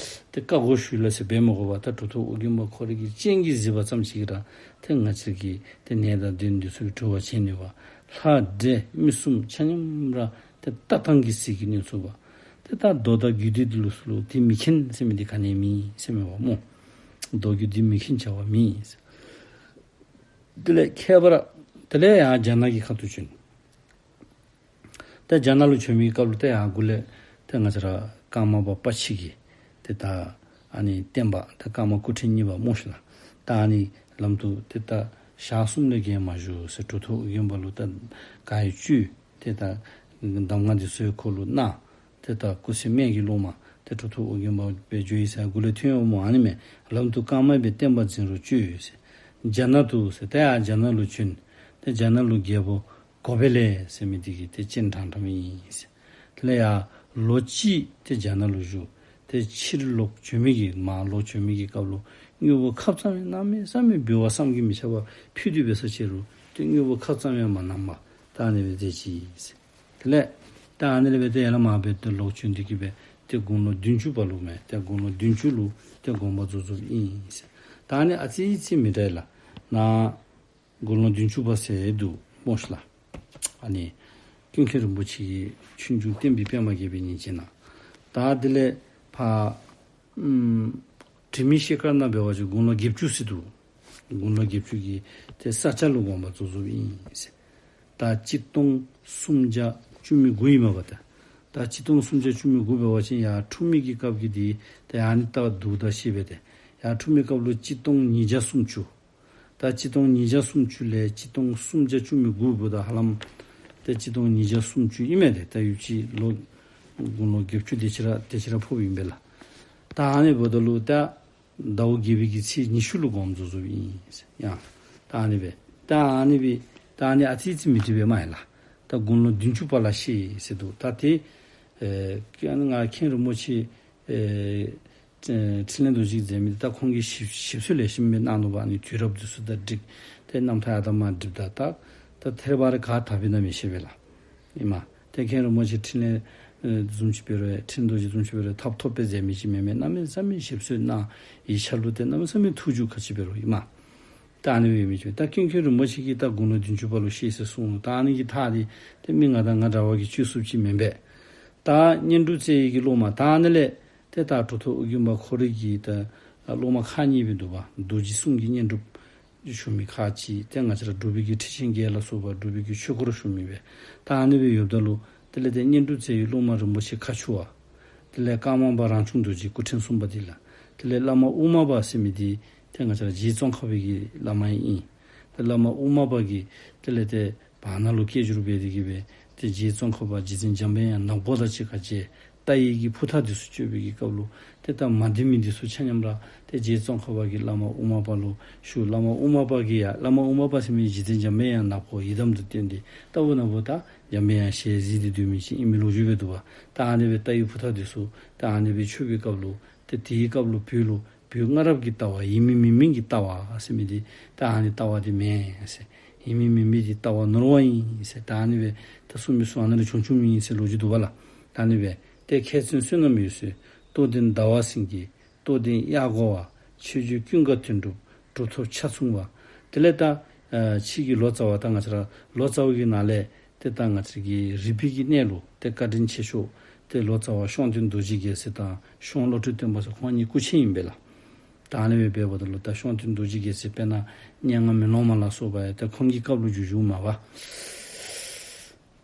ཏེ་བཀའ་བསྒོ་ཞུ་ཡི་ལོ་ཟེར་འབད་མི་དགོ་པར་ད་གྲུབ་ཐོབ་ཨོ་རྒྱན་པ་ཁོ་རའི་གི་སྤྱན་གྱིས་གཟིགས་པ་ཙམ་ཅིག་གིས་ར་ཏེ་ང་བཅས་ཀྱི་ཏེ་ནད་དང་གདོན་འདི་ཚུ་གྲོལ་བར་བྱེད་ནུས་པ། ལྷ་འདྲེ་མི་གསུམ་ཆ་མཉམ་ར་ཏེ་ལྟ་སྟངས་ཀྱིས་ཟིལ་གྱིས་གནོན་ཚུགས་པ། ཏེ་ད་མདོ་དང་རྒྱུད་སྡེ་འདི་ལུ་ཚུ་ལུ་དེ་མི་མཁྱེན་ཟེར་མི་འདི་ག་ནི་ཡང་མེད་ཟེར་མས་པ་སྨོ། མདོ་རྒྱུད་འདི་མི་མཁྱེན་བྱ་བ་མེད་ཟེར། དེ་ལས་ཁྱད་པར་དེ་ལས་ཡར་རྒྱ་ནག་གི་ཁ་ཐུག་བྱོན། ཏེ་རྒྱ་ནག་ལུ་བྱོན་མི་སྐབས་ལུ་ཏེ་ཡར་འགོ་ལས་ཏེ་ང་བཅས་ར་ཀརྨ་པ་པ་ཕྱིས་ཀྱིས་ཏེ་ད་ཨ་ནི་བསྟན་པ་ཏེ་ཀརྨ་སྐུ་ཕྲེང་གཉིས་པ་སྨོ་ཤིག་ལགས། ད་ཨ་ནི་ལམ་དུ་ཏེ་ད་ཞག་གསུམ་ལས་བརྒལ་མ་བཞུགས་ཟེར། གྲུབ་ཐོབ་ཨོ་རྒྱན་པ་ལུ་ད་ག་ཡི་བཅུད་ཏེ་ད་གདམས་ངག་འདི་ཚུ་ཁོ་ལུ་གནང་། ཏེ་ད་སྐུ་ཚེ་སྨད་ཀྱི་སློབ་མ་ཏེ་གྲུབ་ཐོབ་ཨོ་རྒྱན་པ་སྦེ་འགྱོ་ཡི་ཟེར་འགོ་ལས་ཐོན་ཡོདཔ་སྨོ། ཨ་ནི་མས། ལམ་དུ་ཀརྨ་པའི་བསྟན་པ་འཛིན་རུང་སྤྱོད་ཟེར། རྒྱ་ནག་ཏུ་ཟེར། ཏེ་ཡར་རྒྱ་ནག་ལུ་བྱོན། ཏེ་རྒྱ་ནག་ལུ་རྒྱལ་པོ་གོ་པེ་ལེ་ཟེར་མི་འདི་གིས་ཏེ་སྤྱན་དྲངས་དྲངསམ་ཨིན་ཟེར། དེ་ལས་ཡར་ལོ་གཅིག་ཏེ་རྒྱ་ནག་ལུ་བཞུགས། ཏེ་ཕྱིར་ལོག་བྱོན་མི་གི་མར་ལོག་བྱོན་མི་གི་སྐབས་ལུ་དངོས་པོ་ཁབ་ཙམ་ཡང་གནམ་མེད་ས་མེད་འབུལ་བ་བསམ་གྱིས་མི་ཁྱབ་པ་ཕུལ་ཏེ་འབད་ས་ཅིག་རུང་ཏེ་དངོས་པོ་ཁབ་ཙམ་ཡང་མ་གནང་བར་ད་ཨ་ནི་སྦེ་མཛད་ཅི་ཟེར། དེ་ལས་ད་ཨ་ནི་ལས་འབད་དེ་ཡར་ལས་མར་འབད་དེ་ལོག་བྱོན་ཏེ་གིས་སྦེ་ཏེ་དགུང་ལོ་བདུན་ཅུ་པ་ལུ་མས། ཏེ་དགུང་ལོ་བདུན་ཅུ་ལུ་ཏེ་དགོངས་པ་རྫོགས་རྫོགསཔ་ཨིན་ཟེར། ད་ཨ་ནི་ཨ་ཙི་ཅིག་མི་འདྲ་ལགས། ནཱ་དགུང་ལོ་བདུན་ཅུ་པ་ཟེར་འདུག་སྨོ་ཤིག་ལགས། ཨ་ནི་ཀུན་མཁྱེན་རིན་པོ་ཆེ་གི་ཆོས་འབྱུང་བསྟན་པའི་པདྨ་རྒྱས་པའི་ཉིན་བྱེད་ནང་། ད་དེ་ལས་ཕར་ཨམ་དྲི་མེད་ཤེལ་དཀར་ནང་འབད་བ་ཅིན་དགུང་ལོ་བརྒྱད་ཅུ་ཟེར་འདུག། དགུང་ལོ་བརྒྱད་ཅུ་གི་ཏེ་ས་སྐྱ་ལུ་དགོངས་པ་རྫོགས་རྫོགསཔ་ཨིན་ཟེར། ད་གཅིག་སྟོང་སུམ་བརྒྱ་བཅུ་མེད་དགུ་ཨིན་མས་པ་ད། ད་གཅིག་སྟོང་སུམ་བརྒྱ་བཅུ་མེད་དགུ་འབད་བ་ཅིན་ཡར་འཁྲུངས་མི་གི་སྐབས་ཀྱི་འདི་ཏེ་ཨ་ནི་ད་འདུག་ད་ཤེས་པས་ཏེ། ཡར་འཁྲུངས་པའི་སྐབས་ལུ་གཅིག་སྟོང་ཉིས་བརྒྱ་སུམ་ཅུ། ད་གཅིག་སྟོང་ཉིས་བརྒྱ་སུམ་ཅུ་ལས་གཅིག་སྟོང་སུམ་བརྒྱ་བཅུ་མེད་དགུ་འབདཝ་ད་ཧ་ལམ་ཏེ་གཅིག་སྟོང་ཉིས་བརྒྱ་སུམ་ཅུ་ཨིན་མས། ཏེ་ད་ཡུདཔ་ཅིག་ལོ་དགུང་ལོ་བརྒྱད་ཅུ་དེ་ཅིག་ར་དེ་ཅིག་ར་ཕོགཔ་ཨིན་པས་ལགས། ད་ཨ་ནི་འབདཝ་ད་ལུ་ད་ཟླཝ་བརྒྱད་པའི་གི་ཚེས་ཉི་ཤུ་ལུ་དགོངསམ་རྫོགས་རྫོགསཔ་ཨིན་ཟེར། ཡ་ད་ཨ་ནི་སྦེ་ད་ཨ་ནི་སྦེ་ད་ཨ་ནི་ཨ་ཙི་ཙི་མི་འགྲིག་པས་མ་ཡ་ལགས། ད་དགུང་ལོ་བདུན་ཅུ་པ་ལ་གཤེགས་ཟེར་འདུག། ད་ཏེ་ཨེ་ང་མཁན་རིན་པོ་ཆེ་ཨེ་ཨེ་འཕྲིན་ལས་རྡོ་རྗེ་མཛད་མི་འདི་ད་ཁོང་གིས་ཞིབ་ཞིབ་འཚོལ་ལེགས་ཤོམ་སྦེ་གནང་ནུག་པ། ཨ་ནི་དུས་རབས་འདི་ཚུ་དང་འགྲིག། ཏེ་རྣམ་ཐར་ཡར་དང་མར་འགྲིགཔ་ད་ད་ད་ཐད་རི་བ་རི་ག་དག་པས་ན་མི་ཤེས་པས་ལགས། ཨིན་མས། ཏེ་མཁན་རིན་པོ་ཆེ་འཕྲིན་ལས་ཨེ་བཟུམ་ཅིག་འབད་རུང་འཕྲིན་རྡོ་རྗེ་བཟུམ་ཅིག་འབད་རུང་ཐབ་ཐོབ་སྦེ་མཛད་མི་ཅིག་མེན་མས། གནམ་མེད་ས་མེད་ཞིབ་འཚོལ་གནང་། ཡིག་ཆ་ལུ་ཏེ་གནམ་མེད་ས་མེད་ཐུགས་རྒྱུས་ག་ཅི་འབད་རུང་ཨིན་མས། ད་ཨ་ནི་སྦེ་མི་ཅིག་ད་ཀུན་མཁྱེན་རིན་པོ་ཆེ་གིས་ད་དགུང་ལོ་བདུན་ཅུ་པ་ལུ་གཤེགས་ཟེར་གསུངས་ནུག། ད་ཨ་ནི་གི་ཐག་འདི་ཏེ་མི་ང་དང་ང་འདྲ་བ་གིས་གཅོད་ཚུགསཔ་ཅིག་མེན་པས། ད་བསྙེན་སྒྲུབ་རྩེ་ཡི་གི་སློབ་མ་ད་ཨ་ནི་ལས་ཏེ་ད་གྲུབ་ཐོབ་ཨོ་རྒྱན་པ་ཁོ་རའི་གི་ད་སློབ་མ་ཁག་གཉིས་སྦེ་འདུག་པ། རྡོ་རྗེ་གསུང་གི་བསྙེན་སྒྲུབ་ཞུ་མི་ཁག་ཅིག། ཏེ་ང་བཅས་ར་འབྲུག་པའི་གི་ཁྲི་ཆེན་བརྒྱད་ལ་སོགས་པ་འབྲུག་པའི་གི་ཆོས་སྐོར་ཞུ་མི་སྦེ། ད་ཨ་ནི་སྦེ་ཡོདཔ་ད་ལུ་དེ་ལས་ཏེ་བསྙེན་སྒྲུབ་རྩེ་ཡི་སློབ་མ་རིན་པོ་ཆེ་ཁ་ཆུ་བ། དེ་ལས་ཀརྨ་པ་རང་བྱུང་རྡོ་རྗེ་སྐུ་ཕྲེང་གསུམ་པ་འདི་ལགས། དེ་ལས་བླ་མ་དབུ་མ་པ་ཟེར་མི་འདི་ཏེ་ང་བཅས་ར་རྗེ་ཙོང་ཁ་པའི་གི་བླ་མ་ཨིན། ཏེ་བླ་མ་དབུ་མ་པ་གིས་དེ་ལས་ཏེ་བར་ན་ལུ་སྐད་སྒྱུར་འབད་དེ་གི་སྦེ་ཏེ་རྗེ་ཙོང་ཁ་པ་རྗེ་བཙུན་འཇམ་དཔལ་དབྱངས་ནག་པོ་དང་གཅིག་ཁར་མཇལ། རྟ་ཡི་གི་ཕུ་ཐག་འདི་ཚུ་གཅོད་པའི་གི་སྐབས་ལུ་ཏེ་ད་མ་བདེ་མི་འདི་ཚུ་ཆ་མཉམ་ར་ཏེ་རྗེ་ཙོང་ཁ་པ་གིས་བླ་མ་དབུ་མ་པ་ལུ་ཞུ། བླ་མ་དབུ་མ་པ་གིས་ཡང་བླ་མ་དབུ་མ་པ་ཟེར་མི་རྗེ་བཙུན་འཇམ་དཔལ་དབྱངས་ནག་པོ་ཡི་དམ་དུ་བསྟེན་ཏེ་ལྟ་བུ་ན་བུ་ད་འཇམ་དཔལ་དབྱངས་ཞལ་གཟིགས་ཏེ་སྡོད་མི་ཅིག་ཨིན་མི་ལོ་རྒྱུས་སྦེ་འདུག་པ། ད་ཨ་ནི་སྦེ་རྟ་ཡི་ཕུ་ཐག་འདི་ཚུ་ད་ཨ་ནི་སྦེ་གཅོད་པའི་སྐབས་ལུ་ཏེ་དེའི་སྐབས་ལུ་བོད་ལུ་བོད་སྔ་རབས་ཀྱི་ལྟ་བ་ཡིན་མིན་མེན་མིན་གྱི་ལྟ་བ་ཟེར་མི་འདི་ད་ཨ་ནི་ལྟ་བ་འདི་མེན་ཟེར། ཡིན་མིན་མེན་མིན་གྱི་ལྟ་བ་ནོར་བ་ཨིན་ཟེར། ད་ཨ་ནི་སྦེ་ད་གསུངས་མི་ཚུ་ཨ་ནཱ་ལས་བྱུང་བྱུངམ་ཨིན་ཟེར་ལོ་རྒྱུས་འདུག་པ་ལགས། ད་ཨ་ནི་སྦེ་ཏེ་མཁས་བཙུན་བསོད་ནམས་འོད་ཟེར། རྟོགས་ལྡན་ཟླ་བ་སེང་གེ། རྟོགས་ལྡན་གཡག་མགོ་བ། ཆོས་རྗེ་ཀུན་དགའ་དོན་གྲུབ། གྲུབ་ཐོབ་ཕྱག་མཚུངས་པ། དེ་ལས་ད་ཨ་ཕྱི་གི་ལོ་ཙཱ་བ་ད་ང་བཅས་ར་ལོ་ཙཱ་བ་གི་ནང་ལས་ཏེ་ད་ང་བཅས་ཀྱི་རིག་པའི་གི་གནས་ལུ་ཏེ་བཀའ་དྲིན་ཆེ་ཤོས་ཏེ་ལོ་ཙཱ་བ་ཤོང་སྟོན་རྡོ་རྗེ་རྒྱལ་མཚན་དང་ཤོང་བློ་གྲོས་བསྟན་པ་ཚུ་ཁོང་གཉིས་སྐུ་མཆེད་ཨིན་པས་ལགས། ད་ཨ་ནི་སྦེ་འབདཝ་ད་ལུ་ད་ཤོང་སྟོན་རྡོ་རྗེ་རྒྱལ་མཚན་དཔེར་ན་སྙན་ངག་མེ་ལོང་མ་ལ་སོགས་པ་ཡང་ད་ཁོང་གི་སྐབས་ལུ་བསྒྱུར་བསྒྱུརཝ་མས་པ།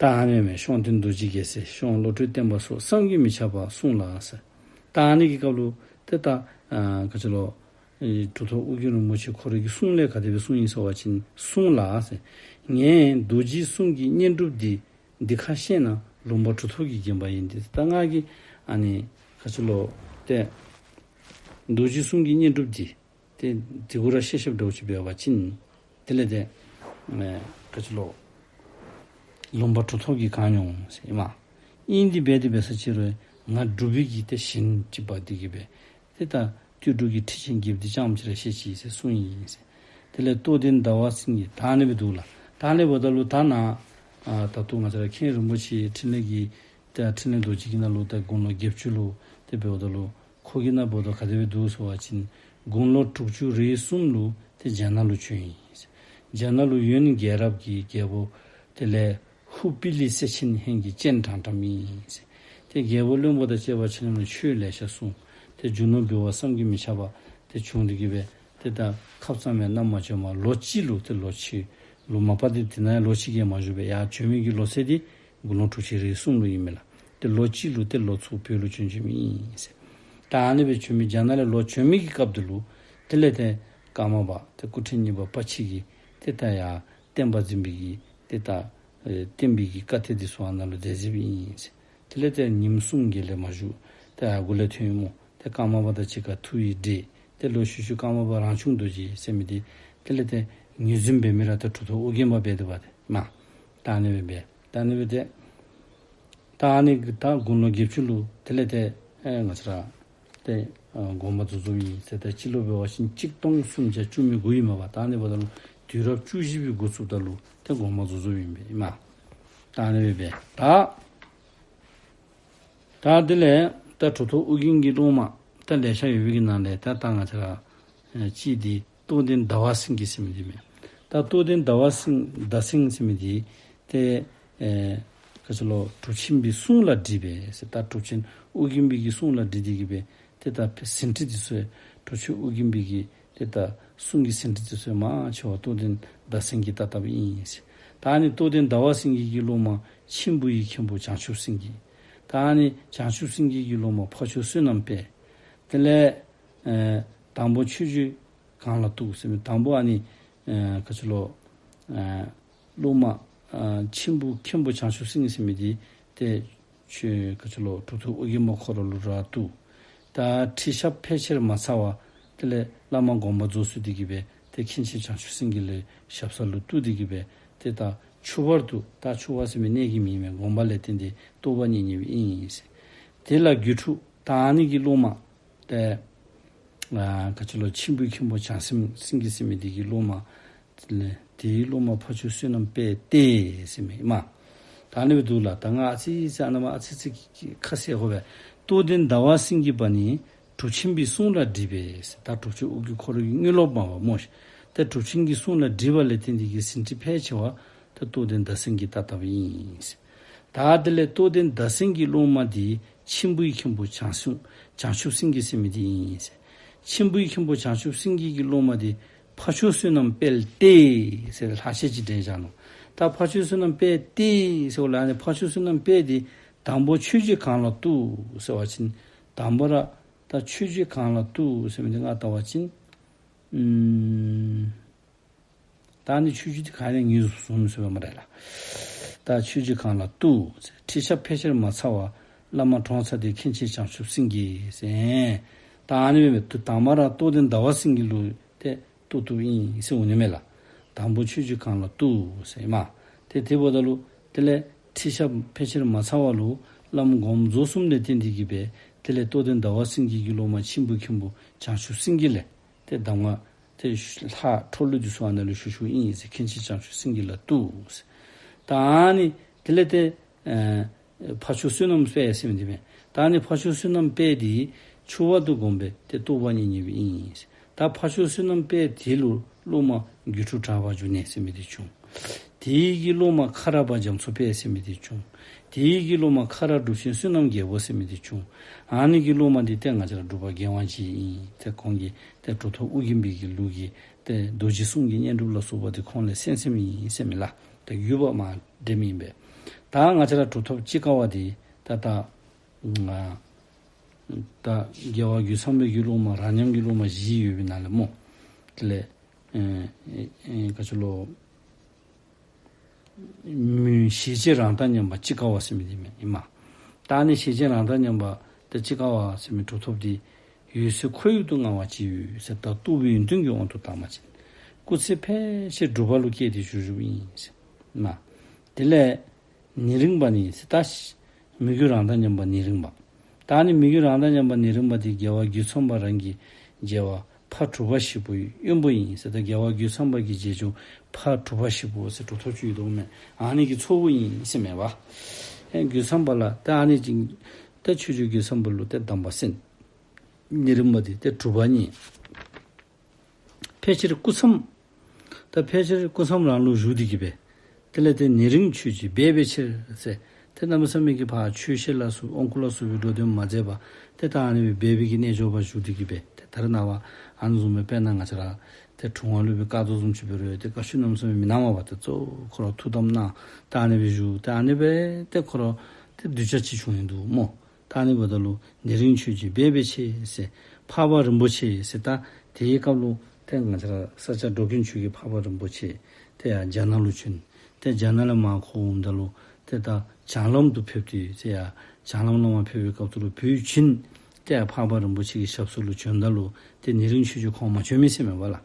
ད་ཨ་ནི་མས། ཤོང་སྟོན་རྡོ་རྗེ་རྒྱལ་མཚན་ཤོང་བློ་གྲོས་བསྟན་པ་སོགས་བསམ་གྱིས་མི་ཁྱབ་པ་གསུངས་ལ་ཟེར། ད་ཨ་ནི་གི་སྐབས་ལུ་ཏེ་ད་ཨ་ག་ཅི་ལོ་ཨེ་གྲུབ་ཐོབ་ཨོ་རྒྱན་རིན་པོ་ཆེ་ཁོ་རའི་གི་གསུང་ལས་ག་དེ་སྦེ་གསུངས་ཡི་ཟེར་བ་ཅིན་གསུངས་ལ་ཟེར། ངས་རྡོ་རྗེ་གསུང་གི་བསྙེན་སྒྲུབ་འདི་འདི་ཁ་ཤེས་ན་ལུང་པ་གྲུབ་ཐོབ་ཀྱིས་བརྒྱན་པ་ཡིན་ཏེ། ད་ང་གིས་ཨ་ནི་ག་ཅི་ལོ་ཏེ་རྡོ་རྗེ་གསུང་གི་བསྙེན་སྒྲུབ་འདི་ཏེ་དེ་གུ་ར་ཤེས་ཤེསཔ་འདྲཝ་ཅིག་འབད་བ་ཅིན་དེ་ལས་ཏེ་ཨེ་ག་ཅི་ལོ་ལུང་པ་གྲུབ་ཐོབ་ཀྱིས་གང་མྱོང་ཟེར་ཨིན་མས། ཨིན་ཏེ་འབད་དེ་འབད་ས་ཅིག་རུང་ང་འབྲུག་པའི་གི་ཏེ་ཞེན་ཅིག་འབད་དེ་གི་སྦེ་ཏེ་ད་སྟོད་འབྲུག་གི་ཁྲི་ཆེན་བརྒྱད་པོ་འདི་རྐྱངམ་ཅིག་ར་ཤེས་ཅི་ཟེར་གསུངས་ཡི་ཟེར། དེ་ལས་རྟོགས་ལྡན་ཟླ་བ་སེང་གེ་ད་ཨ་ནི་སྦེ་འདུག་ལགས། ད་ཨ་ནི་འབདཝ་ད་ལུ་ད་ནཱ་ཨ་ད་ལྟོ་ང་བཅས་ར་མཁན་རིན་པོ་ཆེ་འཕྲིན་ལས་ཀྱི་ཏེ་འཕྲིན་ལས་རྡོ་རྗེ་གི་ནང་ལུ་ཏེ་དགུང་ལོ་བརྒྱད་ཅུ་ལུ་ཏེ་འབདཝ་ད་ལུ་ཁོ་གི་ནང་འབདཝ་ད་ག་དེ་སྦེ་འདུག་ཟེར་བ་ཅིན་དགུང་ལོ་དྲུག་ཅུ་རེ་གསུམ་ལུ་ཏེ་རྒྱ་ནག་ལུ་བྱོན་ཡི། རྒྱ་ནག་ལུ་ཡོན་རྒྱལ་རབས་ཀྱི་རྒྱལ་པོ་དེ་ལས་ཧུ་པི་ལི་སེ་ཆེན་ཧན་གྱི་སྤྱན་དྲངས་དྲངསམ་ཨིན་ཟེར། ཏེ་རྒྱལ་པོ་བློན་པོ་དང་བཅས་པ་ཆ་མཉམ་ལུ་ཆོས་ལེ་ཤ་གསུངས། ཏེ་རྒྱུ་ནོར་འབུལ་བ་བསམ་གྱིས་མི་ཁྱབ་པ་ཏེ་བྱུང་སྟེ་གི་སྦེ་ཏེ་ད་ཁབ་ཙམ་ཡང་མནའམ་མ་བྱོནམ་ལོ་གཅིག་ལུ་ཏེ་ལོ་གཅིག་ལུ་མ་པ་ཏེ་དེ་ནང་ཡང་ལོ་གཅིག་གིས་མ་བཞུགས་པས། ཡར་བྱོན་མི་གི་ལོ་ཚད་འདི་དགུང་ལོ་དྲུག་ཅུ་རེ་གསུམ་ལུ་ཨིན་མས་ལགས། ཏེ་ལོ་གཅིག་ལུ་ཏེ་ལོག་ཚུར་བོད་ལུ་བྱོན་བྱོནམ་ཨིན་ཟེར། ད་ཨ་ནི་སྦེ་བྱོན་མི་རྒྱ་ནག་ལས་ལོག་བྱོན་མི་གི་སྐབས་འདི་ལུ་དེ་ལས་ཏེ་ཀརྨ་པ་ཏེ་སྐུ་ཕྲེང་གཉིས་པ་པ་ཕྱིས་ཀྱིས་ཏེ་ད་ཡར་བསྟན་པ་འཛིན་པའི་གི་ཏེ་ད་ཨེ་བསྟན་པའི་གི་བཀའ་གཏེར་འདི་ཚུ་ཨ་ནཱ་ལུ་མཛད་མཛདཔ་ཨིན་ཟེར། དེ་ལས་ཏེ་ཉིནམ་གསུམ་བརྒྱད་ལས་མ་བཞུགས། ཏེ་ཨ་གུ་ལས་ཐོན་ཡི་སྨོ། ཏེ་ཀརྨ་པ་དང་གཅིག་ཁར་ཐུགས་ཡིད་འདྲེས། ཏེ་ལོག་ཤུལ་ཤུལ་ཀརྨ་པ་རང་བྱུང་རྡོ་རྗེ་ཟེར་མི་འདི་དེ་ལས་ཏེ་ངོས་འཛིན་འབད་མི་ར་ཏེ་གྲུབ་ཐོབ་ཨོ་རྒྱན་པ་འབད་དེ་འབད་དེ་མས། ད་ཨ་ནི་སྦེ་འབད། ད་ཨ་ནི་སྦེ་ཏེ་ད་ཨ་ནི་གི་ད་དགུང་ལོ་བརྒྱད་ཅུ་ལུ་དེ་ལས་ཏེ་ཨེ་ང་བཅས་ར་ཏེ་ཨ་དགོངས་པ་རྫོགས་རྫོགསཔ་ཨིན་ཟེར། ཏེ་སྤྱི་ལོ་འབད་བ་ཅིན་གཅིག་སྟོང་སུམ་བརྒྱ་བཅུ་མེད་དགུ་ཨིན་མས་པ། ད་ཨ་ནི་འབདཝ་ད་ལུ་དུས་རབས་བཅུ་བཞི་པའི་འགོ་བཙུགསཔ་ད་ལུ་ཏེ་དགོངས་པ་རྫོགས་རྫོགསཔ་ཨིན་པས་ཨིན་མས། ད་ཨ་ནི་སྦེ་འབད། ད་ད་དེ་ལས་ད་གྲུབ་ཐོབ་ཨོ་རྒྱན་གྱི་སློབ་མ་ད་ལེ་ཤ་ཡོད་པའི་གི་ནང་ལས་ད་ད་ང་བཅས་ར་ཨེ་གཅིག་འདི་རྟོགས་ལྡན་ཟླ་བ་སེང་གེ་ཟེར་མི་འདི་མས། ད་རྟོགས་ལྡན་ཟླ་བ་སེང་ཟླ་སེང་ཟེར་མི་འདི་ཏེ་ཨེ་ག་ཅི་ལོ་གྲུབ་ཆེན་པའི་གསུང་ལ་དྲིས་པས་ཟེར། ད་གྲུབ་ཆེན་ཨོ་རྒྱན་པའི་གི་གསུང་ལ་དྲིས་ཏེ་གི་སྦེ་ཏེ་ད་ཟིན་བྲིས་འདི་ཚུ་གྲུབ་ཆེན་ཨོ་རྒྱན་པའི་གི་ཏེ་ད་གསུང་གི་ཟིན་བྲིས་འདི་ཚུ་མང་ཆེ་བ་རྟོགས་ལྡན་ཟླ་སེང་གིས་བཏབ་བཏབཔ་ཨིན་ཟེར། ད་ཨ་ནི་རྟོགས་ལྡན་ཟླ་བ་སེང་གེ་གི་སློབ་མ་མཆིམས་ཕུ་ཡི་མཁན་པོ་བྱང་ཆུབ་སེང་གེ། ད་ཨ་ནི་བྱང་ཆུབ་སེང་གེ་གི་སློབ་མ་འཕགས་མཆོག་བསོད་ནམས་དཔལ། དེ་ལས་ཨེ་ དང་པོ་ཆོས་རྗེ་གང་ལ་གཏུགས་ཟེར་མི་དང་པོ་ཨ་ནི་ཨ་ག་ཅི་ལོ་ཨ་སློབ་མ་ཨ་མཆིམས་ཕུ་མཁན་པོ་བྱང་ཆུབ་སེང་གེ་ཟེར་མི་འདི་ཏེ་ཆོས་ག་ཅི་ལོ་གྲུབ་ཐོབ་ཨོ་རྒྱན་པ་ཁོ་ར་ལུ་ར་གཏུགས། ད་ཁྲིད་ཞབས་ཕལ་ཆེར་མ་ཚར་བར་དེ་ལས་བླ་མ་དགོངས་པ་རྫོགས་སོང་སྟེ་གི་སྦེ་ཏེ་མཁན་ཆེན་བྱང་ཆུབ་སེང་གེ་ལས་ཞབས་ས་ལུ་གཏུགས་ཏེ་གི་སྦེ་ཏེ་ད་ཆུ་བར་དུ་ད་ཆུ་བར་ཟེར་མི་གནས་ཀྱི་མིང་མས། དགོངས་པ་ལས་བརྟེན་ཏེ་རྟོགས་པ་རྙེད་ནི་ཨིན་ཟེར། དེ་ལ་དགེ་ཕྲུག་ད་ཨ་ནི་གི་སློབ་མ་ཏེ་ཨ་ག་ཅི་ལོ་མཆིམས་ཕུ་མཁན་པོ་བྱང་སེམས་སེང་གེ་ཟེར་མི་འདི་གི་སློབ་མ་དེ་ལས་དེའི་སློབ་མ་ཕ་ཆོས་བསོད་ནམས་དཔལ་ཏེ་ཟེར་མི་ཨིན་མས། ད་ཨ་ནི་སྦེ་འདུག་ལགས། ད་ང་ཨ་ཙི་ཙི་ཨ་ནཱ་མར་ཨ་ཙི་ཙི་ཁ་གསལ་དགོ་པས། རྟོགས་ལྡན་ཟླ་བ་སེང་གེ་པ་ནི་གྲུབ་ཆེན་པའི་གསུང་ལ་དྲིས་པས་ཟེར། ད་གྲུབ་ཆེན་ཨོ་རྒྱན་ཁོ་ར་གི་དངོས་སློབ་མ་པ་སྨོ་ཤིག། ད་གྲུབ་ཆེན་གྱི་གསུང་ལ་དྲིས་པ་ལས་བརྟེན་ཏེ་གི་ཟིན་བྲིས་ཕལ་ཆེ་བ་ད་རྟོགས་ལྡན་ཟླ་སེང་གེ་ད་ལྟ་བུ་ཨིན་ཟེར། ད་དེ་ལས་རྟོགས་ལྡན་ཟླ་སེང་གེའི་སློབ་མ་འདི་མཆིམས་ཕུའི་མཁན་པོ་བྱང་སེང་བྱང་ཆུབ་སེང་གེ་ཟེར་མི་འདི་ཨིན་ཟེར། མཆིམས་ཕུའི་མཁན་པོ་བྱང་ཆུབ་སེང་གེ་གི་སློབ་མ་འདི་ཕ་ཆོས་བསོད་ནམས་དཔལ་ཏེ་ཟེར་ལྷག་བཤད་ཅིག་འདྲེན་བཞག་ནུག། ད་ཕ་ཆོས་བསོད་ནམས་དཔལ་ཏེ་ཟེར་བ་ལ་ཨ་ནི་ཕ་ཆོས་བསོད་ནམས་དཔལ་འདི་དང་པོ་ཆོས་རྗེ་གང་ལ་གཏུགས་ཟེར་བ་ཅིན་དང་པོ་ར་ད་ཆོས་རྗེ་གང་ལ་གཏུགས་ཟེར་མི་འདི་ང་བལྟ་བ་ཅིན་ཨུམ་ད་ཨ་ནི་ཆོས་རྗེ་འདི་ག་ནི་ངེས་སུ་བཟུང་ཟེར་བ་སྨ་རེ་ལགས། ད་ཆོས་རྗེ་གང་ལ་གཏུགས་ཟེར། ཁྲིད་ཞབས་ཕལ་ཆེར་མ་ཚར་བར་བླ་མ་གྲོངས་ཚར་ཏེ་མཁན་ཆེན་བྱང་ཆུབ་སེང་གེ་ཟེར། ད་ཨ་ནི་སྦེ་དུ་དང་པ་ར་རྟོགས་ལྡན་ཟླ་བ་སེང་གེ་ལུ་ཏེ་གཏུགས་གཏུགསཔ་ཨིན་ཟེར་འོང་ནི་མས་ལགས། དང་པོ་ཆོས་རྗེ་གང་ལ་གཏུགས་ཟེར་ཨིན་མས། ཏེ་དེ་འབདཝ་ད་ལུ་དེ་ལས་ཁྲིད་ཞབས་ཕལ་ཆེར་མ་ཚར་བར་ལུ་བླ་མ་དགོངས་པ་རྫོགས་གསུངམ་ལས་བརྟེན་ཏེ་གི་སྦེ་དེ་ལས་རྟོགས་ལྡན་ཟླ་བ་སེང་གེ་གི་སློབ་མ་མཆིམས་ཕུ་མཁན་པོ་བྱང་ཆུབ་སེང་གེ་ལས་ཏེ་གདམས་ངག་ཏེ་ལྷག་འཕྲོ་ལུ་འདི་ཚུ་ཨ་ནཱ་ལུ་ཞུ་ཞུཝ་ཨིན་ཟེར། མཁན་ཆེན་བྱང་ཆུབ་སེང་གེ་ལ་གཏུགས་ཟེར། ད་ཨ་ནི་དེ་ལས་ཏེ་ཨེ་ཕ་ཆོས་བསོད་ནམས་དཔལ་ཟེར་མི་འདི་མས། ད་ཨ་ནི་ཕ་ཆོས་བསོད་ནམས་དཔལ་འདི་ཆུ་བར་དུ་བསྒོམས་པས་ཏེ་རྟོགས་པ་རྙེད་ནི་ཨིན་ཟེར། ད་ཕ་ཆོས་བསོད་ནམས་དཔལ་དེ་ལུ་སློབ་མ་དགེ་ཕྲུག་གྲགས་པ་འབྱུང་གནས་ཟེར་མི་འདི་བྱུང་། དེའི་གི་སློབ་མ་ཁ་རག་པ་རྒྱ་མཚོ་དཔལ་ཟེར་མི་འདི་བྱུང་། དེའི་གི་སློབ་མ་ཁ་རག་གྲུབ་ཆེན་བསོད་ནམས་རྒྱལ་པོ་ཟེར་མི་འདི་བྱུང་། ཨ་ནི་གི་སློབ་མ་འདི་ཏེ་ང་བཅས་ར་འབྲུག་པ་རྒྱལ་དབང་རྗེ་ཨིན། ཏེ་ཁོང་གིས་ཏེ་གྲུབ་ཐོབ་ཨོ་རྒྱན་པའི་གི་ལུགས་ཀྱི་ཏེ་རྡོ་རྗེ་གསུང་གི་བསྙེན་སྒྲུབ་ལ་སོགས་པ་འདི་ཁོང་ལས་གསན་གསནམ་ཨིན་ཟེར་མས་ལགས། ཏེ་བརྒྱུད་པ་མ་འདྲེས་མི་ཨིན་པས། ད་ང་བཅས་ར་གྲུབ་ཐོབ་སྤྱིལ་དཀར་བ་འདི་ད་ད་ང་ད་རྒྱལ་བ་རྒོད་ཚང་པའི་གི་སློབ་མ་རང་ཉམས་ཀྱི་སློབ་མ་བཞི་ཡོད་པའི་ནང་ལས་སྨོ། དེ་ལས་ཨེ་ཨེ་ཨེ་ག་ཅི་ལོ། མི་ཞེ་བཅད་རང་མདངས་ཉམས་པ་སྤྱིལ་དཀར་བ་ཟེར་མི་འདི་མས་ཨིན་མས། ད་ཨ་ནི་ཞེ་བཅད་རང་མདངས་ཉམས་པ་ཏེ་སྤྱིལ་དཀར་བ་ཟེར་མི་གྲུབ་ཐོབ་འདི་འོད་གསལ་ཁོར་ཡུག་ཏུ་མངའ་བ་ཅིག་ཡོད་ཟེར། ད་རྟོགས་པའི་ཡོན་ཏན་གྱི་དབང་དུ་བཏང་བ་ཅིན་སྐུ་ཚེ་ཕལ་ཆེར་སྒྲུབ་པ་ལུ་བསྐྱལ་ཏེ་བཞུགས་བཞུགསཔ་ཨིན་ཟེར་ཨིན་མས། དེ་ལས་ནེ་རིང་པ་ནི་ཟེར་ད་མོས་གུས་རང་མདངས་ཉམས་པ་ནེ་རིང་པ། ད་ཨ་ནི་མོས་གུས་རང་མདངས་ཉམས་པ་ནེ་རིང་པ་འདི་རྒྱལ་བ་རྒོད་ཚང་པ་རང་གི་རྒྱལ་བ་ཕ་གྲུ་པ་ཞིག་པོ་དབོན་པོ་ཨིན་ཟེར། ད་རྒྱལ་བ་རྒོད་ཚང་པ་གི་རྗེས་འཇུག་ཕ་གྲུ་པ་ཞིག་པོ་ཟེར་གྲུབ་ཐོབ་ཅིག་ཡོདཔ་མས། ཨ་ནི་གི་ཚའོ་བུ་ཨིན་ཟེར་མས་པ། ཨེ་རྒོད་ཚང་པ་ལ་ད་ཨ་ནི་ཅིག་ད་ཆོས་རྗེ་རྒོད་ཚང་པ་ལུ་ཏེ་གདམས་པ་གསན། ནེ་རིང་པ་འདི་ཏེ་གྲུ་པ་ཨིན། ཕལ་ཆེར་སྐུ་མཚམས། ད་ཕལ་ཆེར་སྐུ་མཚམས་རང་ལུ་བཞུགས་ཏེ་གི་སྦེ། དེ་ལས་ཏེ་ནེ་རིང་ཆོས་རྗེ་སྦས་པའི་ཕྱིར་ཟེར། ཏེ་གནམ་མེད་ས་མེད་ཀྱི་ཕར་ཆོས་བཤད་ལ་སོགས་དབང་བསྐུར་ལ་སོགས་པའི་འགྲོ་དོན་མ་མཛད་པར་ཏེ་ད་ཨ་ནི་སྦེ་སྦས་པའི་གི་རྣལ་འབྱོར་པ་བཞུགས་ཏེ་གི་སྦེ། ཏེ་ད་རེས་ནངས་པ་ཨ་ནི་བཟུམ་སྦེ་དཔེར་ན་ང་བཅས་ར་ཏེ་དྲུང་པ་སློབ་དཔོན་བཀའ་བསྡུ་བཟུམ་ཅིག་འབད་རུང་ཏེ་བཀའ་ཆོས་གནམ་མེད་ས་མེད་མི་གནང་བར་ཏེ་གཙོ་བོ་ཁོ་ར་ཐུགས་དམ་གནང་། ད་ཨ་ནི་སྦེ་བཞུགས། ཏེ་ཨ་ནི་སྦེ་ཏེ་ཁོ་ར་ཏེ་གདུལ་བྱ་ཅིག་བྱུང་ཡི་འདུག་སྨོ། ད་ཨ་ནི་འབདཝ་ད་ལུ་ནེ་རིང་ཆོས་རྗེ་སྦས་པའི་ཕྱིར་ཟེར། འཕགས་པ་རིན་པོ་ཆེ་ཟེར། ད་དེའི་སྐབས་ལུ་ཏེ་ང་བཅས་ར་ས་སྐྱ་འགྲོ་མགོན་ཆོས་རྒྱལ་འཕགས་པ་རིན་པོ་ཆེ་ཏེ་ཡར་རྒྱ་ནག་ལུ་བྱོན། ཏེ་རྒྱ་ནག་ལས་མར་ཁོ་འོངམ་ད་ལུ་ཏེ་ད་བྱང་ལམ་དུ་ཕེབས་ཏེ་ཏེ་ཡར་བྱང་ལམ་ལས་མར་ཕེབས་པའི་སྐབས་སུ་ལུ་བོད་བྱོན། ཏེ་ཡར་འཕགས་པ་རིན་པོ་ཆེ་གི་ཞབས་ས་ལུ་བྱོནམ་ད་ལུ་ཏེ་ནེ་རིང་ཆོས་རྗེ་ཁོང་མ་བྱོན་མི་ཟེར་མས་པ་ལགས།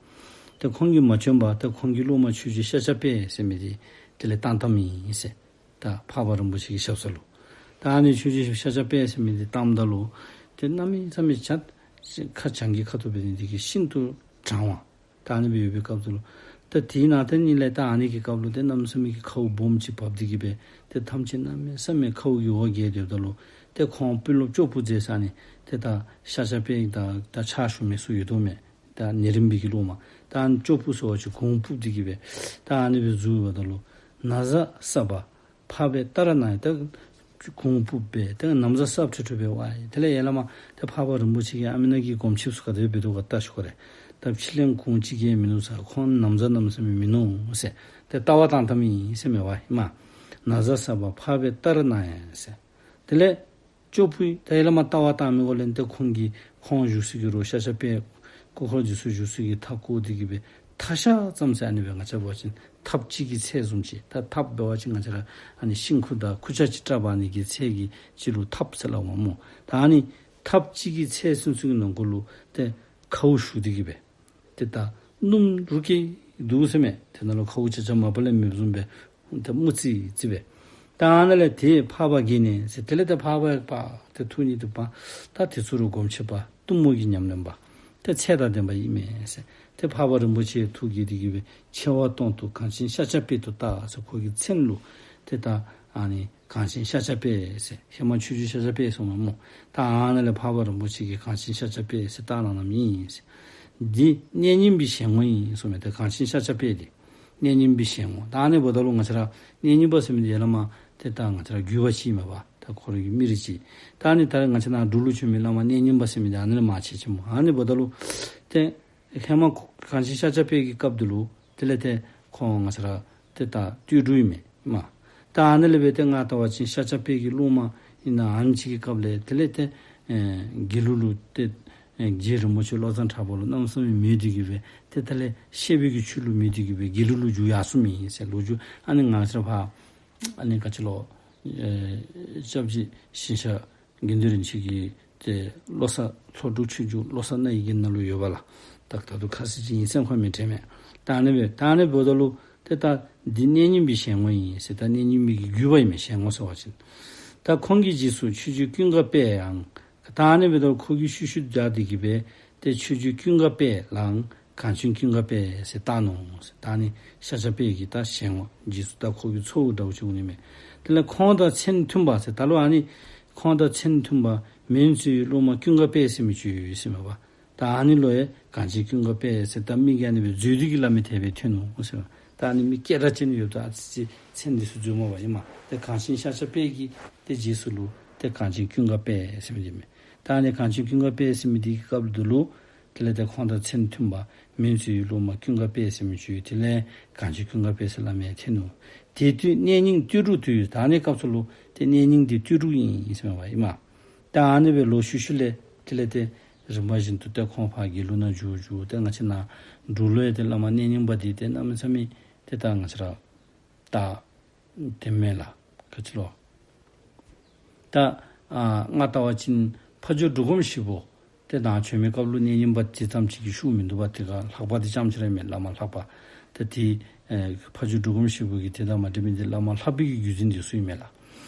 ཏེ་ཁོང་གིས་མ་བྱོན་པར་ཏེ་ཁོང་གི་སློབ་མ་ཆོས་རྗེ་ཤཱཀྱ་དཔལ་ཟེར་མི་འདི་དེ་ལས་བཏང་བཏངམ་ཨིན་ཟེར། ད་འཕགས་པ་རིན་པོ་ཆེ་གི་ཞབས་ས་ལུ། ད་ཨ་ནི་ཆོས་རྗེ་ཤཱཀྱ་དཔལ་ཟེར་མི་འདི་བཏངམ་ད་ལུ་ཏེ་གནམ་མེད་ས་མེད་ཆ་ཁ་བྱང་གི་ཁ་ཐུག་འབད་ནི་འདི་གིས་ཤིན་ཏུ་གྲང་བ། ད་ཨ་ནི་སྦེ་ཡོད་པའི་སྐབས་སུ་ལུ་ད་དེའི་ནང་ད་ནི་ལས་ད་ཨ་ནི་གི་སྐབས་ལུ་ཏེ་གནམ་མེད་ས་མེད་ཀྱི་ཁཝ་སྦོམ་ཅིག་བབས་ཏེ་གི་སྦེ་ཏེ་ཐམས་ཅད་གནམ་མེད་ས་མེད་ཁཝ་གིས་འོ་བརྒྱལ་སྡོདཔ་ད་ལུ་ཏེ་ཁོང་དཔོན་སློབ་ཅོག་ཕུད་མཛད་ས་ནི་ཏེ་ད་ཤཱཀྱ་དཔལ་དང་ད་ཕྱག་ཞུ་མི་ཚུ་ཡོད་དོ་མས། ད་ནེ་རིང་པའི་གི་སློབ་མ་ད་ཨ་ནི་ཅོག་ཕུད་ཟེར་བ་ཅིན་གུར་ཕུབ་སྟེ་གི་སྦེ་ད་ཨ་ནི་སྦེ་བཞུགས་པ་ད་ལུ་ན་བཟའ་ས་པ་ཕག་པའི་སྟ་ར་ནང་ཡང་། ད་གུར་ཕུབ་སྦེ་ད་ན་བཟའ་སྲབ་ཁྲི་ཁྲི་སྦེ་འབད་ཡི། དེ་ལས་ཡར་ལས་མར་ད་འཕགས་པ་རིན་པོ་ཆེ་གིས་ཨ་མི་ནང་གི་སྒོམ་ཆེན་ཚུ་ག་དེ་སྦེ་འབད་དོ་ག་བལྟ་ཤོག་ལགས། ད་ཕྱི་ལས་གུར་ཅིག་གིས་མིན་ནུག་ཟེར། ཁོང་ན་བཟའ་གནམ་མེད་ས་མེད་མིན་ནུག་ཟེར། ད་ལྟ་བ་བཏང་བཏངམ་ཨིན་ཟེར་མས་པ་ཨིན་མས། ན་བཟའ་ས་པ་ཕག་པའི་སྟ་ར་ནང་ཡང་ཟེར། དེ་ལས་ཅོག་ཕུད་ད་ཡར་ལས་མར་ལྟ་བ་བཏང་མི་གུ་ལས་ཏེ་ཁོང་གིས་ཁོང་བཞུགས་སའི་གི་རོགས་ཤཱཀྱ་དཔལ་ སྐུ་འཁོར་འདི་ཚུ་བཞུགས་ས་གི་མཐའ་བསྐོར་ཏེ་གི་སྦེ་མཐའ་ཤར་ཙམ་ཟེར་ཨ་ནི་སྦེ་ང་བཅས་འབད་བ་ཅིན་ཐགཔ་གཅིག་གི་ཚད་བཟུམ་ཅིག། ད་ཐགཔ་འབད་བ་ཅིན་ང་བཅས་ར་ཨ་ནི་ཤིང་ཁུ་དང་ཁུར་ཆ་ཅིག་བྲབ་པ་ཨ་ནི་གི་ཚད་ཀྱི་ཅིག་ལུ་ཐགཔ་ཟེར་སླབ་མས་སྨོ། ད་ཨ་ནི་ཐགཔ་གཅིག་གི་ཚད་ཚུན་ཚོད་ཀྱི་ནང་འཁོད་ལུ་ཏེ་ཁཝ་ཞུ་སྟེ་གི་སྦེ་ཏེ་ད་སྣུམ་རུ་སྐྱེས་འདུག་ཟེར་མས། དེ་ནང་ལུ་ཁཝ་ཆ་ཆ་མ་པ་ལས་མེདཔ་བཟུམ་སྦེ་ཏེ་སྨུག་ཙིག་ཙིག་སྦེ། ད་ཨ་ནཱ་ལས་དེ་འཕགས་པ་དགྱེས་ནས་ཟེར། དེ་ལས་ཏེ་འཕགས་པ་པ་ཏེ་ཐུགས་ཉིད་དུ་པ་ད་དེ་ཚུ་རུ་སྒོམ་ཆེན་པ་གཏུམ་མོ་གི་ཉམས་ལེན་པ་ཏེ་ཚད་དང་ལྡན་པ་ཨིན་མས་ཟེར། ཏེ་འཕགས་པ་རིན་པོ་ཆེ་ཐུགས་དགྱེས་ཏེ་གི་སྦེ་ཆེ་བ་སྟོང་དུ་གངས་ཅན་ཤཱཀྱ་དཔལ་དུ་བཏགས་ཟེར། ཁོ་གི་མཚན་ལུ་ཏེ་ད་ཨ་ནི་གངས་ཅན་ཤཱཀྱ་དཔལ་ཟེར། ཧེ་མ་ཆོས་རྗེ་ཤཱཀྱ་དཔལ་ཟེརཝ་མས་སྨོ། ད་ཨ་ནཱ་ལས་འཕགས་པ་རིན་པོ་ཆེ་གིས་གངས་ཅན་ཤཱཀྱ་དཔལ་ཟེར་བཏགས་གནང་གནངམ་ཨིན་ཟེར། འདི་གནས་རྙིང་པའི་ཞལ་ངོ་ཡིན་ཟེརཝ་མས། ད་གངས་ཅན་ཤཱཀྱ་དཔལ་འདི་གནས་རྙིང་པའི་ཞལ་ངོ། ད་ཨ་ནི་འབདཝ་ད་ལུ་ང་བཅས་ར་གནས་རྙིང་པ་ཟེར་མི་འདི་ཡར་ལས་མར་ཏེ་ད་ང་བཅས་ར་རྒྱུད་པ་ཅིག་མས་པ། ད་ཁོ་རའི་མི་རིགས་ཅིག། ད་ཨ་ནི་ད་རེས་ང་བཅས་ནཱ་འབྲུག་ལུ་བྱོན་མི་བླ་མ་གནས་རྙིང་པ་ཟེར་མི་འདི་ཨ་ནི་ལས་མར་ཕྱད་ཅི་སྨོ། ཨ་ནི་འབདཝ་ད་ལུ་ཏེ་ཧེ་མ་ཁོ་གངས་ཅན་ཤཱཀྱ་དཔལ་གྱི་སྐབས་འདི་ལུ་དེ་ལས་ཏེ་ཁོང་ང་བཅས་ར་ཏེ་ད་སྟོད་འབྲུག་ཨིན་མས་སྨོ། ད་ཨ་ནི་ལས་འབད་ཏེ་ང་བལྟ་བ་ཅིན་ཤཱཀྱ་དཔལ་གྱི་སློབ་མ་ཨིན་ན་ཨ་ནི་ཅིག་གི་སྐབས་ལས་དེ་ལས་ཏེ་ཨེ་དགེ་ལུགས་ལུ་ཏེ་ཨེ་རྗེ་རིན་པོ་ཆེ་བློ་བཟང་གྲགས་པ་ལུ་གནམ་མེད་ས་མེད་མོས་ཏེ་གི་སྦེ་ཏེ་དེ་ལས་བཤད་པའི་གི་ཆོས་ལུ་མོས་ཏེ་གི་སྦེ་དགེ་ལུགས་ལུ་འགྱུར་ཡར་སོངམ་ཨིན་ཟེར། ལོ་རྒྱུས་ཨ་ནི་ང་བཅས་ར་ཕར་ཨ་ནི་ག་ཅི་ལོ་ཨེ་སྐྱབས་རྗེ་ཞིང་གཤེགས་དགེ་འདུན་རིན་ཆེན་གྱི་ཏེ་བློ་གསར་ལྷོ་འབྲུག་ཆོས་འབྱུང་བློ་གསར་རྣ་བའི་རྒྱན་ནང་ལུ་ཡོད་པ་ལགས། ད་ད་དུང་ཁ་གསལ་ཅིག་ཨིན་སེམས་ཁར་མི་དྲན་མས། ད་ཨ་ནི་སྦེ་ད་ཨ་ནི་འབདཝ་ད་ལུ་ཏེ་ད་འདི་གནས་རྙིང་པའི་ཞལ་ངོ་ཡིན་ཟེར། ད་གནས་རྙིང་པའི་གི་བརྒྱུད་པ་ཨིན་མས། ཞལ་ངོ་ཟེར་བ་ཅིན་ད་ཁོང་གི་རྗེས་སུ་ཆོས་རྗེ་ཀུན་དགའ་དཔལ་ཡང་། ད་ཨ་ནི་འབདཝ་ད་ཁོ་གི་ཤུལ་ཤུལ་བདའ་སྟེ་གི་སྦེ་ཏེ་ཆོས་རྗེ་ཀུན་དགའ་དཔལ་ལའང་གངས་ཅན་ཀུན་དགའ་དཔལ་ཟེར་བཏགས་ནུག་ཟེར། ད་ཨ་ནི་ཤཱཀྱ་དཔལ་གྱི་ད་ཞལ་ངོ་རྗེས་སུ་ད་ཁོ་གི་ཚའོ་འདྲཝ་ཅིག་འོང་ནི་མས། དེ་ལས་ཁོང་དང་མཚན་མཐུན་པ་ཟེར། ད་ལུ་ཨ་ནི་ཁོང་དང་མཚན་མཐུན་པ་མོན་གཙོ་བོའི་སློབ་མ་ཀུན་དགའ་དཔལ་ཟེར་མི་ཅིག་ཡོད་ཟེར་མས་པ། ད་ཨ་ནི་ལུ་ཡང་གངས་ཅན་ཀུན་དགའ་དཔལ་ཟེར་ད་མིང་གི་ཨ་ནི་སྦེ་འཛོལ་ཏེ་གི་སླབ་མི་དེ་སྦེ་ཐོན་ནུག་ཟེར་མས། ད་ཨ་ནི་མི་སྐད་གྲགས་ཅན་ཡོདཔ་ད་ཨ་ཙི་ཅིག་མཚན་འདི་ཚུ་འཛོལ་མ་པ་ཨིན་མས། ཏེ་གངས་ཅན་ཤཱཀྱ་དཔལ་གྱི་ཏེ་རྗེས་སུ་ལུ་ཏེ་གངས་ཅན་ཀུན་དགའ་དཔལ་ཟེར་མི་འདི་མས། ད་ཨ་ནི་གངས་ཅན་ཀུན་དགའ་དཔལ་ཟེར་མི་འདི་གི་སྐབས་འདི་ལུ་དེ་ལས་ཏེ་ཁོང་དང་མཚན་མཐུན་པ་མོན་གཙོ་བོའི་སློབ་མ་ཀུན་དགའ་དཔལ་ཟེར་མི་ཅིག་ཡོད། དེ་ལས་གངས་ཅན་ཀུན་དགའ་དཔལ་ཟེར་སླབ་མི་ཐོན་ནུག། དེ་དུས་གནས་རྙིང་སྟོད་འབྲུག་ཏུ་ཡོད། ད་ཨ་ནི་སྐབས་སུ་ལུ་ཏེ་གནས་རྙིང་འདི་སྟོད་འབྲུག་ཨིན་ཟེར་མས་པ་ཨིན་མས། ད་ཨ་ནི་སྦེ་ལོག་ཤུལ་ཤུལ་ལས་དེ་ལས་ཏེ་རིམ་པ་བཞིན་དུ་ཏེ་ཁོང་ཕར་དགེ་ལུགས་ནང་འགྱོ་འགྱོ། ཏེ་ང་བཅས་ནཱ་འབྲུག་ལུ་ཡང་ཏེ་བླ་མ་གནས་རྙིང་པ་འདི་ཏེ་གནམ་མེད་ས་མེད་ཏེ་ད་ང་བཅས་ར་ད་དེ་མེན་ལགས། ག་ཅི་ལོ། ད་ཨ་ང་བལྟ་བ་ཅིན་ཕ་ཇོ་འབྲུག་སྒོམ་ཞིག་པོ་ཏེ་ནཱ་བྱོན་མི་སྐབས་ལུ་གནས་རྙིང་པ་དེ་ཙམ་ཅིག་གི་ཤུགས་མིན་འདུག་པ། དེ་ཁར་ལྷག་པ་དེ་རྐྱངམ་ཅིག་ར་མས། བླ་མ་ལྷག་པ་ཏེ་དེ་ཨེ་ཕ་ཇོ་འབྲུག་སྒོམ་ཞིག་པོ་གི་དེ་དང་མ་འདྲ་མི་འདི་བླ་མ་ལྷག་པའི་གི་བརྒྱུད་འཛིན་འདི་ཚུ་ཨིན་མས་ལགས།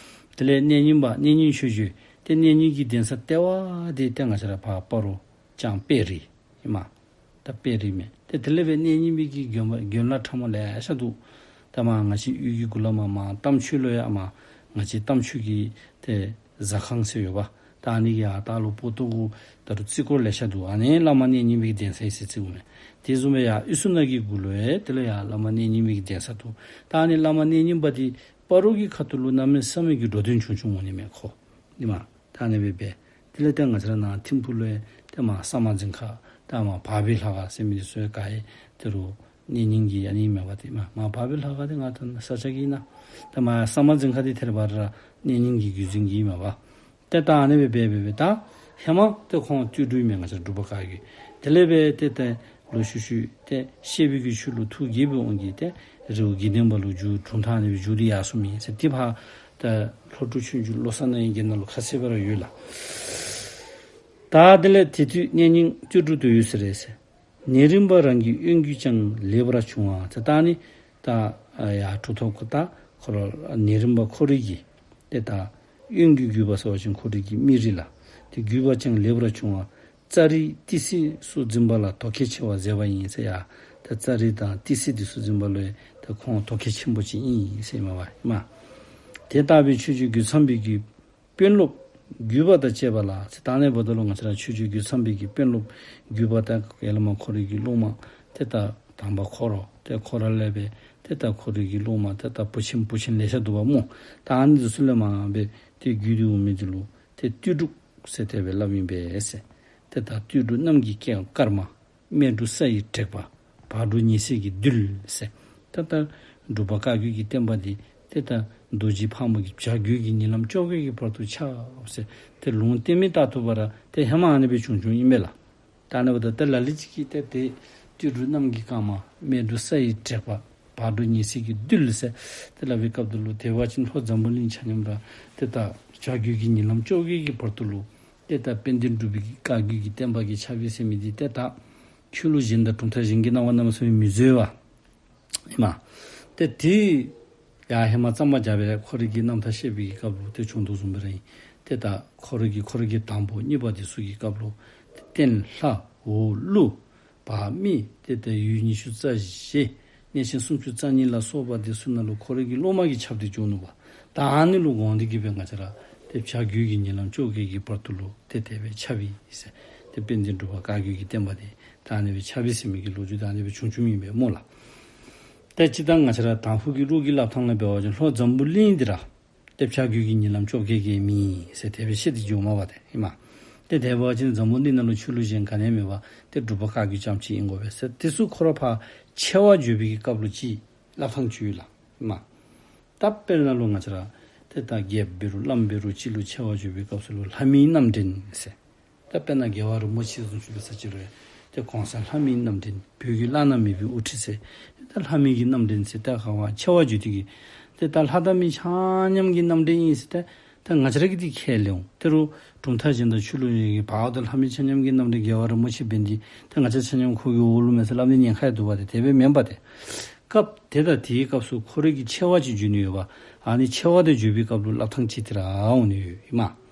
དེ་ལས་གནས་རྙིང་པ་གནས་རྙིང་ཆོས་སྤྱོད་ཏེ་གནས་རྙིང་གི་གདན་ས་ལྟེ་བ་འདི་ཏེ་ང་བཅས་ར་ཕར་སྤ་རོ་ལྕང་དཔལ་རི་ཨིན་མས། ད་དཔལ་རི་མས། ཏེ་དེ་ལས་འབད་གནས་རྙིང་པའི་གི་དགོན་པ་དགོན་ལག་ཁྲ་མོ་ལེ་ཤ་འདུག། ད་མར་ང་བཅས་གཡུས་ཀྱི་གུ་ལས་མར་མར་རྟ་མཆོག་ལུ་ཡང་མར་ང་བཅས་རྟ་མཆོག་གི་ཏེ་ཟ་ཁང་ཟེར་ཡོད་པ། ད་ཨ་ནི་གི་ཡར་ལྟག་ལུ་སྤོ་ཏོ་གུ་ད་རུང་རྩིས་སྐོར་ལེ་ཤ་འདུག། ཨ་ནི་བླ་མ་གནས་རྙིང་པའི་གི་གདན་ས་ཨིན་ཟེར་རྩིཝ་མས། དེ་བཟུམ་སྦེ་ཡར་དབུས་སུ་ན་གི་གུ་ལུ་ཡང་དེ་ལུ་ཡང་བླ་མ་གནས་རྙིང་པའི་གི་གདན་ས་འདུག། ད་ཨ་ནི་བླ་མ་གནས་རྙིང་པ་འདི་སྤ་རོ་གི་ཁ་ཐུག་ལུ་གནམ་མེད་ས་མེད་ཀྱི་འགྲོ་དོན་ཆུང་ཆུང་འོང་ནི་མས་ཁོ། ཨིན་མས། ད་ཨ་ནི་སྦེ་འབད། དེ་ལས་ཏེ་ང་བཅས་ར་ནཱ་ཐིམ་ཕུག་ལུ་ཡང་ཏེ་མར་ས་དམར་རྫིང་ཁ་ད་མར་བར་པའི་ལྷ་ཁང་ཟེར་མི་འདི་ཚུ་ཡང་ག་ཡེ་ད་རུང་གནས་རྙིང་གི་ཨ་ནི་མས་པ། ཏེ་མར་མར་བར་པའི་ལྷ་ཁང་འདི་ང་ད་ས་སྐྱ་གི་ཨིན་ན། ད་མར་ས་དམར་རྫིང་ཁ་འདི་ཐད་རི་བ་རི་ར་གནས་རྙིང་གི་བརྒྱུད་འཛིན་གྱི་ཨིན་མས་པ། ཏེ་ད་ཨ་ནི་སྦེ་འབད་འབད་འབད་ད་ཧེ་མ་ཏེ་ཁོང་སྟོད་འབྲུག་ཨིན་མས། ང་བཅས་འབྲུག་པ་བཀའ་བརྒྱུད། དེ་ལས་འབད་ཏེ་ཏེ་ལོག་ཤུལ་ཤུལ་ཏེ་བཤད་པའི་གི་ཆོས་ལུ་ཐུགས་དགྱེས་པའི་དབང་གིས་ཏེ་རི་བོ་དགེ་ལྡན་པ་ལུ་འགྱུར། གྲུབ་མཐའ་ཨ་ནི་སྦེ་འགྱུར་ཏེ་ཡར་སོང་མི་ཨིན་ཟེར། ཏེ་ཕར་ད་ལྷོ་འབྲུག་ཆོས་འབྱུང་བློ་གསར་རྣ་བའི་རྒྱན་ནང་ལུ་ཁ་གསལ་སྦེ་ར་ཡོད་ལགས། ད་དེ་ལས་དེ་དུས་གནས་རྙིང་སྟོད་འབྲུག་ཏུ་ཡོད་ཟེར་རེད་ཟེར། ནད་རིམས་པ་རང་གི་དབེན་རྒྱུད་ཀྱང་ལེགས་པར་བྱུང་བ་ཟེར། ད་ཨ་ནི་ད་ཡར་གྲུབ་ཐོབ་ཁོ་ད་ཁོ་ར་ནད་རིམས་པ་ཁོ་རའི་གི་ཏེ་ད་དབེན་རྒྱུད་རྒྱུད་པ་ཟེར་བ་ཅིན་ཁོ་རའི་གི་མི་རིགས་ལགས། ཏེ་རྒྱུད་པ་ཀྱང་ལེགས་པར་བྱུང་བ། ཙཱ་རི་ཏི་སེ་སོགས་འཛིན་པ་ལ་དོ་གལ་ཆེ་བར་མཛད་པ་ཡིན་ཟེར་ཡ། ད་ཙཱ་རི་དང་ཏི་སེ་འདི་ཚུ་འཛིན་པ་ལུ་ཡང་ད་ཁོང་དོ་གལ་ཆེན་པོ་ཅིག་ཨིན་ཟེར་མས་པ་ཨིན་མས། དེ་ལྟ་བུའི་ཆོས་རྗེ་རྒོད་ཚང་པའི་གི་དཔོན་སློབ་བརྒྱུད་པ་དང་བཅས་པ་ལ་ཟེར། ད་ཨ་ནི་འབདཝ་ད་ལུ་ང་བཅས་ར་ཆོས་རྗེ་རྒོད་ཚང་པའི་གི་དཔོན་སློབ་བརྒྱུད་པ་དང་ཡར་ལས་མར་ཁོ་རའི་གི་སློབ་མ་ཏེ་ད་དམ་པ་ཁོ་ར་ཏེ་ཁོ་ར་ལས་འབད་ཏེ་ད་ཁོ་རའི་གི་སློབ་མ་ཏེ་ད་བུ་ཆེན་བུ་ཆེན་ལེ་ཤ་འདུག་པ་སྨོ། ད་ཨ་ནི་འདི་ཚུ་ལས་མར་འབད་ཏེ་བརྒྱུད་དེ་འོང་མི་འདི་ལུ་ཏེ་སྟོད་འབྲུག་ཟེར་དེ་སྦེ་སླབ་ཨིན་པས་ཟེར། ཏེ་ད་སྟོད་འབྲུག་གནམ་གྱི་སྐར་མ། སྨད་འབྲུག་ས་ཡི་དྲེག་པ། བར་འབྲུག་ཉི་ཟེར་གྱི་རྡུལ་ཟེར། ད་ལྟ་འབྲུག་པ་བཀའ་བརྒྱུད་ཀྱི་བསྟན་པ་འདི་ཏེ་ད་རྡོ་རྗེ་ཕག་མོ་གི་བྱ་རྒོད་ཀྱི་ཉིན་ལམ་བཅོ་བརྒྱད་ཀྱི་བར་དུ་ཁྱབ་ཟེར། ཏེ་ལུང་བསྟན་མི་ལྟར་ཐུབ་པ་ར་ཏེ་ཧེ་མ་ཨ་ནི་སྦེ་བྱུང་བྱུངམ་ཨིན་པས་ལགས། ད་ཨ་ནི་འབདཝ་ད་ལ་ལུ་ཅིག་གིས་ཏེ་ཏེ་སྟོད་འབྲུག་གནམ་གྱི་སྐར་མ། སྨད་འབྲུག་ས་ཡི་དྲེག་པ། བར་འབྲུག་ཉི་ཟེར་གྱི་རྡུལ་ཟེར་ཏེ་སླབ་པའི་སྐབས་དེ་ལུ་དེ་འབད་བ་ཅིན་ལྷོ་འཛམ་བུ་གླིང་ཆ་མཉམ་ར་ཏེ་ད་བྱ་རྒོད་ཀྱི་ཉིན་ལམ་བཅོ་བརྒྱད་ཀྱི་བར་དུ་ལུ་ཏེ་ད་དཔལ་ལྡན་འབྲུག་པའི་བཀའ་བརྒྱུད་ཀྱི་བསྟན་པ་གིས་ཁྱབ་པས་ཟེར་མི་འདི་ཏེ་ད་ཆོས་ལུགས་གཞན་དང་གྲུབ་མཐའ་གཞན་གྱིས་གནང་བ་གནམ་མེད་ས་མེད་མི་བཟོད་པས། ཨིན་མས། ཏེ་དེ་ཡང་ཧེ་མ་གཙང་པ་རྒྱ་པས་ཁོ་རའི་གི་རྣམ་ཐར་བཤད་པའི་གི་སྐབས་ལུ་ཏེ་བྱུང་དོ་བཟུམ་སྦེ་ར་ཨིན། ཏེ་ད་ཁོ་རའི་གི་ཁོ་རའི་གི་དང་པོ་གཉིས་པ་དེ་ཚུ་གི་སྐབས་ལུ་ཏེ་སྟེང་ལྷ་འོག་ཀླུ་བར་མི་ཏེ་ད་ཡུལ་ཉི་ཤུ་རྩ་བཞི་གནས་ཆེན་སུམ་ཅུ་རྩ་གཉིས་ལ་སོགས་པ་དེ་ཚུ་ནང་ལུ་ཁོ་རའི་གི་སློབ་མ་གིས་ཁྱབ་སྟེ་བྱོན་ནུག་པ། ད་ཨ་ནི་ལུ་དགོངས་ཏེ་གིས་སྦེ་ང་བཅས་ར་ཏེ་བྱ་རྒོད་ཀྱི་ཉིན་ལམ་བཅོ་བརྒྱད་ཀྱི་བར་དུ་ལུ་ཏེ་དེ་སྦེ་ཁྱབ་ཡི་ཟེར། ཏེ་དཔལ་ལྡན་འབྲུག་པ་བཀའ་བརྒྱུད་ཀྱི་བསྟན་པ་དེ་ད་ཨ་ནི་སྦེ་ཁྱབ་ཡི་ཟེར་མི་གི་ལོ་རྒྱུས་ད་ཨ་ནི་སྦེ་བྱུང་བྱུངམ་ཨིན་པས་སྨོ་ལགས། ཏེ་སྤྱིར་བཏང་ང་བཅས་ར་དང་ཕུ་གི་རུ་གི་སླབ་ཐངས་ལུ་འབད་བ་ཅིན་ལྷོ་འཛམ་བུ་གླིང་འདི་ར་ཏེ་བྱ་རྒོད་ཀྱི་ཉིན་ལམ་བཅོ་བརྒྱད་ཀྱི་མི་ཟེར་དེ་སྦེ་བཤད་དེ་འགྱོཝ་མས་པ་ཏེ་ཨིན་མས། ཏེ་དེ་འབད་བ་ཅིན་འཛམ་བུ་གླིང་ནང་ལུ་ཆོས་ལུགས་གཞན་ག་ནི་ཡང་མེད་པར་ཏེ་འབྲུག་པ་བཀའ་བརྒྱུད་རྐྱངམ་ཅིག་ཨིན་དགོ་པས་ཟེར། དེ་ཚུ་ཁོ་ར་ཕར་ཆེ་བ་བརྗོད་པའི་གི་སྐབས་ལུ་ཅིག་སླབ་ཐངས་ཅིག་ཡོད་ལགས་ཨིན་མས། ད་དཔེར་ན་ལུ་ང་བཅས་ར་ཏེ་ད་རྒྱལཔོ་འབད་རུང་བླམ་འབད་རུང་ཅིག་ལུ་ཆེ་བ་བརྗོད་པའི་སྐབས་སུ་ལུ་ལྷ་མིའི་རྣམ་འདྲེན་ཟེར། ད་དཔེར་ན་རྒྱལ་བ་རིན་པོ་ཆེ་བཟུམ་ཅིག་འབད་ས་ཅིག་རུང་ཏེ་གོང་ས་ལྷ་མིའི་རྣམ་འདྲེན་བོད་ཀྱི་བླ་ན་མེད་པའི་དབུ་ཁྲིད་ཟེར་ད་ལྷ་མི་གི་རྣམ་འདྲེན་ཟེར་ད་ག་བ་ཆེ་བ་བརྗོད་དེ་གིས་ཏེ་ད་ལྷ་དང་མི་ཆ་མཉམ་གྱི་རྣམ་འདྲེན་ཨིན་ཟེར་ད་ད་ང་བཅས་ར་གིས་འདི་ཁས་ལེན་འོང་། དེ་རུང་གྲུབ་མཐའ་གཞན་དང་ཆོས་ལུགས་གཞན་གྱིས་འབདཝ་ད་ལྷ་མི་ཆ་མཉམ་གྱི་རྣམ་འདྲེན་རྒྱལ་བ་རིན་པོ་ཆེ་འབད་ནི་འདི་ད་ང་བཅས་ཆ་མཉམ་ཁོ་གི་འོག་ལུ་མས་ཟེར་སླབ་ནི་ཉེན་ཁ་ཡང་འདུག་པ་ཏེ། དེ་སྦེ་མེན་པ་ཏེ། སྐབས་དེ་དང་དེའི་སྐབས་སུ་ཁོ་རའི་གི་ཆེ་བ་ཅིག་བརྗོད་ནི་ཡོད་པ། ཨ་ནི་ཆེ་བ་དེ་བརྗོད་པའི་སྐབས་ལུ་སླབ་ཐངས་ཅིག་དེ་ར་འོང་ནི་ཡོད་ཨིན་མས།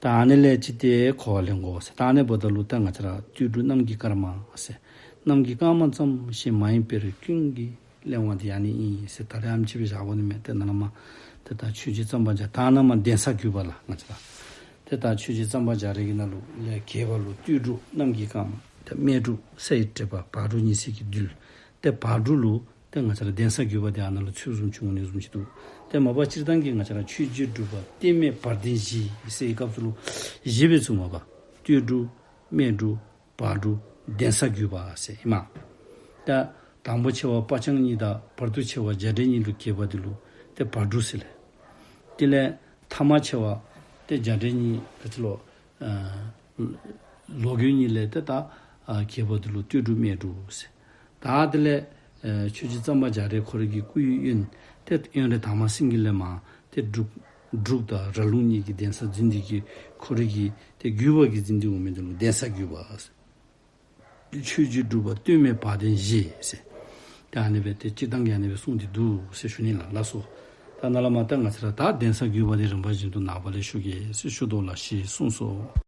ད་ཨ་ནི་ལས་ཅིག་ཏེ་གོ་བ་ལེན་དགོ་ཟེར། ད་ཨ་ནི་འབདཝ་ད་ལུ་ད་ང་བཅས་ར་སྟོད་འབྲུག་གནམ་གྱི་སྐར་མ་ཟེར། གནམ་གྱི་སྐར་མ་ཙམ་ཞིག་མ་ཡིན་པར་ཀུན་གྱིས་གླེང་བ་འདི་ཨ་ནི་ཨིན་ཟེར། ད་རེས་ཨེམ་ཅིག་སྦེ་བཞག་དགོ་ནི་མས། ཏེ་ནཱ་ལས་མར་ཏེ་ད་ཆོས་རྗེ་གཙང་པ་རྒྱ་ད་ནཱ་མར་གདན་ས་བརྒྱུད་པ་ལགས་ང་བཅས་ར། ཏེ་ད་ཆོས་རྗེ་གཙང་པ་རྒྱ་རས་ཀྱི་ནང་ལུ་ལས་རྒྱས་པ་ལུ་སྟོད་འབྲུག་གནམ་གྱི་སྐར་མ། ཏེ་སྨད་འབྲུག་ས་ཡི་དྲེག་པ། བར་འབྲུག་ཉི་ཟེར་གྱི་རྡུལ། ཏེ་བར་འབྲུག་ལུ་ཏེ་ང་བཅས་ར་གདན་ས་བརྒྱུད་པ་དེ་ཨ་ནཱ་ལུ་ཚུད་བཟུམ་ཅིག་འོང་ནི་བཟུམ་ཅིག་འདུག། ཏེ་མ་པ་སྤྱིར་བཏང་གི་ང་བཅས་ར་ཆོས་རྗེ་འབྲུག་པ་སྟོད་སྨད་བར་གདན་བཞི་ཟེར་བའི་སྐབས་སུ་ལུ་བཞི་སྦེ་ཚུདཔ་མས་པ། སྟོད་འབྲུག་སྨད་འབྲུག་བར་འབྲུག་གདན་ས་བརྒྱུད་པ་ཟེར་ཨིན་མས། ད་དང་པོ་ཆེ་བ་སྤ་རྐྱང་གཉིས་དང་བར་དུ་ཆེ་བ་རྒྱ་འབྲས་གཉིས་ལུ་གྱེས་པ་དེ་ལུ་ཏེ་བར་འབྲུག་ཟེར་ལགས། དེ་ལས་ཐ་མ་ཆེ་བ་ཏེ་རྒྱ་འབྲས་གཉིས་ཏེ་ལོ་ཨ་ལོ་རྒོད་གཉིས་ལས་ཏེ་ད་ཨ་གྱེས་པ་དེ་ལུ་སྟོད་འབྲུག་སྨད་འབྲུག་ཟེར། ད་དེ་ལས་ཨ་ཆོས་རྗེ་གཙང་པ་རྒྱ་རས་ཁོ་རའི་གི་སྐུའི་དབོན་ཏེ་དབོན་རས་དར་མ་སེང་གེ་ལས་མར་ཏེ་འབྲུག་འབྲུག་དང་ར་ལུང་གཉིས་ཀྱི་གདན་ས་འཛིན་ཏེ་གིས་ཁོ་རའི་གི་ཏེ་བརྒྱུད་པ་གིས་འཛིན་ཏེ་འོང་མི་དེ་ལུ་གདན་ས་བརྒྱུད་པ་ཟེར། ཆོས་རྗེ་འབྲུག་པ་སྟོད་སྨད་བར་གདན་བཞི་ཟེར། ཏེ་ཨ་ནི་སྦེ་ཏེ་སྤྱིར་བཏང་གི་ཨ་ནི་སྦེ་གསུངས་ཏེ་འདུག་ཟེར་ཞུ་ནི་ལགས། ལགས་སོ། ད་ནཱ་ལས་མར་ད་ང་བཅས་ར་ད་གདན་ས་བརྒྱུད་པ་དེ་རིམ་པ་བཞིན་དུ་ནངས་པ་ལས་ཞུ་གེ་ཟེར་ཞུ་དོ་ལགས། ཞེས་གསུངས་སོ།